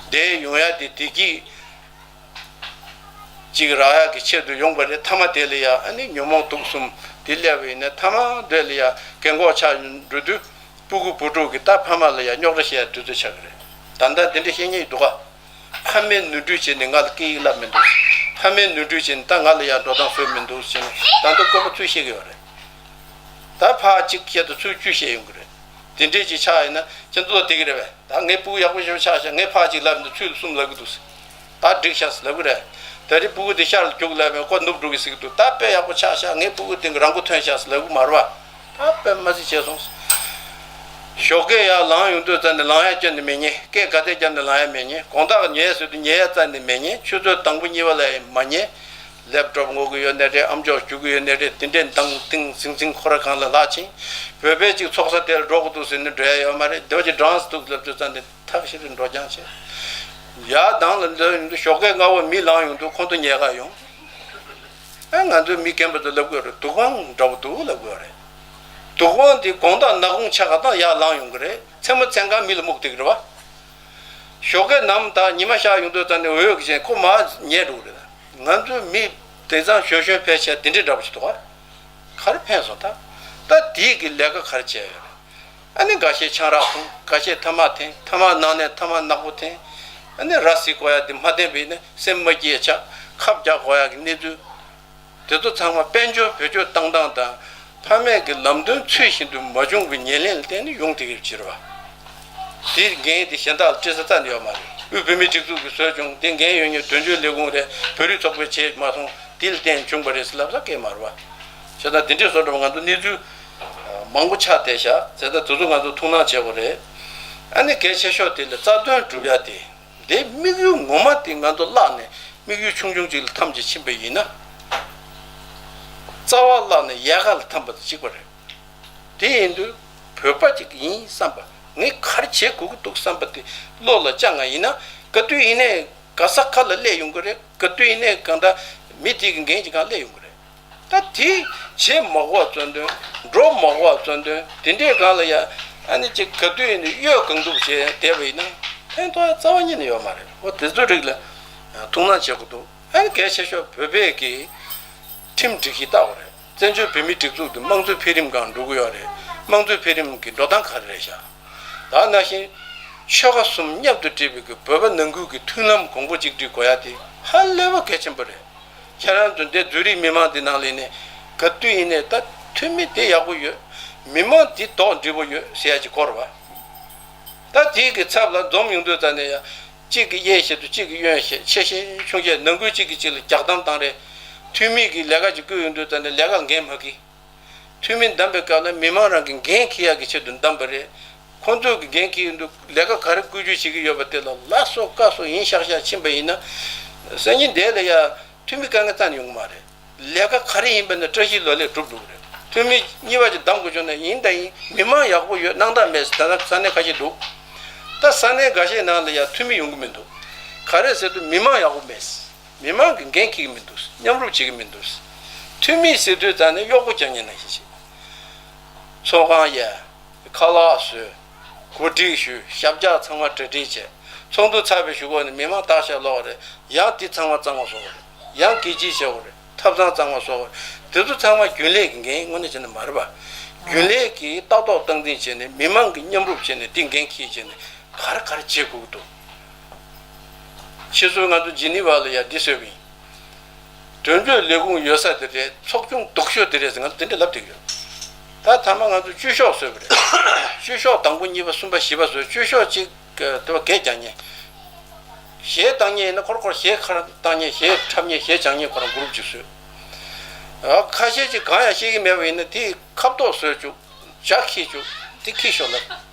བསྡད་ཡོང་ཡ་དེ་བདེ་སྐྱིད་ཅིག་རག་ཡག་གི་ཆེད་དུ་ཡོང་པ་རེད། མཐའ་མ་དེ་ལ་ཡ་ཨ་ནི་ཉོན་མོངས་དུག་གསུམ་དེ་སླེབས་པ་ཡིན་ན། མཐའ་མ་དེ་ལ་ཡ་རྒན་གོག་ཆགས་འགྲོ་དུས་སྤུ་གུ་བུ་ཕྲུག་གིས་ད་ཕ་མ་ལ་ཡ་རྙོག་དྲ་བཤད་ཡ་དུས་ཚོད་ཆགས་ཀྱི་རེད། ད་ལྟ་འདི་འདྲ་བཤད་མཁན་འདུག་ག། ཕ་མས་ནོར་འཁྲུལ་བྱས་ནས་ང་ལ་སྐད་ཡིག་བསླབས་མི་འདུག། ཕ་མས་ནོར་འཁྲུལ་བྱས་ནས་ད་ང་ལ་ཡ་འགྲོ་སྟངས་བཟོས་མི་འདུག་ཟེར་ནས་ད་དུང་བཀོད་པ་ཚུར་བཤད་ཀྱི་ཡོད་རེད། ད་ཕར་གཅིག་བཤད་དུས་ཚུར་བཅུ་བཤད་ཡོང་གི་རེད། དེ་འདྲས་ཅིག་ཆགས་ཡིན་ན་ཁྱེད་ཚོ་ལ་བདེ་གི་རེད་པས། ད་ངའི་སྤུ་གུ་ཡག་པོ་ཞིག་ཆགས་ཤག། ངས་ཕར་གཅིག་ལབ་འདུག། ཚུར་གསུམ་ལབ་གི་འདུག། ད་འགྲིག་ཤག་ལབ་གི་རེད། ད་རེས་སྤུ་གུ་དེ་ཤར་ལ་རྒྱུགས་ལབ་པས་ཁོ་ནུབ་འགྲོ་གི་ཟེར་གི་འདུག། ད་དཔེ་ཡག་པོ་ཆགས་ཤག། ངའི་སྤུ་གུ་དེ་གི་རང་མགོ་ཐོན་ཤག་ལབ་གི་མ་རེད་པ། ད་དཔེ་མ་སྲིད་བྱས་སོང་། ཞོགས་ཀས་ཡར་ལངས་ཡོང་དུས་ཙམ་ནས་ལངས་ཡ་ཅི་ནས་མེད་ཉེ། སྐད་ག་དེ་བརྒྱབ་ནས་ལངས་ཡ་མེད་ཉེ། དགོང་དག་ཉལ་ཟེར་དུས་ཉལ་ཡ་རྩ་ནས་མེད་ཉེ། ཆུ་ཚོད་དང་པོ་གཉིས་པ་ལ་ཡང་མ་ཉལ། ལེབ་ཀྲོབ་ངོ་གི་ཡོད་ནའི་རེད། ཨམ་ཅོག་རྒྱུག་གི་ཡོད་ནའི་རེད། དེ་འདྲས་འདང་ཏིང་ཟིང་ཟིང་ཁོ་ར་གང་ལ་ལྷག་ཕྱིན། བོད་པའི་ཅིག་ཚོགས་ས་དེར་འགྲོ་དགོས་འདུག་ཟེར་ནས་འགྲོ་ཡ་ཡོད་མ་རེད། འདི་བ་ཅིག་འགྲངས་སུ་འདུག་ལབ་དུས་ཙམ་དེ་ཐབས་ཤེས་རེ་འགྲོ་རྐྱང་བྱས། ཡར་ལྡང་ལ་འདོན་ཡོང་དུས་ཞོགས་ཀས་སྔ་བོ་མི་ལངས་ཡོང་དུས་ཁོང་ཚོ་ཉལ་ག་ཡོང་། ཨ། ང་ཚོའི་མི་རྒན་པ་ཚོ་ལབ་དགོས་རེད། དུག་སྦྲང་འདྲ་པོ་འདུག་ལབ་དགོས་རེད། དུག་སྦྲང་དེ་དགོང་དག་ནག་ཁུང་ཆགས་ག་དང་ཡར་ལངས་ཡོང་གི་རེད། མཚན་མོ་མཚན་གང་མི་ལ་སྨུག་སྟེར་གི་རེད་པ། ཞོགས་ཀས་ནམ་ད་ཉི་མ་ཤར་ཡོང་དུས་ཙམ་ནས་འོད་ཀྱི་ཅན་ཁོ་མར་ཉལ་འགྲོ་གི་རེད། ང་ཚོའི་མི་དེང་སང་གཞོན་གཞོན་ཕལ་ཆེར་དེ་འདྲས་འདྲ་པོ་ཞིག་འདུག་ག། ག་རེ་ཕན་སོང་ད། ད་དེའི་གི་ལས་ཀ་ག་རེ་བྱས་ཡོད་རེད། ཨ་ནི་འགའ་ཤས་ཆང་རག་འཐུང་། འགའ་ཤས་ཐ་མག་འཐེན། ཐ་མག་ནང་ནས་ཐ་མག་ནག་པོ་འཐེན། ཨ་ནི་ར་བཟི་དགོས་ཡ་དེ་མ་འཐེན་པ་ཡིན་ན་སེམས་མ་སྐྱིད་ཆགས། ཁབ་རྒྱག་དགོས་ཡ་གི་གནས་ཚུལ། དེ་ཚོ་ཚང་མ་དཔལ་འབྱོར་བེད་སྤྱོད་བཏང་སྟངས་དང་། ཕ་མས་ཀྱི་ལམ་སྟོན་ཚུལ་བཞིན་དུ་མ་བྱུང་བའི་ཉེར་ལེན་ལ་བརྟེན་ནས་ཡོང་བསྡད་ཀྱི་ཕྱིར་བ། དེའི་འགན་དེ་གཞན་དག་ལ་སྤྲད་ས་རྩ་ནས་ཡོད་མ་རེད། དབུས་བོད་མིའི་སྒྲིག་འཛུགས་ཀྱིས་བཟོས་བྱུང་། དེ་འགན་ཡོད་མཁན་དོན་གཅོད་ལས་ཁུངས་རེད། བོད་རིགས་ཚོགས་པས་བྱས་མ་སོང་། དེ་ལ་བརྟེན་བྱུང་བ་རེད་ཟེར་ལབ་ས་སྐད་མ་རེད་བ། བྱས་ཙང་དེ་འདྲས་བཟོ་འདྲ་བ་ང་ཚོ་གནས་ཚུལ་མང་པོ་ཆགས་བསྡད་ཤག། བྱས་ཙང་དེ་ཚོ་ང་ཚོ་ཐུགས་སྣང་བྱེད་དགོས་རེད། ཨ་ནི་གལ་ཆེ་ཤོས་དེ་ལ་རྩ་དོན་སྒྲུབ་ཡ་དེ། དེ་དམིགས་ཡུལ་ངོ་མ་དེ་ང་ཚོ་བརླག་ནས་དམིགས་ཡུལ་ཆུང་ཆུང་ཅིག་ལ་འཐམ་ཅིག་ཕྱིན་པ་ཡིན་ན། རྩ་བ་བརླག་ནས་ཡལ་ག་ལ་འཐམ་པ་དང་གཅིག་པ་རེད། དེ་ཡིན་དུས་བོད་པ་ཅིག་ཡིན་བསམ་པ། ངས་ག་རེ་བྱེད་དགོས་ཀྱི་འདུག་བསམ་པ་དེ་བློ་ལ་བཅངས་པ་ཡིན་ན། ག་དུས་ཡིན་ནའི་ག་ས་ག་ལ་སླེབས་ཡོང་གི་རེད། ག་དུས་ཡིན་ནའི་གང་ལྟར་མི་དེ་གི་འགན་ཅིག་སྒང་སླེབས་ཡོང་གི་རེད། ད་དེ་བྱེད་མ་དགོས་པ་བརྩོན་དོན། འགྲོ་མ་དགོས་པ་བརྩོན་དོན། དེ་འདྲའི་སྒང་ལ་ཡ། ཨ་ནི་ཅིག་ག་དུས་ཡིན་ནའི་གཡོལ་གང་ཐུབ་བྱས་བསྡད་པ་ཡིན་ན་ཕན་ཐོགས་ཡ་རྩ་བ་ཉིད་ནས་ཡོད་མ་རེད། འོ་དེ་ཚོའི་རིགས་ལ་ཐུགས་སྣང་བྱེད་དགོས་འདུག། ཨ་ནི་གལ་ཆེ་ཤོས་བོད་པའི་གི་ཁྲིམས་སྒྲིག་གཞི་ལྟ་བ་རེད། བཙན་བྱོལ་བོད་མིའི་སྒྲིག་འཛུགས་འདི་དམངས་གཙོའི་འཕེལ་རིམ་སྒང་འགྲོ་གི་ཡོད་རེད། དམངས་གཙོའི་འཕེལ་རིམ་གྱི་འགྲོ་སྟངས་ག་རེ་རེད་ཤག། ད་ནང་བཞིན་ཆོལ་ཁ་གསུམ་མཉམ་དུ་འབྲེལ་བའི་གི་བོད་པ་ནང་ཁུལ་གྱི་མཐུན་ལམ་གོང་བུ་གཅིག་སྒྲིལ་དགོས་ཡ་དེ་ཧ་ལས་པ་གལ་ཆེན་པོ་རེད། ཁྱེད་རང་ཚོ་འདི་འཛུལ་རིགས་མི་མང་འདི་ནང་ལ་ནས་ག་དུས་ཡིན་ནའི་ད་འཐུས་མི་དེ་ཡག་པོ་ཡོད། མི་མང་འདི་དོགས་འདྲི་པོ་ཡོད་ཟེར་ཡ་ཅིག་དགོས་རེད་བ། ད་དེའི་གི་ཚབ་ལ་འཛོམས་ཡོང་དུས་ཙམ་ནས་ཡ། གཅིག་གིས་གཡས་བཤད་དུས་གཅིག་གིས་གཡོན་བཤད། ཆེ་བཤད་ཆུང་བཤད། ནང་ཁུལ་གཅིག་གིས་གཅིག་ལ་རྒྱག་གཏམ་བཏང་རེད། འཐུས་མི་གིས་ལས་ཀ་ཅིག་བསྐུལ་ཡོང་དུས་ཙམ་ནས་ལས་ཀ་འགན་མ་འཁྱེར། འཐུས་མི་བདམས་པའི་སྐབས་ལ་མི་མང་རང་གི་འགན་འཁྱེར་ཡག་གི་ཆེད་དུ་བདམས་པ་རེད། ཁོང་ཚོ་གི་འགན་འཁྱེར་ཡོང་དུས་ལས་ཀ་ག་རེ་བཀོལ་སྤྱོད་བྱེད་ཀྱི་ཡོད་པ་དེ་ལ་ལ་སོ་ཀ་སོ་ཡིན་ཤག་ཤག་ཕྱིན་པ་ཡིན་ན། སང་ཉིན་དེ་ལ་ཡ་འཐུས་མི་དཀའ་ངལ་རྩ་ནས་ཡོང་གི་མ་རེད། ལས་ཀ་ག་རེ་ཡིན་པ་ནས་བཀྲ་ཤིས་ལོ་ལེགས་གྲུབ་འགྲོ་གི་རེད། འཐུས་མི་གཉིས་པ་ཅིག་བདམས་དགོས་བྱུང་ན་ཡིན་ད་ཡིན། མི་མང་ཡག་པོ་ཡོད། སྣང་དག་མེད་ཟེར། ད་ལྟ་ས་གནས་ཁ་ཤས་འདུག། ད་ས་གནས་འགའ་ཤས་ནང་ལ་ཡ་འཐུས་མི་ཡོང་གི་མི་འདུག། ག་རེ་ཟེར་དུས་མི་མང་ཡག་པོ་མེད། མི་མང་གིས་འགན་འཁྱེར་གྱི་མི་འདུག། མཉམ་རུབ་བྱེད་ཀྱི་མི་འདུག། འཐུས་མི་ཟེར་དུས་ཙང་ནས་གཡོག་པོ་རྒྱག་མཁན་ནང་བཞིན་བྱེད། ཚོགས་ཁང་གཡར། ཁ་ལག་བཟོས། གོ་སྒྲིག་ཞུས། ཞབས་བཀྱག་ཚང་མ་གྲ་སྒྲིག་བྱས། ཚོགས་འདུ་ཚར་བའི་གཞུག་གུ་ནས་མི་མང་བཏང་བཞག་ལོག་རེད། ཡང་འདི་ཚང་མ་གཙང་མ་བཟོ་དགོས་རེད། ཡང་རྒྱལ་སྤྱིའི་བྱ་བ་རེད། ཐབ་ཚང་གཙང་མ་བཟོ་དགོས་རེད། དེ་ཚོ་ཚང་མ་རྒྱུན་ལས་ཀྱི་འགན་དངོས་གནས་བྱས་ན་མ་རེད་པ། རྒྱུན་ལས་ཀྱིས་ལྟ་རྟོག་སྟངས་འཛིན་བྱས་ནས་མི་མང་གིས་མཉམ་རུབ་བྱས་ནས་འདི་འགན་འཁྱེར་བྱས་ནས་ག་རེ་ག་རེ་བྱེད་དགོས་ཀྱི་འདུག། ཕྱི་ཚུལ་ང་ཚོ་ཇི་ནི་ཝ་ལ་ཡ་འདི་བཟོས་པ་ཡིན། དོན་གཅོད་ལས་ཁུངས་ཡོད་ས་དེ་རེད། ཚོགས་ཆུང་སྡུག་ཤོས་དེ་རེད་ཟེར། ང་ཚོ་དེ་འདྲ་ལབ་བསྡད་ཀྱི་ཡོད། ད་ཐ་མ་ང་ཚོ་བཅུ་ཤོག་བཟོས་པ་རེད། བཅུ་ཤོག་དང་པོ་གཉིས་པ་གསུམ་པ་བཞི་པ་བཟོས། བཅུ་ཤོག་གཅིག་དེ་བ་གས་རྒྱག་མཁན། གཞས་བཏང་མཁན་ཡིན་ན་ཁོ་རང་ཁོ་རང་གཞས་ཁ་ར་བཏང་མཁན། གཞས་འཁྲབ་མཁན། གཞས་སྦྱང་མཁན་ཁོ་རང་གུ་རུབ་ཅིག་བཟོས། ཨ། ཁ་ཤས་ཅིག་གང་ཡང་ཤེས་ཀྱི་མེད་པ་ཡིན་ན་དེ་ཁ་བཏོག་བཟོས་བཅུག། ཇག་ཁྱེར་བཅུག། དེ་ཁྱེར་ཤོག་ལབ།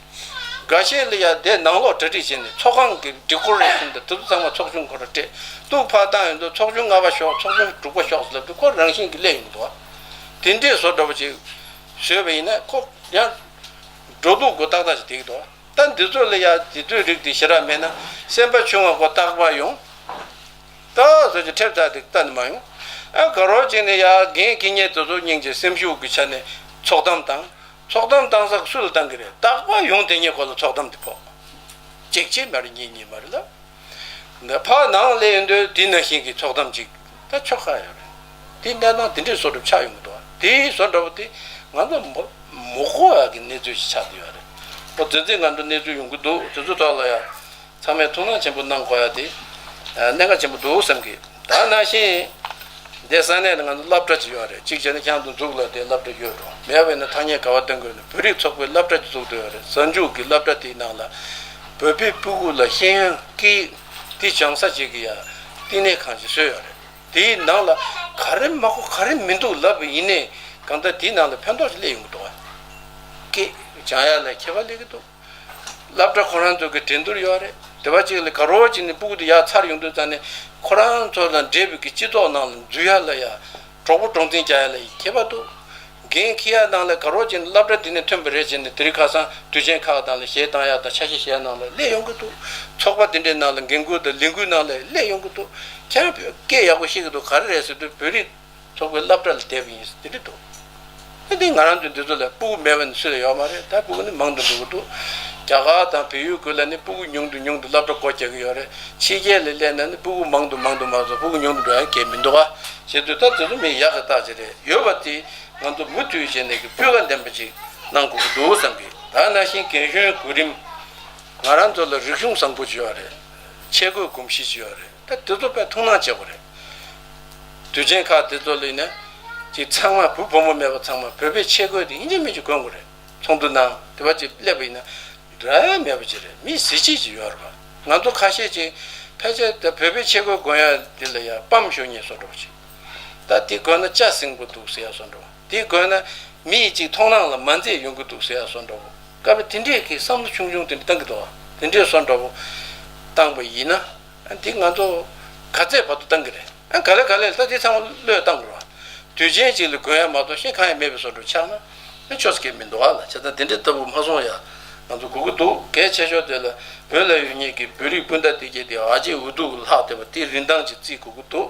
འགའ་ཤས་ལ་ཡ་དེ་ནང་ལོགས་གྲ་སྒྲིག་བྱས་ནས་ཚོགས་ཁང་གི་ཌི་ཀོ་རེ་ཤན་དང་དེ་ཚོ་ཚང་མ་ཚོགས་ཆུང་ཁོ་རང་སྤྲད། དུག་ཕར་བཏང་ཡོང་དུས་ཚོགས་ཆུང་ལྔ་པ་ཤོག། ཚོགས་ཆུང་དྲུག་པ་ཤོག་ཟེར་ལབ་དུས་ཁོ་རང་བཞིན་གྱིས་སླེབས་ཡོང་གི་འདུག། དེ་འདྲས་བཟོ་འདྲ་པོ་ཅིག་བཟོས་པ་ཡིན་ན་ཁོ་ཡང་འགྲོ་ལུགས་དགོས་ཏག་ཏག་ཅིག་བསྡད་ཀྱི་འདུག། ད་འདི་ཚོ་ལ་ཡ་དེ་ཚོའི་རིགས་དེ་ཞེ་དྲག་མེད་ན་སེམས་པ་ཆུང་བ་ཁོ་རྟག་པར་ཡོང་། ད་བཟོ་ཅིག་ཁྲེབ་ཚ་དེ་ལྟ་ནི་མ་ཡོང་། ཨ། ག་རོ་ཅིག་ནས་ཡ་འགན་འཁྱེར་མཁན་དེ་ཚོ་སྙིང་རྗེ་སེམས་ཤུགས་ཀྱི་ཆ་ནས་ཚོགས་གཏམ་བཏང་། ཚོགས་གཏམ་བཏང་ས་སུ་ལ་བཏང་གི་རེད། རྟག་པར་ཡོང་བསྡད་མཁན་ཁོ་ལ་ཚོགས་གཏམ་དེ་ཕོག། གཅིག་གཅིག་མ་རེད། གཉིས་གཉིས་མ་རེད་ལ། འདི་ཕར་ནང་སླེབས་ཡོང་དུས་དེ་ནང་བཞིན་གྱི་ཚོགས་གཏམ་ཅིག་ད་ཆོག་ཁ་ཡོད་རེད། དེ་གནས་སྟངས་དེ་འདྲའི་བཟོ་འདྲ་ཆགས་ཡོང་གི་འདུག། དེ་བཟོ་འདྲ་པོ་དེ་ང་ཚོ་མ་མ་གོ་ཡག་གི་གནས་ཚུལ་ཞིག་ཆགས་བསྡད་ཡོད་རེད། ཁོ་འཛིན་བྱེད་ང་ཚོ་གནས་ཚུལ་ཡོང་གི་འདུག། དེ་ཚོ་ཐོག་ལ་ཡ། ཚང་མས་ཐུགས་སྣང་ཆེན་པོ་གནང་དགོས་ཡ་དེ་གནད་འགག་ཆེན་པོ་འདུག་བསམ་གི། ད་ནང་བཞིན་འདི་ས་གནས་ལ་ང་ཚོ་སློབ་གྲྭ་ཅིག་ཡོད་རེད། གཅིག་བྱས་ན་ཁྱང་དུ་འཛུགས་ལ་དེ་སློབ་གྲྭ་ཡོད་འགྲོ། མེད་པས་ན་ཐ་སྙད་ག་བ་གཏོང་དགོས་ན་བོད་རིགས་ཚོགས་པའི་སློབ་གྲྭ་ཅིག་འཛུགས་འདོད་ཡོད་རེད། གཟའ་མཇུག་གི་སློབ་གྲྭ་དེའི་ནང་ལ་བོད་པའི་སྤུ་གུ་ལ་ཤེས་ཡོན་སྐྱེད་དེ་སྦྱང་ས་ཅིག་གི་ཡ་བསྟི་གནས་ཁང་ཅིག་བཟོས་ཡོད་རེད། དེའི་ནང་ལ་ག་རེ་མ་གོ་ག་རེ་མི་འདུག་ལབ་པ་ཡིན་ནའི་གང་ལྟར་དེའི་ནང་ལ་ཕན་ཐོགས་ཅིག་སླེབས་ཡོང་གི་འདུག་བ། སྐད་སྦྱང་ཡ་ལ་ཁྱད་པར་སླེབས་ཀྱི་འདུག། སློབ་གྲྭ་ཁོ་རང་ཚོ་གི་འགྲན་བསྡུར་ཡོད་རེད། དེ་བ་གཅིག་ལ་ག་རོ་གཅིག་ནས་སྤུ་གུ་དེ་ཡར་ཚར་ཡོང་དུས་ཙང་ནས་ཁོ་རང་ཚོ་དང་འབྲེལ་བའི་གི་སྤྱི་ཚོགས་ནང་ལ་འཛུལ་ཡ་ལ་ཡ་གྲོགས་པོ་གྲོགས་འཛིན་རྒྱག་ཡ་ལ་ཡ་ཁྱད་པར་འདུག། འགན་འཁྱེར་ཡ་ནང་ལ་ག་རོ་གཅིག་ནས་སློབ་གྲྭ་འདི་ནས་ཐོན་པ་རེད་ཅེས་ནས་དེ་རིང་ཁ་སང་དུས་ཆེན་ཁག་དང་ལ་གཞས་བཏང་ཡ་དང་ཆ་ཤས་བཞག་ནང་ལ་སླེབས་ཡོང་གི་འདུག། ཚོགས་པ་འདི་འདྲའི་ནང་ལ་འགན་ཁུར་དང་ལས་འགུལ་ནང་ལ་སླེབས་ཡོང་གི་འདུག། ཁྱེད་རང་བོད་སྐད་ཡག་པོ་ཤེས་ཀྱི་འདུག། ག་རེ་རེད་ཟེར་དུས་བོད་རིགས་ཚོགས་པའི་སློབ་གྲྭ་ལ་བསྡད་པ་ཡིན་ཟེར་དེ་འདྲ་འདུག། ཨ་ནི་ང་རང་ཚོ་འདི་ཚོ་ལ་སྤུ་གུ་མེད་པ་ནི་སུ་ལ་ཡོད་མ་རེད། ད་སྤུ་གུ་ནི་མང་དུ་འགྲོ་གི་འདུག། རྒྱ་གར་དང་བལ་ཡུལ་ཁུལ་ལ་ནི་སྤུ་གུ་ཉུང་དུ་ཉུང་དུ་སློབ་གྲྭ་སྒོ་རྒྱག་གི་ཡོད་རེད། ཕྱི་རྒྱལ་ལ་སླེབས་ན་ནི་སྤུ་གུ་མང་དུ་མང་དུ་མང་དུ་སྤུ་གུ་ཉུང་དུ་འགྲོ་ཡ་གལ་མི་འདུག་ཨ། བྱེད་དུས་ད་དེ་ཚོ་མི་ཡག་གི་རྟགས་ཅིག་རེད། ཡོད་པ་དེ་ང་ཚོ་མུ་མཐུད་བྱས་ནས་ཀྱི་སྤུས་ཀ་ལྡན་པ་ཅིག་གནང་དགོས་ཀྱི་འདུག་བསམ་གི། ད་ནང་བཞིན་རྒན་གཞོན་གོ་རིམ་ང་རང་ཚོ་ལ་རིག་གཞུང་བཟང་པོ་ཅིག་ཡོད་རེད། ཆས་གོས་གོམས་གཤིས་ཅིག་ཡོད་རེད། ད་དེ་ཚོ་དཔེ་ཐུགས་སྣང་བྱེད་དགོས་རེད། དུས་ཆེན་ཁག་དེ་ཚོ་ལ་ཡིན་ན་ཅིག་ཚང་མ་བུ་བུ་མོ་མེད་པ་ཚང་མ་བོད་པའི་ཆས་གོས་དེ་ཡིན་གཅིག་མིན་གཅིག་གོན་དགོས་རེད། ཚོགས་འདུ་ནང་དེ་བ་ཅིག་སླེབས་པ་ཡིན་ན་འདྲ་མེད་པ་ཅིག་རེད། མི་གཟི་བརྗིད་ཅིག་ཡོད་རེད་པ། ང་ཚོ་ཁ་ཤས་ཅིག་ཕལ་ཆེར་ད་བོད་པའི་ཆས་གོས་གོན་ཡ་དེ་ལ་ཡ་སྤམ་ཤོར་མཁན་བཟོ་འདྲ་པོ་ཅིག། ད་དེ་གོན་ན་སྐྱ་ཟིང་པོ་འདུག་ཟེར་ཡ་བཟོ་འདྲ་པོ། དེ་གོན་ན་མི་ཡི་ཅིག་མཐོང་སྣང་ལ་མ་མཛེས་ཡོང་གི་འདུག་ཟེར་ཡ་བཟོ་འདྲ་པོ། སྐབས་དེ་འདྲས་ཀྱི་བསམ་བློ་ཆུང་ཆུང་དེ་འདྲ་བཏང་གི་འདུག་བ། དེ་འདྲས་བཟོ་འདྲ་པོ་བཏང་པ་ཡིན་ན་འདི་ང་ཚོ་ག་ཚད་བར་དུ་བཏང་གི་རེད། ཨ། ག་ལེ་ག་ལེ་ད་དེ་ཚང་མ་བློས་བཏང་དགོས་རེད་བ། དུས་ཆེན་ཅིག་ལ་གོན་ཡ་མ་གཏོགས་གཞན་གང་ཡང་མེད་པའི་བཟོ་འདྲ་ཆགས་ན་ཨ་ཆོས་སྐད་མི་འདུག་ཨ་ལ། བྱས་ཙང་དེ་འདྲའི་ལྟ་བུ་མ་སོང་ཡ་ང་ཚོ་དགོས་ཀྱི་འདུག། གལ་ཆེ་ཤོས་དེ་ལ་བོད་ལ་ཡོད་མཁན་གྱི་བོད་རིགས་སྤུན་ཟླ་དེ་གྱད་དེ་ཨ་ཅེ་འུ་ཐུག་ལྷག་བསྡད་པ་དེ་རིན་ཐང་ཅིག་བརྩི་དགོས་ཀྱི་འདུག།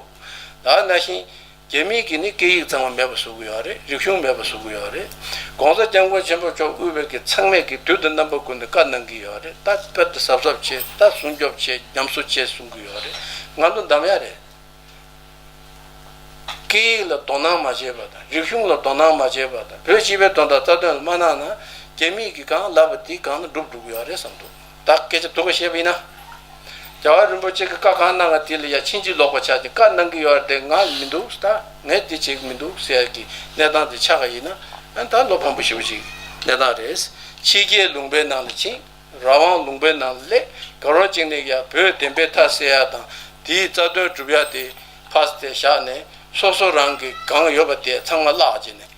ད་ནང་བཞིན་རྒྱ་མི་གིས་ནི་སྐད་ཡིག་ཚང་མ་མེད་པ་བཟོ་གི་ཡོད་རེད། རིག་གཞུང་མེད་པ་བཟོ་གི་ཡོད་རེད། ༸གོང་ས་༸སྐྱབས་མགོན་ཆེན་པོ་མཆོག་དབུས་པའི་གི་ཚང་མས་གི་དུས་དང་རྣམ་པ་ཀུན་ཏུ་བཀའ་གནང་གི་ཡོད་རེད། ད་དཔེ་དེ་གཟབ་གཟབ་བྱེད། ད་སྲུང་སྐྱོབ་བྱེད། ཉམས་གསོ་བྱེད་གསུང་གི་ཡོད་རེད། ང་ཚོ་འདམ་ཡ་རེད། སྐད་ཡིག་ལ་དོ་སྣང་མ་བྱས་པ་དང་། རིག་གཞུང་ལ་དོ་སྣང་མ་བྱས་པ་དང་། བོད་སྤྱི་པའི་དོན་དག་རྩ་དོན་ལ་མ་གནང་ན་རྒྱ་མིས་གི་གང་ལབ་པ་དེ་གང་ན་འགྲུབ་འགྲོ་གི་ཡོད་རེད་བསམ་འདུག། ད་སྐད་ཆ་སྡུག་པ་བཤད་པ་ཡིན་ན། རྒྱལ་བ་རིན་པོ་ཆེ་གི་བཀའ་གང་གནང་བ་དེ་ལ་ཡ་ཕྱིན་ཅི་ལོག་པ་ཆགས་ཏེ་བཀའ་གནང་གི་ཡོད་རེད་དེ་ང་མི་འདུག། ད་ངས་དེ་བྱེད་ཀྱི་མི་འདུག་ཟེར་ཡ་གི་གནས་སྟངས་དེ་ཆགས་པ་ཡིན་ན་ཨ་ད་བློ་ཕམ་པོ་ཞེ་པོ་ཅིག་གནས་སྟངས་རེད། ཕྱི་རྒྱལ་ལུང་པའི་ནང་ལ་ཕྱིན། རང་དབང་ལུང་པའི་ནང་ལ་སླེབས། ག་རོ་གཅིག་ནས་ཡ་བོད་བདེན་པའི་མཐའ་གསལ་ཡ་དང་དེའི་རྩ་དོན་སྒྲུབ་ཡ་དེ་ཕར་དེ་བཞག་ནས་སོ་སོ་རང་གི་གང་ཡོད་པ་དེ་ཚང་མ་བརླག་བྱས་ནས།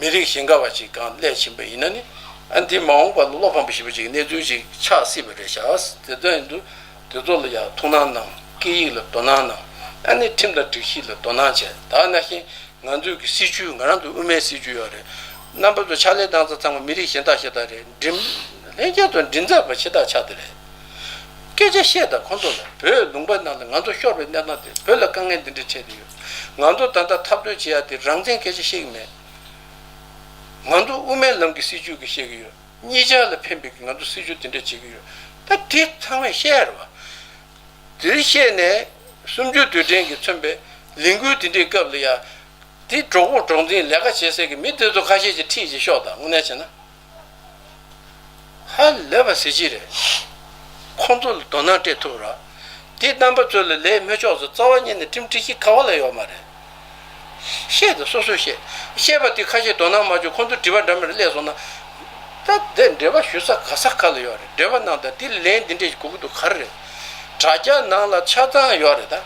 མི་རིགས་གཞན་དགའ་བ་ཅིག་གང་སླེབས་ཕྱིན་པ་ཡིན་ན་ནི་ཨ་འདི་མ་འོངས་པ་ལ་བློ་ཕམ་པ་ཞེ་པོ་ཅིག་གནས་ཚུལ་ཅིག་ཆགས་སྲིད་པ་རེད་ཤག། དེ་ཚོ་ཡིན་དུས་དེ་ཚོ་ལ་ཡང་ཐུགས་སྣང་གནང་། སྐད་ཡིག་ལ་དོ་སྣང་གནང་། ཨ་ནི་ཁྲིམས་དང་སྒྲིག་གཞི་ལ་དོ་སྣང་བྱས། ད་ནང་བཞིན་ང་ཚོའི་གི་སྲིད་བྱུས། ང་རང་ཚོ་དབུ་མའི་སྲིད་བྱུས་ཡོད་རེད། རྣམ་པ་ཚོ་ཕྱག་ལས་གནང་ས་ཚང་མ་མི་རིགས་གཞན་དག་གཞན་དག་རེད། མགྲིན་ལྷན་རྒྱས་ཚོ་མགྲིན་ཚབ་པ་ཆེ་ཐག་ཆགས་དེ་རེད། སྐད་ཆ་བཤད་དང་ཁོང་ཚོ་ལ། བོད་ལུང་པ་ནང་ལ་ང་ཚོ་ཤོར་བའི་གནས་སྟངས་དེ། བོད་ལ་དཀའ་ངལ་འདི་འདྲ་འཕྲད་དེ་ཡོད། ང་ཚོ་ད་ལྟ་འཐབ་རྩོད་བྱེད་ཡ་དེ་རང་བཙན་སྐད་ཆ་བཤད་ཀྱི་མེད། ང་ཚོ་དབུ་མའི་ལམ་གྱི་སྲིད་བྱུས་ཀྱི་བཤད་ཀྱི་ཡོད། གཉིས་ཆར་ལ་ཕན་པའི་ང་ཚོ་སྲིད་བྱུས་དེ་འདྲ་བྱེད་ཀྱི་ཡོད། ད་དེ་ཚང་མས་བཤད་ཡ་རེད་བ། དེ་བཤད་ནས་གསུམ་བཅུ་དུས་དྲན་གྱིས་མཚོན་པའི་ལས་འགུལ་དེ་འདྲའི་སྐབས་ལ་ཡ། དེ་གྲོགས་པོ་གྲོགས་འཛིང་ལས་ཀ་བྱེད་སའི་གི་མི་དེ་ཚོ་ཁ་ཤས་ཀྱིས་ཁྲིད་ཅིག་ཤོག་དང་། དངོས་གནས་བྱས་ན། ཧ་ལས་པ་གཟི་བརྗིད་རེད། ཁོང་ཚོ་ལ་དོ་སྣང་སྤྲད་ཐུབ་ར། དེ་རྣམ་པ་ཚོ་ལ་ལས་མི་ཆོག་ཟེར་རྩ་བ་ཉིད་ནས་ཁྲིམས་སྒྲིག་གཞི་ག་བ་ལ་ཡོད་མ་རེད། བཤད་དང་སོ་སོས་བཤད། བཤད་པ་དེ་ཁ་ཤས་དོ་སྣང་མ་བྱུང་། ཁོང་ཚོ་སྒྲིབ་པ་འདྲ་མི་འདྲ་སླེབས་སོང་ན། ད་དེ་འགྲེལ་པ་ཞུ་ས་ག་ས་ག་ལ་ཡོད་རེད། འགྲེལ་པ་གནང་དང་། དེ་ལན་འདི་འདྲས་ཞིག་དགོས་ཀྱི་འདུག་ག་རེ་རེད། དྲ་རྒྱ་ནང་ལ་ཆ་ཚང་ཡོད་རེད། ད་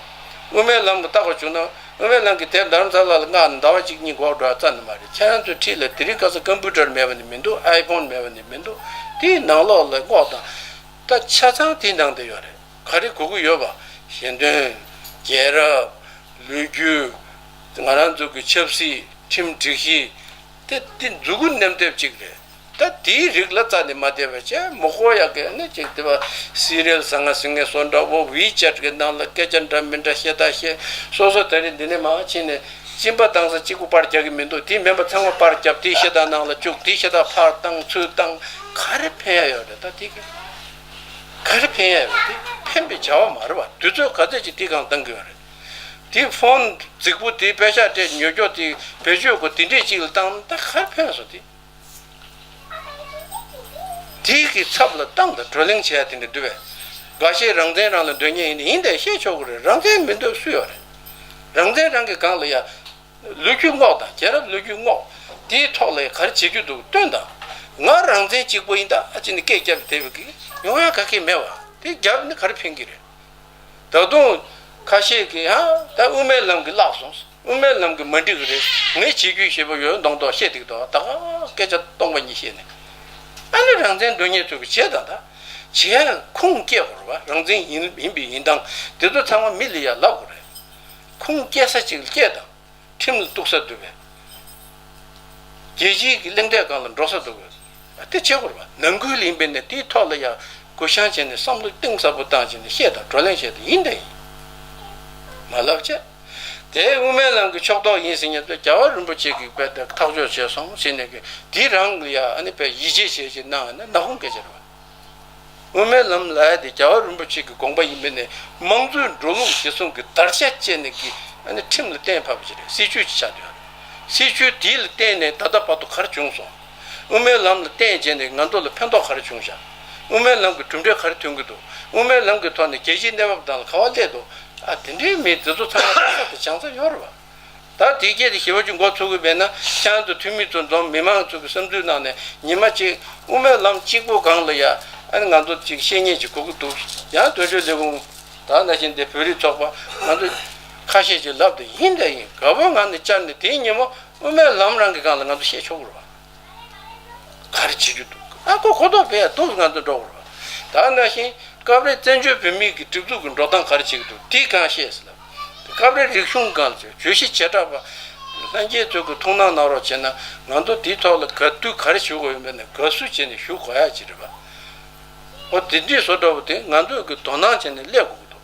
དབུ་མའི་ལམ་གྱི་ལྟ་བ་བྱུང་ན། དབུ་མའི་ལམ་གྱི་དེབ་རྡ་རམ་ས་ལ་ལ་མངགས་ནས་ཟླ་བ་གཅིག་གཉིས་འགོར་འགྲོ་ཡ་རྩ་ནས་མ་རེད། ཁྱེད་རང་ཚོའི་འཁྲིས་ལ་དེ་རིང་ཁ་སང་ཀམ་པུ་ཊར་མེད་པ་ནི་མི་འདུག་ཨའི་ཕོན་མེད་པ་ནི་མི་འདུག་དེའི་ནང་ལོགས་ལ་མངགས་དང་། ད་ཆ་ཚང་དེའི་ནང་དུ་ཡོད་རེད། ག་རེ་དགོས་ཀྱི་ཡོད་པ། ཞལ་འདོན། རྒྱལ་རབས། ལོ་རྒྱུས། ང་རང་ཚོ་གི་ཆབ་སྲིད། ཁྲིམས་སྒྲིག་གཞི། དེ་དེ་མཛུབ་གུ་མནན་ཐབས་ཅིག་རེད། ད་དེའི་རིགས་ལ་རྩ་ནས་མ་བལྟས་པ་བྱས། མི་གོ་ཡག་གི་ནི་ཅིག་དེ་བ་སི་རེལ་བཟང་ང་ཟིང་ངེ་བཟོ་འདྲ་བོ། ཝི་ཅེཊ་གི་ནང་ལ་སྐད་ཆ་འདྲ་མི་འདྲ་བཤད་ད་བཤད། སོ་སོ་དེ་རིང་འདི་ནས་མར་ཕྱིན་ནས་གཅིན་པ་བཏང་ས་གཅིག་པུ་པར་རྒྱག་གི་མི་འདུག་དེ་མིན་པ་ཚང་མ་པར་རྒྱབ། དེའི་ཤ་སྟག་ནང་ལ་བཅུག་དེའི་ཤ་སྟག་ཕར་བཏང་ཚུར་བཏང་། ག་རེ་ཕན་ཡ་ཡོད་རེད། ད་དེ་གི་ག་རེ་ཕན་ཡ་ཡོད། དེ་ཕན་པའི་བྱ་བ་མ་རེད་བ། དུས་ཚོད་ག་ཚོད་ཅིག་དེའི་སྒང་བཏང་གི་ཡོད་རེད། དེ་ཕོན་རྫིག་པོ་དེ་པེ་ཤག་སྤྲད་ཉོ་རྒྱུ་དེ་བེད་སྤྱོད་དགོས། དེ་འདྲས་ཅིག་ལ་བཏང་ན་ད་ག་རེ་ཕན་སོང་། དེ་དེ་གི་ཚབ་ལ་བཏང་དང་བགྲོ་གླེང་བྱེད་ཡ་དེ་འདྲ་འདུག་པས། འགའ་ཤས་རང་བཙན་རང་ལ་འདོད་མཁན་ཡིན་ན་ཡིན་དེ་བཤད་ཆོག་གི་རེད། རང་བཙན་མི་འདོད་སུ་ཡོད་རེད། རང་བཙན་རང་གི་སྒང་ལ་ཡ། ལོ་རྒྱུས་སྔོག་དང་། རྒྱལ་རབས་ལོ་རྒྱུས་སྔོག་དེའི་ཐོག་ལ་ག་རེ་བྱེད་རྒྱུ་འདུག་སྟོན་དང་། ང་རང་བཙན་གཅིག་པུ་ཡིན་ད་ཨ་ཅེ་ནི་སྐད་རྒྱབ་བསྡད་པའི་གི་ཡོང་ཡ་ག་གེ་མེད་བ། དེ་རྒྱབ་ནི་ག་རེ་ཕན་གི་རེད། ད་དུང་ཁ་ཤས་ཀྱིས་ཡང་ད་དབུ་མའི་ལམ་གྱི་བརླག་སོང་། དབུ་མའི་ལམ་གྱི་མ་འགྲིག་གི་རེད། ངས་བྱེད་རྒྱུ་ཞེ་པོ་ཡོད་མདོག་མདོག་བཤད་འདུག་ད་ག་སྐད་ཆ་སྟོང་པ་ཉིད་བཤད་ནས། ཨ་ནི་རང་བཙན་འདོད་མཁན་ཚོ་གི་བྱས་དང་། ད་བྱས་ཁུངས་སྐྱེལ་དགོས་རེད་བ། རང་བཙན་ཡིན་ཡིན་པའི་ཡིན་སྟངས་དེ་ཚོ་ཚང་མ་མི་ལ་ཡ་ལབ་དགོས་རེད། ཁུངས་སྐྱེལ་ས་ཅིག་ལ་སྐྱེལ་དང་། ཁྲིམས་ལ་གཏུགས་ས་འདུག་པས། རྒྱལ་སྤྱིའི་གི་གླེང་སྟེགས་སྒང་ལ་འགྲོ་ས་འདུག་པས། དེ་བྱེད་དགོས་རེད་བ། ནང་ཁུལ་ལ་ཡིན་པས་ནས་དེའི་ཐོག་ལ་ཡ་གུ་བཤངས་བྱས་ནས་བསམ་བློ་གཏིང་ཟབ་པོ་བཏང་བྱས་ནས་བཤད་དང་། བགྲོ་གླེང་བྱས་དང་། ཡིན་དང་ཡིན། མ་ལབ་བྱས། དེ་དབུ་མའི་ལམ་གྱི་ཕྱོགས་གཏོགས་ཡིན་ཟེར་མཁན་ཚོས་རྒྱལ་བ་རིན་པོ་ཆེ་གིས་དཔེ་དེ་ཐག་གཅོད་བྱས་སོང་ཟེར་ནས་གི་དེ་རང་ལ་ཡ་ཨ་ནི་དཔེ་ཡིད་ཆེས་བྱས་བྱས་གནང་ཡོད་ན་ནག་ཁུང་སྐད་ཆ་རེད་བ། དབུ་མའི་ལམ་ལབ་ཡ་དེ་རྒྱལ་བ་རིན་པོ་ཆེ་གི་དགོངས་པ་ཡིན་པས་ནས། དམངས་གཙོའི་འགྲོ་ལུགས་གཞི་བཟུང་གི་དར་ཆ་བཅད་ནས་ཀྱི་ཨ་ནི་ཁྲིམས་ལ་གཏན་ཕབ་པ་ཞིག་རེད། སྲིད་བྱུས་ཅིག་ཆགས་བསྡད་ཡོད་རེད། སྲིད་བྱུས་དེ་ལ་བརྟེན་ནས་ད་ལྟ་བར་དུ་ག་རེ་བྱུང་སོང་། དབུ་མའི་ལམ་ལ་བརྟེན་བྱས་ནས་ང་ཚོ་ལ་ཕན་ཐོགས་ག་རེ་བྱུང་ཤག་དབུ་མའི་ལམ་གྱི་གྲུབ་འབྲས་ག་རེ་ཐོན་གྱི་འདུག་དབུ་མའི་ལམ་གྱི་ཐོག་ནས་རྒྱལ་སྤྱིའི་གནས་བབ་དང་ལ་ག་བ་སླེབས་འདུག་ཨ་དེ་འདྲའི་མི་དེ་ཚོ་ཚང་མ་ལྟ་ས་དེ་བྱང་ས་ཡོད་རེད་བ། ད་དེ་སྐད་དེ་ཞེ་པོ་ཅིག་མགོ་ཚོད་ཀྱི་མེད་ན། ཁྱེད་རང་ཚོ་འཐུས་མི་ཚོ་འཛོམས། མི་མང་ཚོ་གི་བསམ་ཚུལ་ནང་ནས་ཉི་མ་གཅིག་དབུ་མའི་ལམ་གཅིག་པོ་སྒང་ལ་ཡ་ཨ་ནི་ང་ཚོ་ཅིག་བཤད་མཁན་ཅིག་དགོས་ཀྱི་འདུག་ཡང་དོན་གཅོད་ལས་ཁུངས་ད་ནང་བཞིན་དེ་བོད་རིགས་ཚོགས་པ་ང་ཚོ་ཁ་ཤས་ཅིག་ལབ་དེ་ཡིན་དེ་ཡིན། དགའ་པོའི་ངང་ནས་བཅར་ནས་དེའི་ཉིན་མོ་དབུ་མའི་ལམ་རང་གི་སྒང་ལ་ང་ཚོ་བཤད་ཆོག་གི་རེད་བ། ག་རེ་བྱེད་རྒྱུ་འདུག་ཨ་ཁོ་གོ་རྟོགས་སྤེལ་ཡ་འདུག་ང་ཚོ་འགྲོ་དགོས་རེད་བ། ད་ནང་བཞིན་སྐབས་རེ་བཙན་བྱོལ་བོད་མིའི་གི་སྒྲིག་འཛུགས་ཀྱི་འགྲོ་སྟངས་ག་རེ་བྱེད་ཀྱི་འདུག་དེ་གང་ཤེས་ཟེར་ན། སྐབས་རེ་རིག་གཞུང་སྒང་ལ་བརྗོད་གཞི་བྱེ་བྲག་པ་ལྷན་རྒྱས་ཚོ་གི་ཐུགས་སྣང་གནང་རོགས་བྱས་ན། ང་ཚོ་དེའི་ཐོག་ལ་ག་དུས་ག་རེ་ཞུ་དགོས་ཡོད་མེད་ནས་དགའ་བསུ་བྱས་ནས་ཞུ་དགོས་ཡ་ཅིག་རེད་པ། འོ་དེ་འདྲའི་བཟོ་འདྲ་བོ་དེ་ང་ཚོས་གི་དོ་སྣང་བྱས་ནས་སླེབས་དགོས་ཀྱི་འདུག་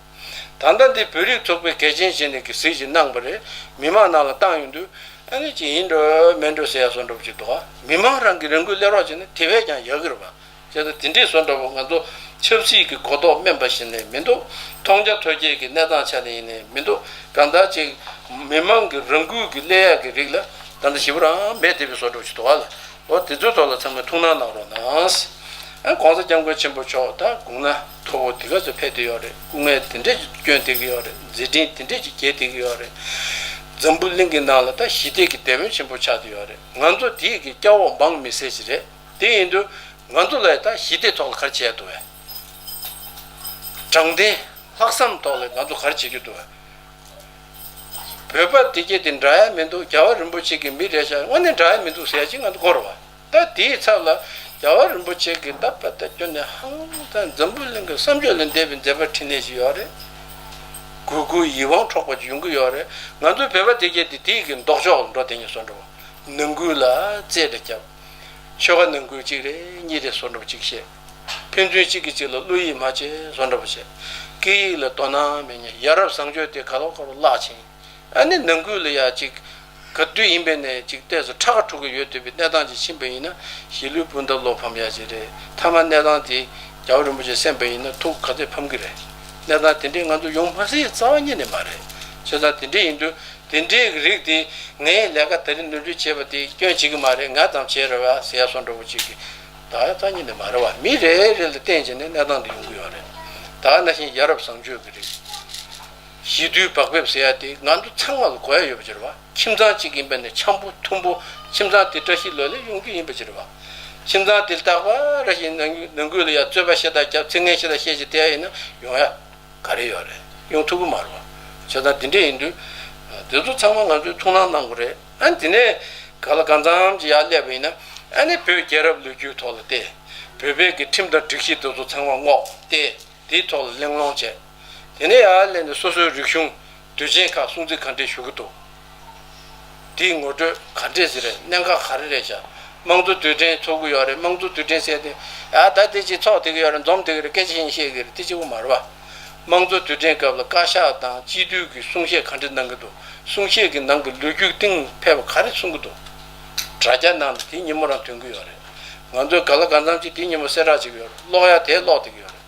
ད་ལྟ་འདི་བོད་རིགས་ཚོགས་པའི་གལ་ཆེན་བྱས་ནས་གི་གཟིགས་ཅིག་གནང་བ་རེད། མི་མང་ནང་ལ་བཏང་ཡོང་དུས་ཨ་ནི་ཅིག་ཡིན་འགྲོ་མིན་འགྲོ་ཟེར་ཡ་བཟོ་འདྲ་བོ་ཅིག་འདུག་ག་མི་མང་རང་གི་རང་འགུལ་སླེབས་རོགས་བྱས་ན་དེ་བས་ཀྱང་ཡག་གི་རེད་པ། བྱས་ཙང་དེ་འདྲའི་བཟོ་འདྲ་བོ་ང་ཚོ་ཆབ་སྲིད་ཀྱི་གོ་རྟོགས་དམན་པ་ཞིག་ནས་མི་འདུག་མཐོང་རྒྱ་ཐོས་རྒྱའི་གི་གནས་སྟངས་ཆ་ནས་ཡིན་ནའི་མི་འདུག་གང་ལྟར་ཅིག་མི་མང་གི་རང་འགུལ་གྱི་སླེབས་ཡག་གི་རིགས་ལ་ད་ལྟ་ཞེ་པོ་རང་མེད་བསྡད་པའི་བཟོ་འདྲ་བོ་ཞིག་འདུག་ག་ལ། འོ་དེ་ཚོའི་ཐོག་ལ་ཚང་མས་ཐུགས་སྣང་གནང་རོགས་གནང་། ཨ་༸གོང་ས་༸སྐྱབས་མགོན་ཆེན་པོ་མཆོག་ད་དགུང་ན་མཐོ་བོ་དེ་ག་ཚོད་ཕེབས་བསྡད་ཡོད་རེད། སྐུ་ངལ་དེ་འདྲས་ཀྱི་བསྐྱོན་བསྡད་ཀྱི་ཡོད་རེད། མཛད་འཕྲིན་དེ་འདྲས་ཀྱི་རྒྱས་བསྡད་ཀྱི་ཡོད་རེད། འཛམ་བུ་གླིང་གི་ནང་ལ་ད་ཞི་བདེ་གི་དེད་དཔོན་ཆེན་པོ་ཆགས་བསྡད་ཡོད་རེད། ང་ཚོ་དེའི་གི་སྐྱབས་འོག་འབངས་མི་སེར་ཞིག་རེད། དེ་ཡིན་དུས། ང་ཚོ་ལ་ད་ཞི་བདེ་ཐོག་ལ་ག་རེ་བྱས་འདུག་བས། དྲང་བདེན་ལྷག་བསམ་ཐོག་ལ་ང་ཚོ་ག་རེ་བྱེད་རྒྱུ་འདུག་བས། བོད་པ་དེ་གྱད་དེ་འདྲ་ཡ་མི་འདུག་རྒྱལ་བ་རིན་པོ་ཆེ་གི་མི་རེད་ཤག་དངོས་གནས་འདྲ་ཡ་མི་འདུག་ཟེར་ཡ་ཅིག་ང་ཚོ་གོ་རེད་བ། ད་དེའི་ཚབ་ལ་རྒྱལ་བ་རིན་པོ་ཆེ་གི་ད་པ་ད་སྐྱོན་ནས་ཧང་ད་འཛམ་བུ་གླིང་གི་བསམ་སྤྱོད་ལས་འདས་པའི་མཛད་པ་འཕྲིན་ལས་ཤིག་ཡོད་རེད། གུས་བཀུར་ཡིད་དབང་འཕྲོག་པ་ཅིག་ཡོང་གི་ཡོད་རེད། ང་ཚོའི་བོད་པ་དེ་གྱད་དེ་དེའི་གི་ལྡོག་ཕྱོགས་ལ་འགྲོ་བསྡད་མཁན་བཟོ་འདྲ་བ། ནང་ཁུལ་ལ་རྩེད་འདྲ་རྒྱབ། ཆོལ་ཁ་ནང་ཁུལ་གཅིག་རེད་གཉིས་རེད་བཟོ་འདྲ་བ་གཅིག་བཤད། ཕན་ཚུན་གཅིག་གིས་གཅིག་ལ་བློ་ཡིད་མ་ཆེས་བཟོ་འདྲ་པོ་བྱས། སྐད་ཡིག་ལ་དོ་སྣང་མེད་མཁན། ཡ་རབས་བཟང་སྤྱོད་དེ་ག་ལོག་ག་ལོག་བརླག་ཕྱིན། ཨ་ནི་ནང་ཁུལ་ལ་ཡ་གཅིག་ག་དུས་ཡིན་པས་ནས་གཅིག་ཏོག་ཙམ་ཕྲ་ཁ་འཁྲུག་གི་ཡོད་འདོད་པའི་གནས་སྟངས་ཅིག་ཕྱིན་པ་ཡིན་ན། གཞིས་ལུས་སྤུན་ཟླ་བློ་ཕམ་ཡ་ཅིག་རེད། མཐའ་མ་གནས་སྟངས་དེ་རྒྱལ་བ་རིན་པོ་ཆེ་གསན་པ་ཡིན་ན་ཐུགས་ག་ཚོད་ཕམ་གི་རེད། གནས་སྟངས་དེ་འདྲས་ང་ཚོ་ཡོང་མ་སྲིད་རྩ་བ་ཉིད་ནས་མ་རེད། བྱས་ཙང་དེ་འདྲས་ཡིན་དུས། དེ་འདྲའི་རིགས་དེ་ངའི་ལས་ཀ་དེ་རིང་ནོར་འཁྲུལ་བྱས་པ་དེ་སྐྱོན་བྱེད་ཀྱི་མ་རེད། ང་ཙམ་བྱས་རེད་བ་ཟེར་ཡ་བཟོ་འདྲ་པོ་ཅིག་གི་ད་ཡ་རྩ་ཉིད་ནས་མ་རེད་བ། མི་རེ་རེ་ལ་བརྟེན་བྱས་ནས་གནས་སྟངས་དེ་ཡོང་གི་ཡོད་རེད། ད་ནང་བཞིན་ཡ་རབས་བཟང་སྤྱོད་ཀྱི་རིགས། ཞི་དུལ་བག་ཕེབས་ཟེར་ཡ་དེ་ང་ཚོ་ཚང་མ་ལ་དགོས་ཡ་ཡོད་པ་ཅིག་རེད་བ། ཁྱིམ་ཚང་གཅིག་ཡིན་པ་ནས་འཆམ་པོ་མཐུན་པོ། ཁྱིམ་ཚང་དེ་བཀྲ་ཤིས་ལོ་ལེགས་ཡོང་རྒྱུ་ཡིན་པ་ཅིག་རེད་བ། ཁྱིམ་ཚང་དེ་རྟག་པར་ཞིག་ནང་ནང་ཁུལ་ལ་ཡ་རྩོད་པ་ཤ་སྟག་རྒྱབ། ཚིག་ངན་ཤ་སྟག་བཤད་ཅིག་བསྡད་ཡ་ཡིན་ན་ཡོང་ཡ་ག་རེ་ཡོད་རེད། ཡོང་ཐུབ་ཀྱི་མ་རེད་བ། བྱས་ཙང་དེ་འདྲས་ཡིན་དུས། དེ་ཚོ་ཚང་མ་ང་ཚོས་ཐུགས་སྣང་གནང་དགོས་རེད། ཨ་ནི་དེ་ནས་ག་ལ་གང་འཚམ་ཅིག་ཡར་སླེབས་པ་ཡིན་ན། ཨ་ནི་བོད་རྒྱལ་རབས་ལོ་རྒྱུས་ཐོག་ལ་བལྟས། བོད་པའི་གི་ཁྲིམས་དང་སྒྲིག་གཞི་དེ་ཚོ་ཚང་མ་བསྔོགས་ཏེ། དེའི་ཐོག་ལ་གླེང་སློང་བྱས། དེ་ནས་ཡར་སླེབས་ནས་སོ་སོའི་རིག་གཞུང་། དུས་ཆེན་ཁག་སྲུང་བརྩི་ག་འདྲས་ཞུ་གི་འདུག་དེའི་ངོ་སྤྲོད་ག་འདྲས་ཟེར་རེད། གནད་འགག་ག་རེ་རེད་ཤག་དམངས་གཙོ་དུས་དྲན་ཚོགས་ཀྱི་ཡོད་རེད། དམངས་གཙོ་དུས་དྲན་ཟེར་ཏེ། ཨ་ད་དེ་ཅིག་ཚོགས་བསྡད་ཀྱི་ཡོད་རེད། འཛོམས་བསྡད་ཀྱི་རེད། སྐད་ཆ་ཡིན་བཤད་ཀྱི་རེད། དེ་གཅིག་པོ་མ་རེད་བ། དམངས་གཙོ་དུས་དྲན་སྐབས་ལ་བཀའ་ཤག་དང་སྤྱི་འཐུས་ཀྱིས་གསུང་བཤད་ག་འདྲས་གནང་གི་འདུག་གསུང་བཤད་ཀྱི་ནང་གི་ལོ་རྒྱུས་སྟེང་ཕལ་པ་ག་རེ་གསུང་གི་འདུག་དྲ་རྒྱ་ནང་ལ་དེ་ཉིན་མོ་རང་ཐོན་གྱི་ཡོད་རེད། ང་ཚོས་ག་ལ་གང་འཚམ་ཅིག་དེ་ཉིན་མོ་གསལ་བསྒྲགས་བྱེད་ཀྱི་ཡོད་རེད། ཀློག་ཡ་དེ་ཀློག་བསྡད་ཀྱི་ཡོད་རེད།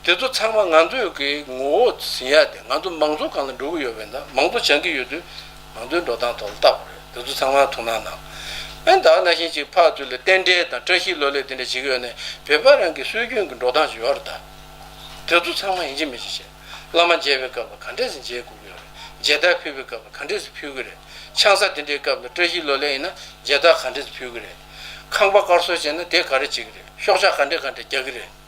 དེ་ཚོ་ཚང་མ་ང་ཚོའི་གི་ངོ་བོ་ཟིན་ཡ་དེ། ང་ཚོ་མང་གཙོ་སྒང་ལ་འགྲོ་གི་ཡོད་པས་ན། མང་གཙོ་སྦྱང་གི་ཡོད་དུས་མང་གཙོའི་འགྲོ་སྟངས་ཐོག་ལ་བལྟ་དགོས་རེད། དེ་ཚོ་ཚང་མ་ཐུགས་སྣང་གནང་། ཨེ་ད་ནང་བཞིན་ཅིག་ཕར་ཚུར་ལ་རྟེན་འབྲེལ་དང་བཀྲ་ཤིས་ལོ་ལེགས་དེ་འདྲ་བྱེད་ཀྱི་ཡོད་ནས། བོད་པ་རང་གི་སྲོལ་རྒྱུན་གྱི་འགྲོ་སྟངས་ཤིག་ཡོད་རེད་ད། དེ་ཚོ་ཚང་མ་ཡིན་གཅིག་མིན་གཅིག་བྱས། བླ་མ་མཇལ་བའི་སྐབས་ལ་ག་འདྲས་སེ་མཇལ་དགོས་ཀྱི་ཡོད་རེད། མཇལ་དར་ཕུལ་བའི་སྐབས་ལ་ག་འདྲས་སེ་ཕུལ་གྱི་རེད། ཆང་ས་དེ་འདྲའི་སྐབས་ལ་བཀྲ་ཤིས་ལོ་ལེགས་ཡིན་ན་མཇལ་དར་ག་འདྲས་སེ་ཕུལ་གྱི་རེད། ཁང་པ་དཀར་གསོ་བྱས་ན་དེ་ག་རེ་བྱེད་ཀྱི་རེད། ཤོག་ཆག་ག་འདྲས་ག་འདྲས་རྒྱག་གི་རེད།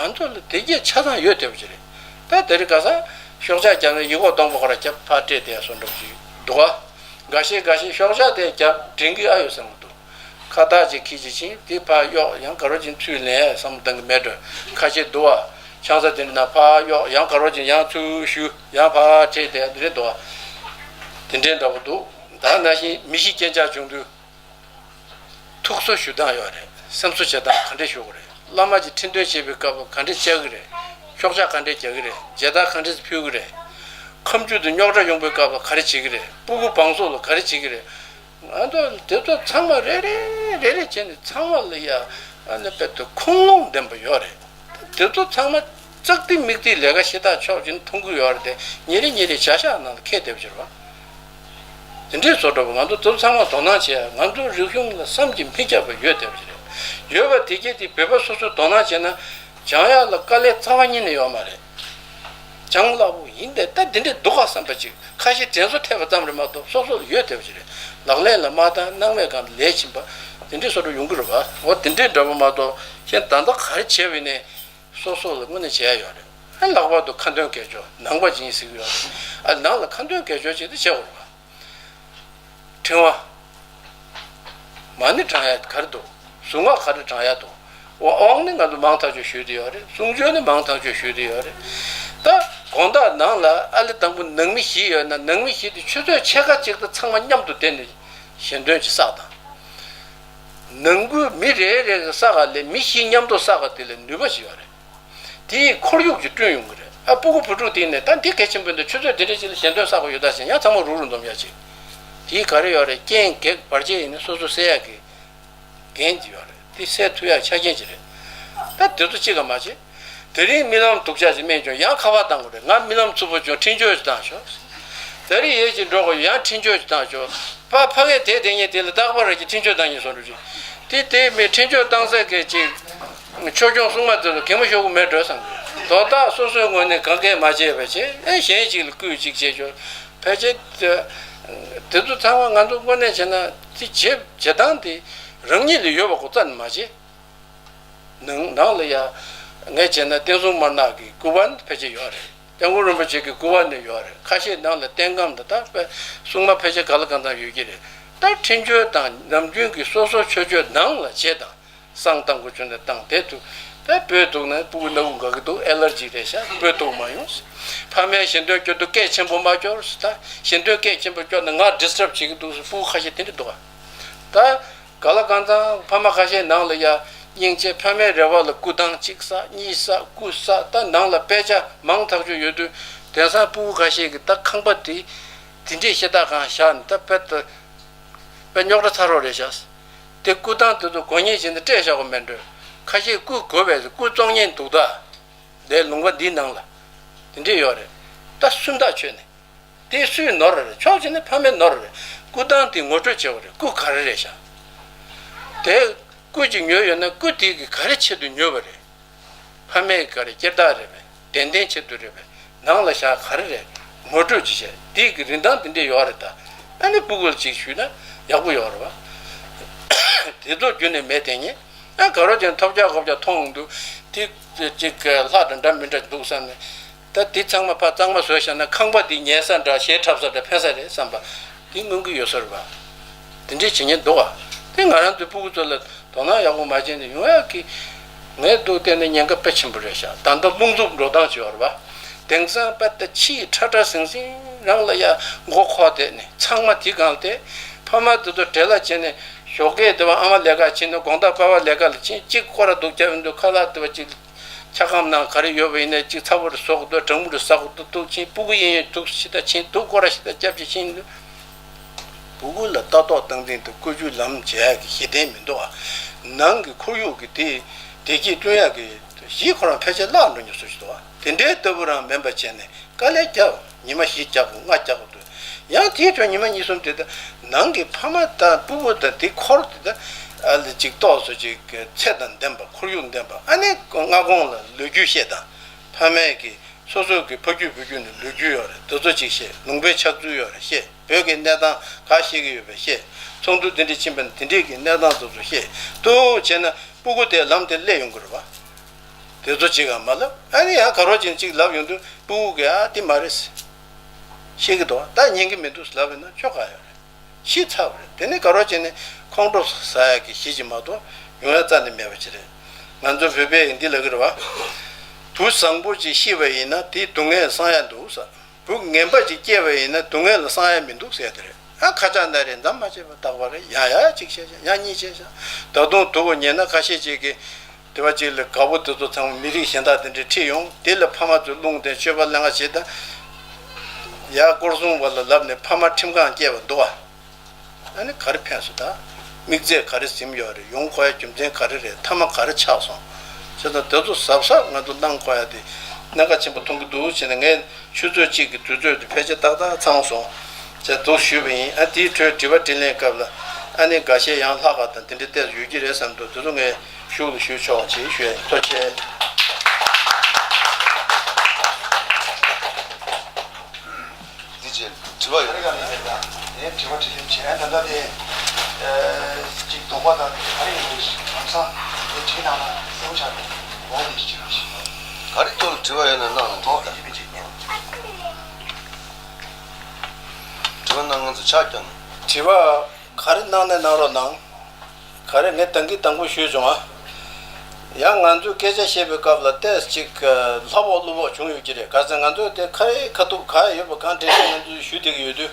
ང་ཚོ་ལ་དེ་གས་ཆ་ཚང་ཡོད་བསྡད་པ་ཅིག་རེད། ད་དེ་རིང་ཁ་སང་ཤོག་ཆག་བརྒྱབ་ན་ཡིག་སྐོགས་སྟོང་པ་ཁོ་རང་བརྒྱབ་ཕར་སྤྲད་བསྡད་ཡ་བཟོ་འདྲ་པོ་ཞིག་འདུག་ག་འགའ་ཤས་འགའ་ཤས་ཤོག་ཆག་དེ་བརྒྱབ་དྲན་གྱི་ཨ་ཡོད་བསམ་གྱི་འདུག་ཁ་བཏགས་ཅིག་ཁྱེར་ཅིག་ཕྱིན། དེ་ཕར་གཡོག་ཡང་ག་རོ་ཅིག་ཚུར་ལེན་བསམ་བཏང་གི་མེད་འགྲོ། ཁ་ཤས་འདུག་བ། ཆང་ས་དེ་འདྲ་ནང་ཕར་གཡོག་ཡང་ག་རོ་ཅིག་ཡང་ཚུར་གཞུ། ཡང་ཕར་སྤྲད་བསྡད་ཡ་དེ་རེད་འདུག་བ། དེ་འདྲའི་འདྲ་པོ་འདུག་ད་ནང་བཞིན་མི་ཤི་རྐྱེན་ཆག་བྱུང་དུས། ཐུགས་གསོ་ཞུ་སྟངས་ཡོད་རེད། སེམས་གསོ་བྱེད་སྟངས་ག་འདྲས་ཞུ་དགོས་རེད། བླ་མ་གྱིས་ཁྲི་འདོན་བྱེད་པའི་སྐབས་ལ་ག་འདྲས་བཅར་གི་རེད། ཤོག་ཆག་ག་འདྲས་རྒྱག་གི་རེད། མཇལ་དར་ག་འདྲས་ཕུལ་གི་རེད། ཁ་མཆུ་དང་རྙོག་དྲ་ཡོང་པའི་སྐབས་ལ་ག་རེ་བྱེད་ཀྱི་རེད། སྤུ་གུ་བང་སོ་ལ་ག་རེ་བྱེད་ཀྱི་རེད། ང་ཚོ་དེ་ཚོ་ཚང་མ་རེ་རེ་རེ་རེ་བྱས་ནས་ཚང་མ་ལ་ཡ་ཨ་ནི་དཔེ་དུ་ཁུངས་ལུང་ལྡན་པ་ཡོད་རེད། དེ་ཚོ་ཚང་མ་ཙག་ཏི་མིག་ཏི་ལས་ཀ་ཤི་ཐག་ཆོད་ཅིག་མཐོང་གི་ཡོད་རེད་དེ། ཉིན་རེ་ཉིན་རེ་བྱ་གཞག་ནང་ལ་འཁྱེར་བསྡད་པ་ཅིག་རེད་བ། དེ་འདྲའི་བཟོ་འདྲ་པོ་ང་ཚོ་དེ་ཚོ་ཚང་མ་དོ་སྣང་བྱས། ང་ཚོའི་རིག་གཞུང་ལ་བསམ་གྱིས་མི་ཁྱབ་པ་ཡོད་བསྡད་པ་ཅིག་རེད། ཡོད་པ་དེ་གས་དེ་བོད་པ་སོ་སོས་དོ་སྣང་བྱས་ན་སྦྱང་ཡག་ལ་དཀའ་ལས་རྩ་བ་ཉིད་ནས་ཡོད་མ་རེད། སྦྱང་སླ་པོ་ཡིན་ཏེ། ད་འདི་འདྲས་འདུག་ག་བསམ་པ་ཅིག་ཁ་ཤས་དྲན་གསོ་ཐེབས་པ་ཙམ་རེད་མ་གཏོགས་སོ་སོ་ལ་ཡོད་བསྡད་པ་ཅིག་རེད། ལག་ལེན་ལ་མ་བཏང་སྣང་མེད་སྒང་ལ་ལས་ཕྱིན་པ་དེ་འདྲས་བཟོ་འདྲ་ཡོང་གི་རེད་བ། འོ་དེ་འདྲས་འདྲ་པོ་མ་གཏོགས་ཁྱེད་ད་ལྟ་ག་རེ་བྱས་པ་ཡིན་ནའི་སོ་སོ་ལ་དངོས་གནས་བྱས་ཡ་ཡོད་རེད། ཨ་ལྷག་པར་དུ་ཁ་འདོན་དགེ་སྦྱོར་ནང་པ་ཅིག་ཡིན་ཟེར་གི་ཡོད་རེད། ཨ་ནང་ལ་ཁ་འདོན་དགེ་སྦྱོར་ཅིག་ད་བྱེད་དགོས་རེད་བ། ཕྲེང་བ། མ་ཎི་བགྲང་ཡ་ག་རེ་འདུག་གཟུངས་སྔགས་ག་རེ་བགྲང་ཡ་འདུག་དབང་ནི་ང་ཚོ་མང་ཐག་ཆོད་ཞུས་བསྡད་ཡོད་རེད། གསུང་ཆོས་ནི་མང་ཐག་ཆོད་ཞུས་བསྡད་ཡོད་རེད། ད་དགོང་དག་ནང་ལ་ཨ་ལེ་དང་པོ་ནང་མི་བཞི་ཡོད་ན། ནང་མི་བཞི་དེ་ཆུ་ཚོད་ཕྱེད་ཀ་གཅིག་ད་ཚང་མ་མཉམ་དུ་བསྡད་ནས་ཞལ་འདོན་ཅིག་བསགས་དང་། ནང་ཁུལ་མི་རེ་རེ་གི་བསགས་ག་ལས་མི་བཞི་མཉམ་དུ་བསགས་ག་དེ་ལས་ནུས་པ་ཞིག་ཡོད་རེད། དེ་ཡིས་ཁོར་ཡུག་ཅིག་བསྐྲུན་ཡོང་གི་རེད། ཨ་སྤུ་གུ་བུ་ཕྲུག་དེ་ནས་ད་འདི་གལ་ཆེན་པོ་འདི། ཆུ་ཚོད་འདི་འདྲ་ཅིག་ལ་ཞལ་འདོན་བསགས་པ་ཡོད་ད་ཟེར་ཡང་ཚང་མ་རུག་རུག་འཛོམས་ཡ་ཅིག་དེ་ག་རེ་ཡོད་རེད། རྐྱེན་གེགས་བར་ཆད་ཡིན་ན་སོ་སོ་སེལ་ཡ་གི་འགན་ཅིག་ཡོད་རེད། དེ་སེལ་ཐུབ་ཡ་ཆ་རྐྱེན་ཅིག་རེད། ད་དེ་ཚོ་གཅིག་ག་མ་བྱེད། དེ་རིང་རྨི་ལམ་སྡུག་ཅག་ཅིག་རྨིས་བྱུང་། ཡང་ཁ་པར་བཏང་དགོས་རེད། ང་རྨི་ལམ་རྩུབ་པོ་བྱུང་། འཕྲིན་བཅོལ་ཅིག་བཏང་ཤོག་དེ་རིང་ཡས་ཅིག་འགྲོ་དགོས། ཡང་འཕྲིན་བཅོལ་ཅིག་བཏང་ཤོག་ཕ་ཕ་གིར་དེ་དེ་ཉིད་དེ་ལ་རྟག་པར་ར་ཅིག་འཕྲིན་བཅོལ་བཏང་ཉིན་སོང་འགྲོ་ཅིག་དེ་དེ་མི་འཕྲིན་བཅོལ་བཏང་ས་གི་ཅིག་ཆོས་སྐྱོང་སྲུང་མ་དེ་ཚོ་གད་མོ་ཤོར་གི་མེད་འགྲོ་བསམ་གི་དོ་བདག་སོ་སོའི་ངོས་ནས་གང་གས་མ་བྱས་པ་བྱས། ཨེ་གཞན་ཅིག་ལ་བསྐུལ་ཅིག་བྱས་ཆོག་ཕལ་ཆེར་དེ་ཚོ་ཚང་མ་ང་ཚོ་དངོས་གནས་བྱས་ན་དེ་བྱེད་བྱེད་སྟངས་དེ་རང་ཉིད་ལ་ཡོད་པ་གོ་རྩ་ནས་མ་བྱེད། ནང་ནང་ལ་ཡ་ངས་བྱས་ན་བསྟན་སྲུང་དམར་ནག་གི་སྐུ་པར་ཕལ་ཆེར་ཡོད་རེད། སྐྱབས་མགོན་རིན་པོ་ཆེ་གི་སྐུ་པར་ནི་ཡོད་རེད། ཁ་ཤས་ནང་ལ་རྟེན་སྒམ་དང་ད་དཔེ་སྲུང་མ་ཕལ་ཆེར་ག་ལ་གང་འཚམ་ཡོད་ཀྱི་རེད། ད་འཕྲིན་བཅོལ་དང་ནམ་རྒྱུན་གྱི་སོ་སོ་ཆོས་སྤྱོད་ནང་ལ་བྱེད་དང་། བསང་བཏང་དགོས་བྱུང་ན་བཏང་། དེ་དུས་ད་སྤོས་བདུག་ན་སྤུ་གུ་སྣ་ཁུག་འགག་གི་འདུག་ཨེ་ལར་ཇི་རེད་ཤག་སྤོས་བདུག་མ་ཡོང་། ཕ་མས་ཞལ་འདོན་སྐྱོར་དུས་སྐད་ཆེན་པོ་མ་སྐྱོར་ཟེར། ད་ཞལ་འདོན་སྐད་ཆེན་པོ་སྐྱོར་ན་ང་ཌི་སི་ཊབ་བྱེད་ཀྱི་འདུག་ཟེར་སྤུ་གུ་ཁ་ཤས་དེ་འདྲ་འདུག་ད་ག་ལ་གང་འཚམ་ཕ་མ་ཁ་ཤས་ནང་ལ་ཡ་ སྙིང་རྗེ་ཕ་མའི་རེ་བ་ལ་སྐུ་ཐང་གཅིག་བསགས། གཉིས་བསགས། དགུ་བསགས། ད་ནང་ལ་དཔེ་ཆ་མང་ཐག་ཆོད་ཡོད་དུས། དེང་སང་སྤུ་གུ་ཁ་ཤས་ཀྱིས་ད་ཁང་པ་དེ་དེ་འདྲའི་ཤ་སྟག་གང་བཞག་ནས། ད་དཔེ་ད་དཔེ་རྙོག་དྲ་ཚ་རོགས་རེད་ཤག། དེ་སྐུ་ཐང་དེ་ཚོ་དགོས་མཁན་བྱས་ནས་སྤྲད་བཞག་གོ་མེད་འགྲོ། ཁ་ཤས་སྐུ་དགོས་པས་སྐུ་བཙོང་མཁན་འདུག་ད། དེ་ལུང་པ་འདིའི་ནང་ལ་དེ་འདྲས་ཡོད་རེད། ད་སུམ་རྟགས་ཆོད་ནས། དེ་སུའི་ནོར་རེད། ཕྱོགས་གཅིག་ནས་ཕ་མའི་ནོར་རེད། སྐུ་ཐང་དེ་ངོ་སྤྲོད་བྱེད་དགོས་རེད། སྐུ་ག་རེ་རེད་ཤག། དེ་སྐུ་ཅིག་ཉོས་ཡོད་ན་སྐུ་དེ་གི་ག་རེ་ཆེད་དུ་ཉོས་པ་རེད། ཕ་མའི་ག་རེ་སྐྱེར་སྟག་རེད་པས། གདན་རྟེན་ཆེད་དུ་རེད་པས། ནང་ལ་བཞག་ག་རེ་རེད། ངོ་སྤྲོད་ཅིག་བྱས། དེ་གི་རིན་ཐང་དེ་འདྲས་ཡོད་རེད་ད། ཨ་ནི་སྤུ་གུ་ལ་ཅིག་ཞུས་ན་ཡག་པོ་ཡོད་རེད་བ། དེ་ཚོ་རྒྱུན་ནས་མེད་དེ་ཉེ། ཨ་ག་རོ་ཅན་ཐོབ་རྒྱག་གོ་རྒྱག་མཐོང་འདུག། དེ་ཅིག་ལྷག་དང་འདྲ་མི་འདྲ་འདུག་བསམ་ནས། ད་དེ་ཚང་མ་ཕར་གཙང་མ་བཟོས་བཞག་ན་ཁང་པ་དེ་ཉལ་ས་འདྲ། གཞས་འཁྲབ་ས་འདྲ། ཕན་ས་རེད་བསམ་པ་དེ་མངོན་གྱི་ཡོད་ས་རེད་བ། དེ་འདྲས་བྱེད་ཉེན་འདུག་ཨ། དེ་ང་རང་ཚོའི་སྤུ་གུ་ཚོ་ལ་དོ་སྣང་ཡག་པོ་མ་བྱས་ནས་ཡོང་ཡག་གི། ངས་འདུག་བལྟས་ན་ཉེན་ཁ་དཔེ་ཆེན་པོ་རེད་ཤག། ད་ལྟ་རླུང་འཚུབ་འགྲོ་སྟངས་ཅིག་ཡོད་རེད་བ། དེང་སང་དཔེ་ད་ཕྱིའི་ཁྲ་ཁྲ་ཟིང་ཟིང་རང་ལ་ཡ་མགོ་འཁོར་བསྡད་ནས། ཚང་མ་དེ་གང་ལྟས་ཕ་མ་དེ་ཚོ་བྲེལ་བ་བྱས་ནས། ཞོགས་ཀས་དེ་བ་ཨ་མ་ལས་ཀ་ཕྱིན་ན། དགོང་དག་པ་ཕ་ལས་ཀ་ལ་ཕྱིན། གཅིག་སྐོར་ར་འདུག་རྒྱབ་ཡོང་དུས་ཁ་ལག་དེ་བ་གཅིག་འཁྱག་སྒམ་ནང་ག་རེ་ཡོད་པ་ཡིན་ན་གཅིག་ཚ་པོ་རེ་བཟོ་དགོས་འདུག། གྲང་མོ་རེ་ཟ་དགོས་འདུག། འདུག་ཕྱིན། སྤུ་གུ་གཡས་གཡོན་འདུག་ཕྱིན། ད་ཕྱིན་འདུག་སྐོར་ར་ཞིག་ད་རྒྱབ་ཅིག་ཕྱིན་འདུག། སྤུ་གུ་ལ་ལྟ་རྟོག་བཏང་སྟེང་དུ་བཀོལ་སྤྱོད་ལམ་བྱེད་ཡག་གི་གཞི་རྟེན་མི་འདུག་ཨ། ནང་གི་ཁོར་ཡུག་གི་དེ་བདེ་སྐྱིད་བསྐྲུན་ཡག་གི་གཞི་ཁོ་རང་ཕལ་ཆེར་བརླག་འགྲོ་མཁན་བཟོ་ཞིག་འདུག་ཨ། དེ་འདྲའི་ལྟ་བུ་རང་མིན་པ་བྱས་ནས། དཀའ་ལས་རྒྱབ། ཉི་མ་བཞི་རྒྱག་དགོས། ལྔ་རྒྱག་དགོས་འདུག། ཡང་དེའི་ཁྲོད་ཉི་མ་གཉིས་གསུམ་དེ་ད་ནང་གི་ཕ་མ་དང་སྤུ་གུ་དང་དེ་འཁོར་དེ་ད་ཨ་ལ་ཅིག་ཏོག་ཙམ་ཅིག་ཚད་དང་ལྡན་པ། ཁོར་ཡུག་ལྡན་པ། ཨ་ནི་སྔ་དགོང་ལ་ལོ་རྒྱུས་བཤད་དང་། ཕ་མས་ཀྱི་སོ་སོ་གི་ཕ་རྒྱུད་བུ་རྒྱུད་ནས་ལོ་རྒྱུས་ཡོད་རེད། དེ་ཚོ་ཅིག་བཤད། ལུང་པའི་ཆགས་ཚུལ་ཡོད་རེད་བཤད། བོད་ཀྱི་གནས་སྟངས་ག་ཤེས་ཀྱི་ཡོད་པ་བཤད། ཚོགས་འདུ་དེ་འདྲ་ཕྱིན་པ་ན་དེ་འདྲས་ཀྱི་གནས་སྟངས་དེ་ཚོ་བཤད། འདུག་བྱས་ན་སྤུ་གུ་དེ་ལམ་དེ་སླེབས་ཡོང་གི་རེད་བ། དེ་ཚོ་ཅིག་ག་མ་ལབ། ཨ་ནི་ཡང་ག་རོ་ཅན་ཅིག་ལབ་ཡོང་དུས་སྤུ་གུ་གིས་ཨ་དེ་མ་རེད་ཤེས་ཀྱི་འདུག། ད་ཉན་གྱི་མི་འདུག་ལབ་ཡོད་ན་ཆོ་ག་ཡོད་རེད། ཤི་ཚར་བ་རེད། དེ་ནི་ག་རོ་བྱས་ནས་ཁོང་ཁྲོ་ཟ་ཡག་གི་གཞི་ཅིག་མ་གཏོགས་ཡོང་ཡ་རྩ་ནས་མེད་པ་ཅིག་རེད། ང་ཚོ་བོད་པས་འདི་ལབ་ཀྱི་རེད་བ། བུ་བཟང་པོ་ཅིག་ཤི་བ་ཡིན་ན་དེའི་སྡུག་བསྔལ་སངས་ཡ་འདུག་ཟེར། བུ་ངན་པ་ཅིག་སྐྱེས་པ་ཡིན་ན་སྡུག་བསྔལ་ལ་སངས་ཡ་མི་འདུག་ཟེར་དེ་རེད། ཨ་ཁ་ཆག་འདྲ་རེད། མཚམས་མ་བཅད་པ་རྟག་པ་རེད། ཡང་ཡང་གཅིག་བཤད་བཤད། ཡང་གཉིས་བཤད་བཤད། ད་དུང་སྡུག་གོ་ཉེ་ན་ཁ་ཤས་ཅིག་གིས། དེ་བ་གཅིག་ལ་དགའ་པོ་དེ་ཚོ་ཚང་མ་མི་རིགས་གཞན་དག་དེ་འདྲས་ཁྲིད་ཡོང་། དེ་ལ་ཕ་མ་ཚོས་རླུང་བསྟན་སྤྱོད་པ་ལེན་ག་བྱེད་ད། ཡར་སྐོར་སྲུང་བ་ལ་ལབ་ནས་ཕ་མ་ཁྲིམས་ཁང་བསྐྱལ་བ་འདུག་ཨ། ཨ་ནི་ག་རེ་ཕན་སོང་ད། དམིགས་བརྩེ་ག་རེ་ཟིན་ཡོད་རེད། ཡོང་དགོས་ཡ་རྒྱུ་མཚན་ག་རེ་རེད། མཐའ་མ་ག་རེ་ཆགས་སོང་། བྱས་ཙང་དེ་ཚོ་གཟབ་གཟབ་ང་ཚོ་གནང་དགོས་ཡ་དེ་གནད་འགག་ཆེན་པོ་མཐོང་གི་འདུག་བྱས་ནས་ངས། ཆུ་ཚོད་གཅིག་གི་དུས་ཚོད་དེ་ཕལ་ཆེར་ཏག་ཏག་ཚང་སོང་། ཅེས་འདུག་ཞུས་པ་ཡིན། ཨ་དེའི་འཕྲོས་དྲི་བ་དྲིས་ལན་སྐབས་ལ་ཨ་ནི་འགའ་ཤས་ཡང་ལྷག་པ་དང་དེ་འདྲ་ཏོག་ཙམ་ཡོད་ཀྱི་རེད་བསམ་འདུག། དེ་ཚོ་ངས་གཞུག་ལ་ཞུ་ཆོག་ཅེས་ཞུ་ཡ་ཡིན། ཐུགས་རྗེ་ཆེ། འདི་བྱས་དྲི་བ་ཡོད། ཨ་རི་ག་ལ་ཡོད་ད། ངས་དྲི་བ་དྲིས་ལན་བྱས། ད་ལྟ་དེ་ཨ་གཅིག་དོགས་པ་དང་ག་རེ་ཡིན་ནའི་ལམ་སང་དེ་བྲིས་གནང་ན་གསལ་པོ་ཆགས་འདུག། འོ་དེ་ཞིག་བྱས། ག་རེ་ཐོག་ལ་དྲི་བ་ཡོད་ན་གནང་ན་འགྲིག་ད། དྲི་བ་གནང་མཁན་ཚོ་ཕྱག་བརྐྱངས། དྲི་བ་ག་རེ་གནང་ནས་གནང་རོགས་གནང་། ག་རེ་ངས་དང་གི་དང་པོ་ཞུས་བྱུང་ཨ། ཡང་ང་ཚོས་སྐད་ཆ་བཤད་པའི་སྐབས་ལ་ཏོག་ཙམ་ཅིག་ལྷ་བོགས་ཀླུ་བོགས་བྱུང་ཡོད་ཀྱི་རེད། ག་ཟེར་ང་ཚོས་དེ་ཁ་ཡི་ཁ་ཐུག་ག་ཡོད་པ་གང་དྲན་ཆེད་ང་ཚོས་ཞུ་བསྡད་ཀྱི་ཡོད་དུས།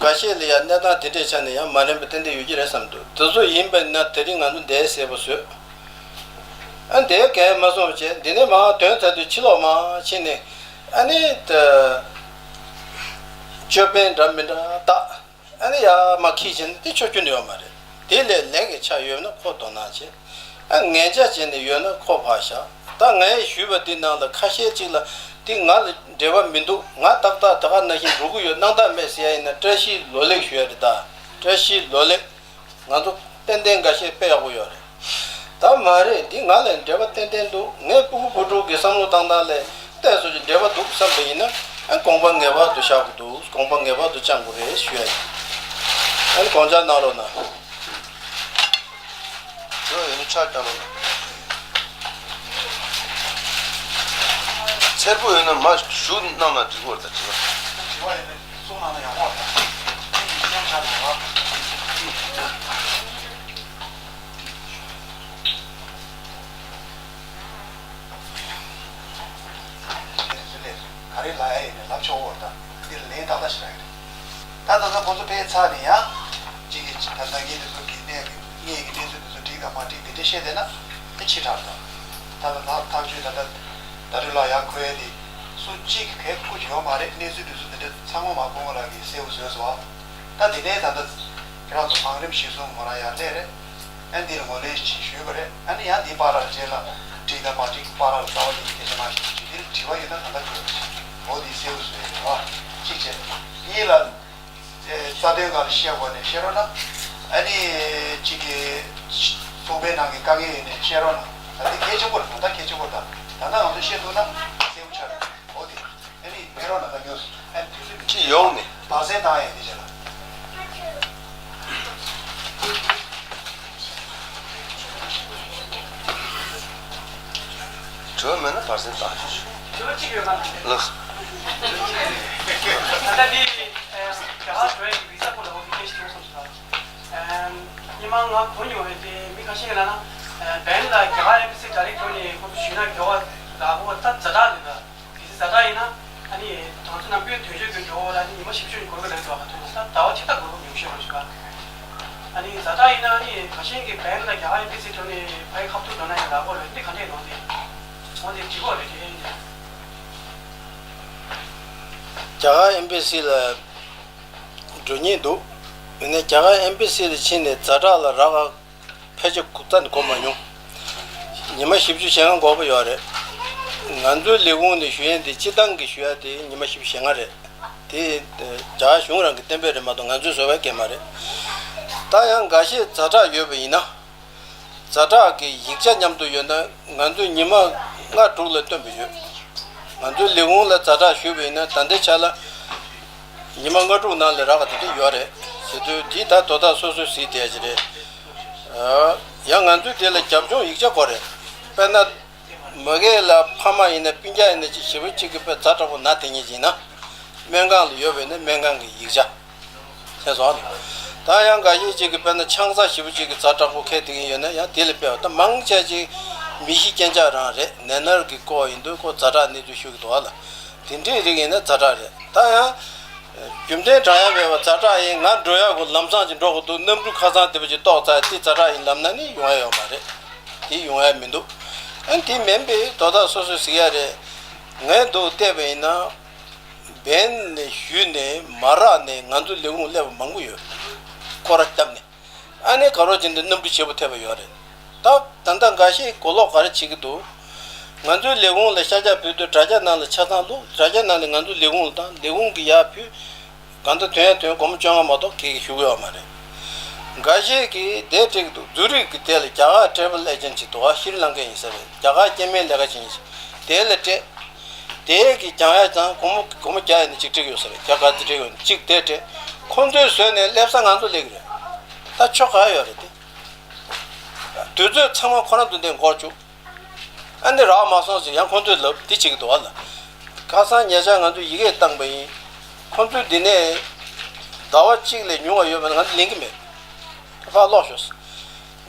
འགའ་ཤས་ལ་ཡང་གནས་སྟངས་དེ་འདྲའི་ཆ་ནས་ཡང་མ་རན་པ་ཏན་ཏན་ཡོད་ཀྱི་རེད་བསམ་འདུག། དེ་ཚོ་ཡིན་པ་ན་དེ་རིང་ང་ཚོ་འདིར་གསལ་པོ་བཟོས། ཨ་འདིར་གས་མ་སོང་བྱས་འདི་ནས་མར་དོན་ཚར་དུས་ཕྱི་ལོགས་མར་ཕྱིན་ནས་ཨ་ནི་ད་ཅོད་པན་འདྲ་མི་འདྲ་བཏགས། ཨ་ནི་ཡར་མར་འཁྱེར་བྱས་ན་དེ་ཆོག་རྒྱུ་ནི་ཡོད་མ་རེད། དེ་ལས་ལེགས་ཀྱི་ཆ་ཡོད་ན་ཁོ་དོ་སྣང་བྱེད། ཨ་ངན་ཆ་བྱས་ནས་ཡོད་ན་ཁོ་ཕར་བཞག། ད་ངས་ཞུས་པ་འདི་ནང་ལ་ཁ་ཤས་ཅིག་ལ་འདི་ང་ལ་འབྲེལ་བ་མི་འདུག། ང་ཏག་ཏག་ད་ག་ནང་བཞིན་འགྲོ་གི་ཡོད། སྣང་དག་མེད་ཟེར་ཡ་ཡིན་ན་བཀྲ་ཤིས་ལོ་ལེགས་ཞུ་ཡ་རེད་ད། བཀྲ་ཤིས་ལོ་ལེགས། ང་ཚོ་ཏན་ཏན་འགའ་ཤས་དཔེ་ཡག་པོ་ཡོད་རེད། ད་མ་རེད། འདི་ང་ལ་འབྲེལ་བ་ཏན་ཏན་འདུག། ངའི་སྤུ་གུ་བུ་ཕྲུག་གི་བསམ་བློ་བཏང་སྟངས་ལ་ཏོག་ཙམ་ཅིག་འབྲེལ་བ་འདུག་བསམ་པ་ཡིན་ན་ཨ་དགོངས་པ་ངེས་པར་དུ་བཞག་དགོས་འདུག། དགོངས་པ་ངེས་པར་དུ་བཅང་དགོས་རེད་ཞུ་ཡ་ཡིན། ཨ་ནི་དགོངས་འཇགས་གནང་རོགས་གནང་། དེ་ཡོད་ན་ཕྱག་བརྐྱངས་རོགས་གནང་། འཚེར་པོ་ཡོད་ན་མར་ཞུ་གནང་ན་འགྲིག་གི་རེད་ད། དྲི་བ། དྲི་བ་ཡོད་ན་གསུང་གནང་ན་ཡག་པོ་རེད་ད། ངས་ཡིག་ཆ་ཆ་ནང་ལ། དེ་ཚོ་ལས་ག་རེ་ལབ་ཡ་ཡིན་ནའི་ལབ་ཆོག་གི་རེད་ད། འདི་ལ་ལན་ཏག་ཏག་ཞིག་རག་གི་རེད། ད་ད་ལྟ་ཁོ་ཚོ་ཕེབས་ཚར་ནས་ཡང་གཅིག་གིས་ད་ལྟ་ངས་འདི་ཚོ་གི་གནས་གི་གནས་ཚུལ་འདི་ཚོ་འགྲིག་ག་མ་འགྲིག་འདི་འདྲ་བཤད་བསྡད་ན། ཕྱི་དྲགས་དང་། ད་ལྟ་ཐག་ཐག་གཅོད་ད་ལྟ་ད་རེས་ལ་ཡག་ཁོ་ཡ་དེ་སུ་གཅིག་གིས་ཁུར་གྱི་ཡོད་མ་རེད། གནས་ཚུལ་དེ་ཚོ་དེ་འདྲ་ཚང་མ་མ་ཁོང་ལ་གི་གསལ་བོ་བཟོས་སོང་། ད་དེ་ནས་ད་ལྟ་ཁྱེད་རང་ཚོ་བང་རིམ་གཞིར་བཟུང་ངོ་རང་ཡར་སླེབས་རེད། ཨ་འདིར་ངོས་ལེན་ཞིག་ཞུས་པ་རེད། ཨ་ནི་ཡང་འདི་བར་ལ་རྗེས་ལ་འགྲིག་དང་མ་འགྲིག་བར་ལ་རྩ་བ་ཉིད་ཀྱི་སྐད་ཆ་མ་ཞིག་ཅིག་འདིར་དྲི་བ་ཡོད་ན་ད་ལྟ་དགོས། འོ་འདི་གསལ་བོ་བཟོས་རེད་བ། གཅིག་བྱས། གཉིས་ལ། རྩ་དོན་སྒང་ལ་བཤད་དགོས་ནས་བཤད་རོགས་གནང་། ཨ་ནི་གཅིག་གི་ཚོགས་པའི་ནང་གི་དཀའ་ངལ་ཡིན་ནས་བཤད་རོགས་གནང་། ད་འདི་གལ་ཆེན་པོ་རེད། ད་ལྟ་གལ་ཆེན་པོ་རེད། ད་ད་ལྟ་ང་ཚོ་བཤད་ཐུབ་ན་གསལ་པོ་ཆགས་རེད། འོ་དེ་ཨ་ནི་ཕེབས་རོགས་གནང་། ད་ཉོས་སོང་། ཨ་ནི་དུས་ཚོད་མི་ཅི་ཡོང་ནས་བར་གསེང་བཏང་ཡས་འདི་བྱས་ལ། དྲི་བ་མེད་ན་བར་གསེང་བཏང་ཞུ་ཞུ། དྲི་བ་གཅིག་ཡོད་མ་རེད། ལགས། ད་ལྟ་འདི་རྒྱ་གར་འགྲོ་ཡས་ཀྱི་བི་ཟ་སྐོར་ལ་འོ་དེ་སྐད་ཆ་བྱུང་སོང་ཟེར་བ། ཉི་མ་ང་གོ་མྱོང་བའི་དེ་མི་ཁ་ཤས་ཀྱིས་ལབ་ན། བན་ལ་རྒྱ་གར་ཨེམ་བྷ་སི་ཌའི་རེག་ཊི་འགྲོ་ནས་ཁོ་ཚོ་ཞུས་ན་འགྱོ་བ་ལ་ཁོ་ད་ཛ་དྲག་འདུག་ག་གལ་སྲིད་ཛ་དྲག་ཡིན་ན། ཨ་ནི་ང་ཚོ་ནམ་རྒྱུན་དོན་གཅོད་ཀྱི་འགྲོ་བ་ལ་ཨ་ནི་ཉི་མ་བཞི་བཅུ་ནས་འགོར་གི་རེད་འགྲོ་ག་ཐུག་ན་ཟླ་བ་གཅིག་ལྟ་འགོར་གི་མྱོང་ཤེས་རོགས་ཞུ་ག་ཨ་ནི་ཛ་དྲག་ཡིན་ན་ཨ་ནི་ཁ་ཤས་ཀྱིས་བན་ལ་རྒྱ་གར་ཨེམ་བྷ་སི་འགྲོ་ནས་ཕ་གི་ཁ་ཐུག་འགྲོ་ན་ཡང་ལགས་པོ་རེད། འདི་ག་འདྲས་ཡོང་དེ་འོང་དེ་འགྲིག་གོ་རེད་དེ། རྒྱ་གར་ཨེམ་བྷ་སི་ལ་འགྲོ་སྙིང་འདུག་ཡིན་ནའི་རྒྱ་གར་ཨེམ་བྷ་སི་ལ་ཕྱིན་ནས་ཛ་དྲག་ལ་རག་ག་ཕལ་ཆེར་གོ་རྩ་ནས་གོ་མ་མྱོང་། ཉི་མ་བཞི་བཅུ་ཞེ་ལྔ་འགོར་གི་ཡོད་རེད། ང་ཚོའི་ལས་ཁུངས་ནས་ཞུ་ཡས་དེ་སྤྱི་བཏང་གི་ཞུ་ཡས་དེ་ཉི་མ་བཞི་བཅུ་ཞེ་ལྔ་རེད། དེ་རྒྱ་གཞུང་རང་གི་གཏན་འབེབས་རེད་མ་གཏོགས་ང་ཚོས་བཟོ་བའི་སྐད་མ་རེད། ད་ཡང་འགའ་ཤས་ཛ་དྲག་ཡོད་པ་ཡིན་ན། ཛ་དྲག་གི་ཡིག་ཆ་མཉམ་དུ་ཡོད་ན་ང་ཚོས་ཉི་མ་ལྔ་དྲུག་ལ་སྟོན་པ་ཡོད། ང་ཚོའི་ལས་ཁུངས་ལ་ཛ་དྲག་ཞུས་པ་ཡིན་ན་ད་ལྟའི་ཆ་ལ་ཉི་མ་ལྔ་དྲུག་ནང་ལ་རག་ག་དེ་འདྲ་ཡོད་རེད། བྱེད་དུས་དེ་ད་དོ་བདག་སོ་སོས་གཟིགས་བསྡད་ཀྱི་རེད། ཡང་ང་ཚོས་དེ་ལ་རྒྱབ་ལྗོངས་ཡིག་ཆ་དགོས་རེད། དཔེར་ན། མ་གི་ལ་ཕ་མ་ཡིན་ན་སྤུན་ཀྱག་ཡིན་ན་ཅིག་ཞེ་པོ་གཅིག་གི་དཔེ་ཛ་དྲག་པོ་ན་དེ་ཉིད་ཡིན་ན། སྨན་ཁང་ལ་ཡོད་པས་ན་སྨན་ཁང་གི་ཡིག་ཆ། ཤེས་སོང་། ད་ཡང་འགའ་ཤས་ཅིག་གི་དཔེར་ན་ཆང་ས་ཞེ་པོ་ཅིག་གི་ཛ་དྲག་པོ་ཁྱེར་དེ་གིན་ཡོད་ན་ཡང་དེ་ལ་དཔེ་བ་ད་མང་ཆེ་ཅིག་མི་ཤི་རྐྱེན་ཆག་རང་རེད། ནད་མནར་གྱི་སྐོར་ཡིན་དུས་ཁོ་ཛ་དྲག་གནས་ཚུལ་ཞུ་གི་འདུག་ཨ་ལ། དེ་འདྲའི་རིགས་ཡིན་ན་ཛ་དྲག་རེད། ད་ཡང་། རྒྱུ་མཚན་དྲང་ཡ་མེད་པ་ཛ་དྲག་ཡིན། ང་འགྲོ་ཡ་གོ་ལམ་སང་ཅིག་འགྲོ་གི་འདུག་གནམ་གྲུ་ཁ་སང་དེ་བ་ཅིག་ཏོག་ཙམ་དེ་ཛ་དྲག་ཡིན་ལབ་ན་ནི་ཡོང་ཡ་ཡོད་མ་རེད། དེ་ཡོང་ཡ་མི་འདུག་ཨ་དེ་མིན་པའི་དོ་བདག་སོ་སོས་གཟིགས་ཡ་རེད། ངས་འདུག་བལྟས་པ་ཡིན་ན། བན་ནས་བཞུད་ནས་མ་རག་ནས་ང་ཚོ་ལས་ཁུངས་སླེབས་པ་མང་པོ་ཡོད། སྐོར་ར་བརྒྱབ་ནས། ཨ་ནེ་ག་རོ་ཅན་དུ་གནམ་གྲུ་བྱེད་པོ་ཐེབས་པ་ཡོད་རེད། ད་ད་ལྟ་འགའ་ཤས་གོ་ལོག་ག་རེ་བྱེད་ཀྱི་འདུག་ང་ཚོའི་ལས་ཁུངས་ལ་ཤ་ཆ་ཕུལ་དུས་དྲ་རྒྱ་ནང་ལ་ཆ་ཚང་བླུགས། དྲ་རྒྱ་ནང་ལ་ང་ཚོའི་ལས་ཁུངས་ལ་བཏང་། ལས་ཁུངས་ཀྱིས་ཡར་ཕུལ། གང་ལྟར་དོན་ཡ་དོན་སྒོར་མོ་བཅོ་ལྔ་མ་གཏོགས་གང་ཞུ་གི་ཡོད་མ་རེད། འགའ་ཤས་ཀྱིས་དེ་སྤྲད་ཀྱི་འདུག་ཛུ་རིག་གི་དེ་ལ་རྒྱ་གར་ཊེ་བལ་ཨེ་ཇེན་ཅིག་འདུག་ག་ཤྲི་ལང་ཀ་ཡིན་ས་རེད། རྒྱ་གར་སྐྱེ་དམན་ལས་ཀ་བྱེད་མཁན་ཞིག་དེ་ལ་སྤྲད། དེ་གི་རྒྱང་ཡ་ཙང་སྒོར་མོ་སྒོར་མོ་བརྒྱ་ཡིན་ན་གཅིག་སྤྲད་ཀྱི་ཡོད་ས་རེད། བརྒྱ་ག་ཚོད་སྤྲད་ཀྱི་ཡོད་ན་གཅིག་དེ་སྤྲད། ཁོ་ཚོས་བཟོས་ནས་སླེབས་ས་ང་ཚོ་སླེབས་ཀྱི་རེད། ད་ཆོ་ག་ཡོད་རེད་དེ། དུས་ཚོད་ཚང་མ་ཁོ་རང་ཚོ་འདི་འགོར་བཅུག་ཨ་ནི་རག་མ་སོང་ཟེར་ཡང་ཁོ་ཚོས་ལབ་འདི་བྱེད་ཀྱི་འདུག་ཨ་ལ། ཁ་སང་ཉེ་ཆར་ང་ཚོས་ཡི་གེ་བཏང་པ་ཡིན། ཁོ་ཚོས་འདི་ནས་ཟླ་བ་གཅིག་ལས་ཉུང་བ་ཡོད་པ་ང་ཚོ་ལེན་གྱི་མེད། ཕར་ལོག་ཤོག་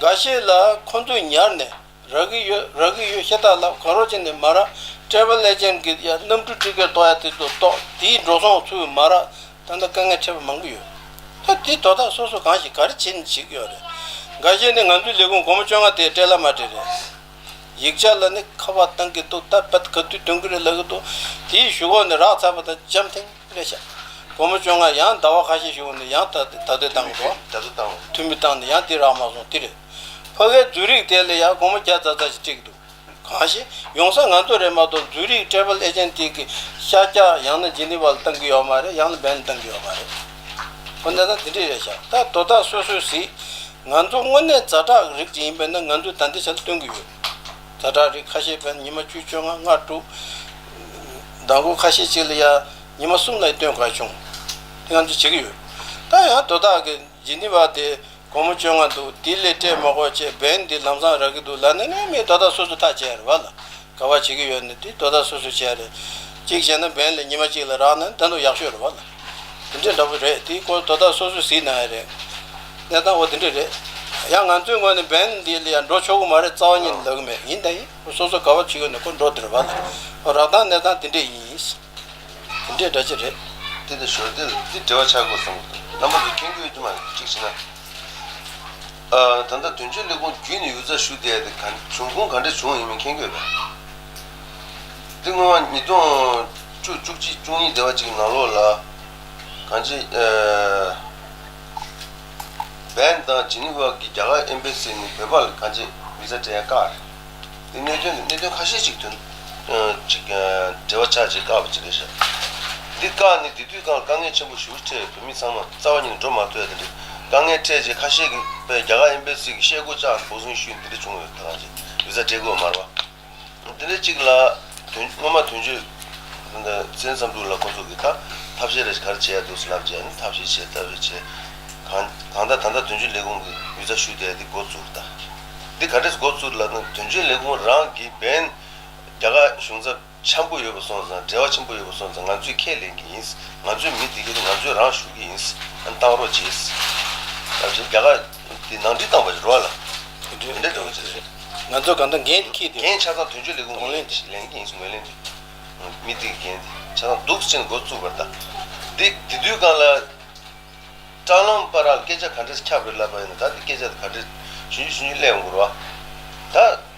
འགའ་ཤས་ལ་ཁོ་ཚོས་ཉར་ནས། རག་གི་ཡོད། རག་གི་ཡོད་ཤ་སྟག་ལབ། ག་རོ་བྱས་ནས་མ་རག་ཊེ་བལ་ཨེ་ཇེན་གྱིས་ཡ་གནམ་གྲུ་ཊི་ཀེ་ཊི་གཏོང་ཡ་དེ་ཚོ་གཏོང་། དེའི་འགྲོ་སོང་ཚུར་མ་རག་ད་ལྟ་དཀའ་ངལ་འཕྲད་པ་མང་པོ་ཡོད། ད་དེ་དོ་བདག་སོ་སོ་གང་ཞིག་ག་རེ་བྱེད་ནས་བྱེད་ཀྱི་ཡོད་རེད། འགའ་ཤས་ནི་ང་ཚོའི་ལས་ཁུངས་སྒོར་མོ་བཅོ་ལྔ་དེ་སྤྲད་ལ་མ་སྤྲད་རེད། ཡིག་ཆ་ལ་ནི་ཁ་པར་བཏང་གི་འདུག་ད་བད་ག་དུས་ཐོན་གི་རེད་ལབ་གི་འདུག་དེའི་གཞུག་གུ་ནས་རག་ཚར་བ་དང་འཇམ་ཐིང་རེད་ཤག་སྒོར་མོ་བཅོ་ལྔ་ཡང་ཟླ་བ་ཁ་ཤས་ཤིག་འོང་ནས་ཡང་ད་ད་དུང་བཏང་གི་འདུག་ད་དུང་བཏང་། འཐུས་མི་བཏང་ནས་ཡང་དེ་རག་མ་སོང་དེ་རེད། ཕ་གིའི་ཛུ་རིག་དེ་ལ་ཡང་སྒོར་མོ་བརྒྱ་ཙམ་ཙམ་ཞིག་སྤྲད་ཀྱི་འདུག་གང་ཞིག་ཡོང་ས་ང་ཚོ་རེད་མ་གཏོགས་ཛུ་རིག་ཊེ་བལ་ཨེ་ཇེན་ཊི་གི་ཤར་རྒྱག་ཡང་ན་ཇི་ནི་ཝ་ལ་བཏང་གི་ཡོད་མ་རེད། ཡང་ན་བན་ལ་བཏང་གི་ཡོད་མ་རེད། ཁོ་གནས་སྟངས་དེ་འདྲས་རེད་ཤག་ད་དོ་བདག་སོ་སོས་གཟིགས། ང་ཚོ་དངོས་གནས་ཛ་དྲག་རིགས་ཅིག་ཡིན་པས་ན་ང་ཚོས་ད་ལྟའི་ཆར་ལ་སྟོན་གྱི་ཡོད། ཛ་དྲག་རིགས་ཁ་ཤས་བན་ཉི་མ་བཅུ་བཅོ་ལྔ་ལྔ་དྲུག་ཟླ་འགོར་ཁ་ཤས་ཅིག་ལ་ཡང་ཉི་མ་གསུམ་ལ་སྟོན་དགོས་བྱུང་། དེ་ང་ཚོས་བྱེད་ཀྱི་ཡོད། ད་ཡང་དོ་བདག་གི་ཇི་ནི་ཝ་དེ་སྒོར་མོ་བཅོ་ལྔ་འདུག་དེ་ལས་སྤྲད་མ་དགོས་བྱས་བན་འདི་ལམ་སང་རག་གི་འདུག་ལབ་ན་ངས་མི་དོ་བདག་སོ་སོ་ཐག་བཅད་རེད་བ་ལ། ག་བ་བྱེད་ཀྱི་ཡོད་ན་དེ་དོ་བདག་སོ་སོས་བྱས་རེད། གཅིག་བྱས་ན་བན་ལ་ཉི་མ་གཅིག་ལ་རག་ན་ད་དུང་ཡག་ཤོས་རེད་བ་ལ། དེ་འདྲའི་འདྲ་པོ་རེད། དེའི་སྐོར་དོ་བདག་སོ་སོས་གཟིགས་གནང་ཡ་རེད། གནས་སྟངས་འོ་དེ་འདྲ་རེད། ཡང་ང་ཚོའི་ངོས་ནས་བན་འདི་ལ་ཡང་འགྲོ་ཆོག་གི་མ་རེད་རྩ་བ་ཉིད་ནས་ལབ་གི་མེད། ཡིན་ད་ཡིན་སོ་སོ་ག་བ་བྱེད་ཀྱི་ཡོད་ན་ཁོ་འགྲོ་དེ་རེད་བ་ལ། རག་སྟངས་གནས་སྟངས་དེ་འདྲ་ཡིན། དེ་འདྲའི་འདྲ་ཅིག་རེད། དེ་དང་ཞོར་དེ་ལ་འདི་འབྲེལ་བ་ཆགས་དགོས་བསམ་གྱི་འདུག་རྣམ་པ་ཚོ་མཁྱེན་རྒྱུ་ཡོད་རྒྱུ་མ་རེད། གཅིག་བྱས་ན། ཨ། ད་ལྟ་དོན་གཅོད་ལས་ཁུངས་བརྒྱུད་ནས་ཡུལ་ཙཱ་ཞུ་བསྡད་དེ་ག་བྱུང་ཁུངས་ག་འདྲ་བྱུང་ཡིན་མིན་མཁྱེན་གྱི་ཡོད་པས། འདི་སྔོན་མ་ཉིས་སྟོང་བཅུ་བཅུ་གཅིག་བཅུ་གཉིས་དེ་བ་གཅིག་ནང་ལོགས་ལ་གང་ཅི་ཨ། བན་དང་ཇི་ནི་ཝ་གི་རྒྱ་གར་ཨེམ་བེ་སི་ནས་བོད་པ་ལ་གང་ཅི་ཝི་ཛ་སྤྲད་ཡ་བཀག་རེད། དེ་གནད་དོན་གནད་དོན་ཁ་ཤས་ཅིག་དོན་ཅིག་འབྲེལ་བ་ཆགས་ཅིག་བཀག་པ་ཅིག་རེད་ཤག་འདི་བཀག་ནས་དེ་དུས་གང་དཀའ་ངལ་ཆེན་པོ་ཞེ་པོ་འཕྲད། བོད་མི་ཚང་མ་རྩ་བ་ཉིད་ནས་འགྲོ་མ་ཐུབ་ཡ་དེ་འདྲ་དཀའ་ངལ་འཕྲད་རྗེས་ཁ་ཤས་ཀྱིས་དཔེ་རྒྱ་གར་ཨེམ་བེ་སི་གི་ཤེལ་སྒོ་བཅག་འབོར་ཟིན་ཞུས་དེ་འདྲ་བྱུང་ཡོད། ད་གང་ཅི་ཝི་ཛ་སྤྲད་དགོས་མ་རེད་བ། དེ་འདྲ་གཅིག་ལ་དོན་སྔོན་མ་དོན་གཅོད་ཚན་བསམ་འདུག་ལ་ཁོ་ཚོ་གིས་ད་ཐབས་ཤེས་རེ་ག་རེ་བྱས་འདུག་ལབ་རྗེས་ནི་ཐབས་ཤེས་བྱས་ཐབས་ཤེས་བྱས་གང་གང་ལྟར་ད་ལྟ་དོན་གཅོད་ལས་ཁུངས་ཀྱི་ཝི་ཛ་ཞུ་བསྡད་དེ་འགོ་བཙུགས། ད་འདི་ག་འདྲས་འགོ་བཙུགས་ལབ་ན་དོན་གཅོད་ལས་ཁུངས་རང་གིས་བན་རྒྱ་གར་གཞུང་ཚབ་འཆམ་པོ་ཡོད་པ་སོང་ཙང་འབྲེལ་བ་ཆེན་པོ་ཡོད་པ་སོང་ཙང་ང་ཚོས་ཁས་ལེན་གྱི་ཡིན། ང་ཚོའི་མི་དེ་གས་ང་ཚོས་རང་ཞུ་གི་ཡིན། ཨ་ནི་བཏང་རོགས་བྱེད། ད་བཞིན་རྒྱ་གར་དེ་ནང་འགྲིག་བཏང་བ་རེད་བ་ལ། དེ་འདྲ་འདྲ་བ་ཅིག་རེད། ང་ཚོ་གང་ལྟར་འགན་འཁྱེར་ཏེ། འགན་ཆ་ཚང་དོན་གཅོད་ལས་ཁུངས་ལེན་གྱི་ཡིན་ངོས་ལེན་དེ། མི་དེ་གི་འགན་དེ་ཆ་ཚང་འདུག་ཅེས་འགོ་བཙུགས་པར་ད། འདི་དེ་དུས་གང་ལ། ཀྲང་ལམ་པ་ར་ལ་སྐད་ཆ་ག་འདྲས་ཁྱབ་རེད་ལབ་པ་ཡིན་ན། ད་འདི་སྐད་ཆ་ག་འདྲས་ཞུ་ཞུ་ཞུ་སླེབས་འོང་གི་རེད་བ། ད་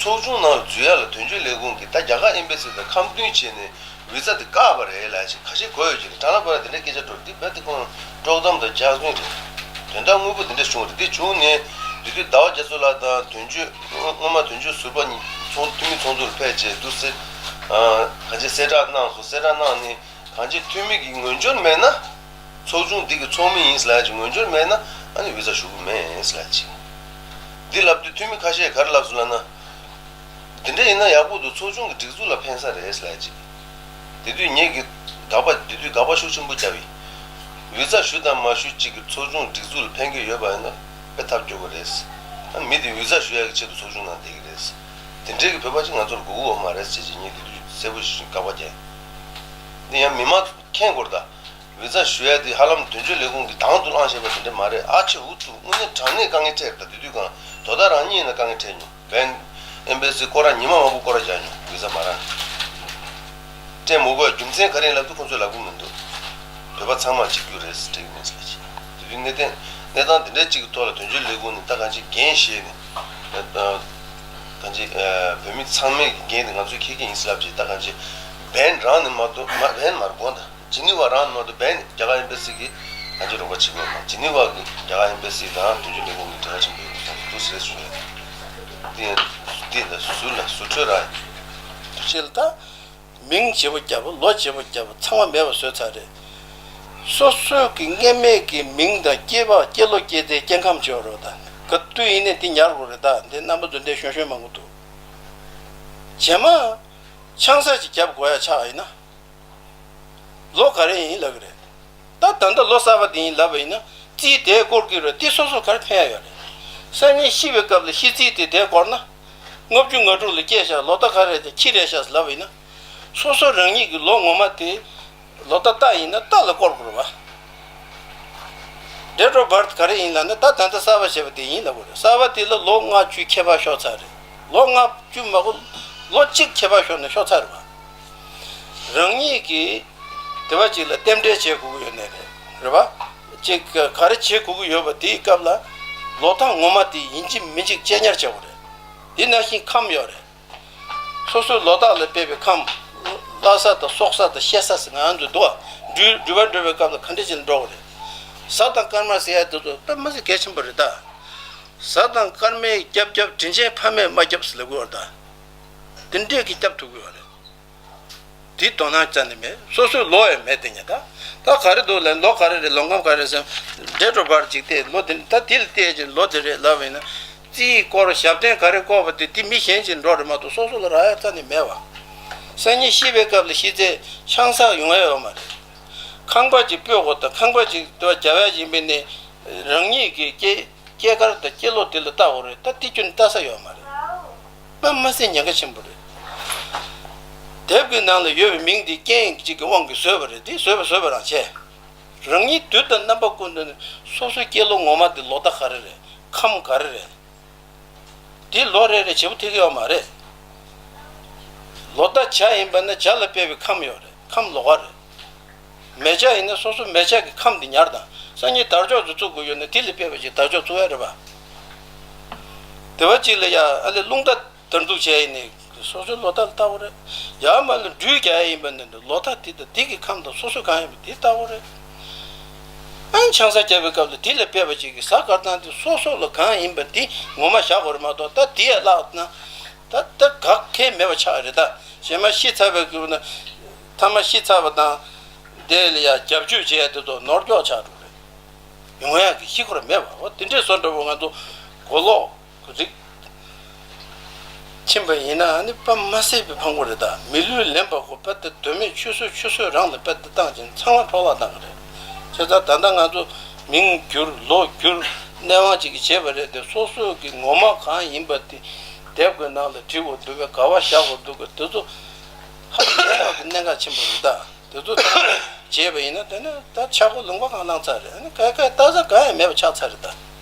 ཚོགས་ཆུང་ནང་ལ་འཛུལ་ཡ་ལ་དོན་གཅོད་ལས་ཁུངས་ཀྱིས་ད་རྒྱ་གར་ཨེམ་བེ་སི་དང་ཁ་མཐུན་བྱས་ནས་ཝི་ཛ་དེ་བཀག་པ་རེད་ལབ་ཅིག་ཁ་ཤས་གོ་ཡོད་ཀྱི་རེད། ཀྲང་ལམ་པ་ར་དེ་འདྲས་སྐད་ཆ་སྤྲོ་འདི་རྦད་དེ་ཁོང་དཀྲོག་གཏམ་དང་འཇའ་ཚོན་རེད། དོན་དག་དངོས་པོ་དེ་འདྲས་བྱུང་རེད། འདི་བྱུང་ནས་དེ་དུས་ཟླ་བ་རྒྱ་མཚོ་ལགས་དང་དོན་གཅོད་སྔོན་མ་དོན་གཅོད་ཟུར་པ་གཉིས་ཚོགས་འཐུས་མི་ཚོགས་འདུར་ཕེབས་བྱས་འདུག་སེ་གང་ཅི་གསལ་བསྒྲགས་གནང་སོང་། གསལ་བསྒྲགས་གནང་ནས། གང་ཅི་འཐུས་མི་གི་ངོས་སྦྱོར་མེད་ན། ཚོགས་ཆུང་འདི་གི་ཚོགས་མི་ཡིན་ཟེར་ལབ་ཅིག་ངོས་སྦྱོར་མེད་ན་ཨ་ནི་ཝི་ཛ་ཞུ་གི་མེད་ཟེར་ལབ་ཅིག་འདི་ལབ་དུས་འཐུས་མི་ཁ་ཤས་ག་རེ་ལབ་སོང་ལབ་ན། དེ་འདྲ་ཡིན་ན་ཡག་པོ་འདུག་ཚོགས་ཆུང་གི་སྒྲིག་འཛུགས་ལ་ཕན་ས་རེད་ཟེར་ལབ་ཅིག་དེ་དུས་ངེད་ཀྱི་དགག་པ་དེ་དུས་དགག་པ་ཤུགས་ཆེན་པོ་བརྒྱབ་ཡིན། ཝི་ཛ་ཞུ་དང་མ་ཞུ་གཅིག་གི་ཚོགས་ཆུང་སྒྲིག་འཛུགས་ལ་ཕན་གྱི་ཡོད་པ་ཡིན་ན་དཔེ་ཐབས་སྐྱོ་པོ་རེད། ཨ་མི་དེ་ཝི་ཛ་ཞུ་ཡག་གི་ཆེད་དུ་ཚོགས་ཆུང་ནང་བསྡད་ཀྱི་རེད། དེ་འདྲའི་གི་བོད་པ་ཅིག་ང་ཚོར་དགོས་ཀྱི་ཡོད་མ་རེད་ཟེར་ཅིག་ངས་དེ་དུས་གསལ་པོ་ཞིག་དགག་པ་རྒྱག་ཡིན། འདི་ཡང་མི་མང་མཁྱེན་དགོས་རེད་ད། ཝི་ཛ་ཞུ་ཡ་དེ་ཧ་ལམ་དོན་གཅོད་ལས་ཁུངས་ཀྱིས་དང་དུ་བླངས་བྱས་པ་དེ་འདྲ་མ་རེད། ཨ་ཆེ་འུ་ཐུག་དངོས་གནས་དྲང་གནས་དཀའ་ངལ་འཕྲད་རེད་ད། དེ་དུས་གང་དོ་བདག་རང་ཉིད་ཡིན་ན་དཀའ་ངལ་འཕྲད་མྱོང་། བན་ཨེམ་བེ་སི་སྐོར་ར་ཉི་མ་མང་པོ་སྐོར་ར་རྒྱག་མྱོང་ཝི་ཛ་མ་རག་ནས། སྤྲད་མི་དགོས་རྒྱུ་མཚན་ག་རེ་ཡིན་ལབ་དུས་ཁོང་ཚོས་ལབ་ཀྱི་མི་འདུག་བོད་པ་ཚང་མ་གཅིག་གྱུར་རེད་ཟེར་སྤྲད་ཀྱི་མེད་ཟེར་ལབ་ཅིག་དེ་དུས་གནད་དོན་གནས་སྟངས་དེ་འདྲའི་གཅིག་གི་ཐོག་ལ་དོན་གཅོད་ལས་ཁུངས་ནས་ད་གང་ཅི་འགན་བཞེས་ནས་ད་གང་ཅི་བོད་མི་ཚང་མའི་འགན་དེ་ང་ཚོས་འཁྱེར་གྱི་ཡིན་ཟེར་ལབ་ཅིག་ད་གང་ཅི་བན་རང་ནས་མ་གཏོགས་མ་བན་མར་དགོངས་ད། ཇི་ནི་ཝ་རང་མ་གཏོགས་བན་རྒྱ་གར་ཨེམ་བེ་སི་གིས་ང་ཚོ་རོགས་པ་བྱེད་དགོས་མ། ཇི་ནི་ཝ་གི་རྒྱ་གར་ཨེམ་བེ་སི་དང་དོན་གཅོད་ལས་ཁུངས་ཀྱི་འབྲེལ་བ་ཆེན་པོ་ཡོད་པ་སོང་ཚུལ་ཟེར་ཞུ་ཡོད། དེ་ཡང་དེ་ལ་ཟུར་ལ་ཟུར་འཕྲོས་ར་ཡིན། དུ་ཆེ་ལ་ད་མིང་བརྗེ་པོ་བརྒྱབ་ལོ་བརྗེ་པོ་བརྒྱབ་ཚང་མ་མེད་པ་བཟོས་ཚར་རེད། སོ་སོའི་གི་སྔས་མེད་ཀྱི་མིང་དང་སྐྱེས་པ་སྐྱེས་ལོ་སྐྱེས་ཚེས་སྐྱེ་ཁམས་བརྗེ་བ་རོགས་ད་ག་དུས་ཡིན་ནས་དེ་ཉར་དགོས་རེད། ད་འདི་རྣམ་པ་ཚོ་འདི་ཤོད་ཤོད་མང་པོ་འདུག་རྗེས་མ་ཆང་ས་ཅིག་བརྒྱབ་དགོས་ཡ་ཆགས་ཡིན་ན། ལོ་ག་རེ་ཡིན་ལབ་གི་རེད། ད་ད་ལྟ་ལོ་གསར་པ་དེ་ཡིན་ལབ་པ་ཡིན་ན་རྩིས་དེ་བསྐོར་གི་རེད། དེ་སོ་སོ་ག་རེ་ཕན་ཡ་ཡོད་རེད། སང་ཉིན་ཤི་བའི་སྐབས་ལ་ཤི་རྩིས་དེ་དེ་བསྐོར་ན། ལྔ་བཅུ་ང་དྲུག་ལ་སྐྱེས་ཤག་ལོ་ཟླ་ག་རེ་རེད་ཁྱི་རེད་ཤག་ལབ་པ་ཡིན་ན། སོ་སོ་རང་ཉིད་ཀྱི་ལོ་ངོ་མ་དེ་ལོ་ཟླ་རྟ་ཡིན་ན་རྟ་ལ་བསྐོར་དགོས་རེད་བ། Date of birth ག་རེ་ཡིན་ལབ་ན་ད་ད་ལྟ་གསར་པ་བྱས་པ་དེ་ཡིན་ལབ་དགོས་རེད། གསར་པ་དེ་ལ་ལོ་ལྔ་བཅུ་ཁྱད་པར་ཤོར་ཚར་རེད། ལོ་ལྔ་བཅུ་མ་གོ་ལོ་གཅིག་ཁྱད་པར་ཤོར་ན་ཤོར་ཚར་རེད་བ། རང་ཉིད་ཀྱིས་དེ་བ་ཅིག་ལ་རྟེན་འབྲེལ་བྱེད་དགོས་ཀྱི་ཡོད་ནའི་རེད། རེད་བ། ཅིག་ག་རེ་བྱེད་དགོས་ཀྱི་ཡོད་པ་དེའི་སྐབས་ལ་ལོ་ཐང་ངོ་མ་དེ་ཡིན་གཅིག་མིན་གཅིག་གཅེས་ཉར་བྱེད་དགོས་རེད། དེ་ནང་བཞིན་ཁམས་ཡོད་རེད། སོ་སོའི་ལོ་རྟགས་ལ་དཔག་པའི་ཁམས། བླ་གཟའ་དང་སྲོག་གཟའ་དང་གཤེད་གཟའ་ཟེར་ང་ཚོ་འདུག་བ། འགྲུལ་འགྲུལ་པ་འགྲོ་བའི་སྐབས་ལ་ག་འདྲ་བྱས་ནས་འགྲོ་དགོས་རེད། གཟའ་དང་སྐར་མ་ཟེར་ཡ་དེ་ཚོ་དཔེ་མི་སྲིད་གལ་ཆེན་པོ་རེད་ད། གཟའ་དང་སྐར་མའི་སྐྱབས་སྐྱབས་དྲིན་ཆེན་ཕ་མས་མ་སྐྱབས་ཟེར་ལབ་དགོས་རེད་ད། དེ་འདྲས་ཀྱི་སྐྱབས་ཐུབ་དགོས་རེད། དེ་དོ་སྣང་རྩ་ནས་མེད། སོ་སོའི་ལོ་ཡང་མེད་དེ་ཉེ་ད། ད་ག་རེ་འདུག་ལབ་ལོ་ག་རེ་རེད། ལོ་ཁམས་ག་རེ་ཟེར། Date of birth ཅིག་བལྟས་ལོ་དེ་ད་དེ་ལ་བལྟས་ཀྱི་ལོ་དེ་རེད་ལབ་པ་ཡིན་ན། རྩིས་སྐོར་ཞབས་བརྟན་ག་རེ་བསྐོར་བ་དེ་དེ་མི་གཞན་གྱིས་འགྲོ་རེད་མ་གཏོགས་སོ་སོ་ལ་རག་ཡ་རྩ་ནས་མེད་བ། སང་ཉིན་ཤི་བའི་སྐབས་ལ་ཤི་ཚེ་ཆང་ས་ཡོང་ཡ་ཡོད་མ་རེད། ཁང་པ་ཅིག་སྤོས་དགོས་དང་ཁང་པ་ཅིག་དེ་བ་རྒྱབ་ཡ་ཡིན་པས་ནས་རང་ཉིད་ཀྱི་སྐྱེ་སྐྱེས་སྐར་དང་སྐྱེས་ལོ་དེ་ལ་བལྟ་དགོས་རེད། ད་དེ་ཁྱོན་ནས་བལྟ་ས་ཡོད་མ་རེད། དཔེ་མི་སྲིད་ཉེན་ཁ་ཆེན་པོ་རེད། དེབ་ཀྱི་ནང་ལ་ཡོད་པའི་མིང་འདི་རྐྱེན་གཅིག་གི་དབང་གིས་བཟོས་པ་རེད། འདི་བཟོས་པ་བཟོས་པ་རང་བྱས། རང་ཉིད་དུས་དང་རྣམ་པ་ཀུན་ཏུ་ནས་སོ་སོའི་སྐྱེས་ལོ་ངོ་མ་འདི་ལོ་ཟླ་ག་རེ་རེད། ཁམས་ག་རེ་རེད། འདི་ལོ་རེ་རེ་བྱེད་པོ་ཐེག་གི་ཡོད་མ་རེད། ལོ་ཟླ་བྱ་ཡིན་པ་ན་བྱ་ལ་དཔག་པའི་ཁམས་ཡོད་རེད། ཁམས་ལོགས་ཀ་རེད། མེ་བྱ་ཡིན་ན་སོ་སོ་མེ་བྱ་གི་ཁམས་འདི་ཉར་དང་ སང་ཉིན་དར་ལྕོག་ཏུ་བཙུགས་དགོས་ཡོད་ན་དེ་ལས་སྤེལ་བ་ཞིག་དར་ལྕོག་བཙུགས་ཡ་རེད་པ། དེ་བ་གཅིག་ལ་ཡ་ཨ་ལས་རླུང་རྟ་དར་འཛུགས་བྱས་ཡིན་ནི་སོ་སོའི་ལོ་ཐག་ལ་བལྟ་དགོས་རེད། ཡར་མར་ལ་འགྲུལ་རྒྱག་ཡ་ཡིན་པ་ནི་ལོ་ཐག་དེ་དང་དེ་གི་ཁམས་དང་སོ་སོའི་གང་ཡིན་པ་དེ་བལྟ་དགོས་རེད། ཨ་ཆང་ས་བརྒྱབ་པའི་སྐབས་ལ་དེ་ལས་སྤེལ་བ་ཅིག་གི་གཟའ་སྐར་སྟངས་དེ་སོ་སོ་ལ་གང་ཡིན་པ་དེ་ངོ་མ་བཞག་དགོས་རེད་མ་གཏོགས། ད་དེ་ཡ་བརླག་ན་ད་ད་ག་གེ་མེད་པ་ཆགས་རེད། ད་གཞན་མ་ཤི་ཚར་བའི་སྐབས་ན་ཐ་མ་ཤི་ཚར་བ་དང་དེ་ལ་ཡ་རྒྱབ་བཅོས་བྱས་དེ་ཚོ་ནོར་འཁྱོག་ཆགས་འགྲོ་རེད། ཡོང་ཡག་གི་གཞི་ཁོ་ར་མེད་པ། འོ་དེ་འདྲས་བཟོ་འདྲ་བོ་ང་ཚོ་གོ་ལོག་རིགས་ཕྱིན་པ་ཡིན་ན་ཨ་ནི་དཔེ་མ་སྲིད་པའི་ཕངས་པོ་རེད། ད་མི་ལུས་ལེན་པ་ཁོ་དཔེ་དེ་དོན་མེད་ཆུད་ཟོས་ཆུད་ཟོས་རང་ལ་དཔེ་དེ་བཏང་ཅིང་ཚང་མ་འཕྲོ་བརླག་བཏང་གི་རེད། བྱས་ཙང་ད་ལྟ་ང་ཚོ་མིང་བསྒྱུར་ལོ་བསྒྱུར་གནས་དབང་ཅིག་གི་བྱས་པ་རེད་དེ། སོ་སོ་གི་ངོ་མ་གང་ཡིན་པ་དེ་དེབ་ཀྱི་ནང་ལ་བྲིས་དགོས་འདུག་གས། ག་བ་བཞག་དགོས་འདུག་གས། དེ་ཚོ་ཧ་ལས་པ་གི་གནད་འགག་ཆེན་པོ་རེད་ད། དེ་ཚོ་ད་བྱས་པ་ཡིན་ན་དེ་ནི་ད་ཆག་སྒོ་ལུང་པ་གང་བླངས་ཚར་རེད། ཨ་ནི་ག་ག་ལྟ་ས་གང་ཡང་མེད་པ་ཆགས་ཚར་རེད་ད།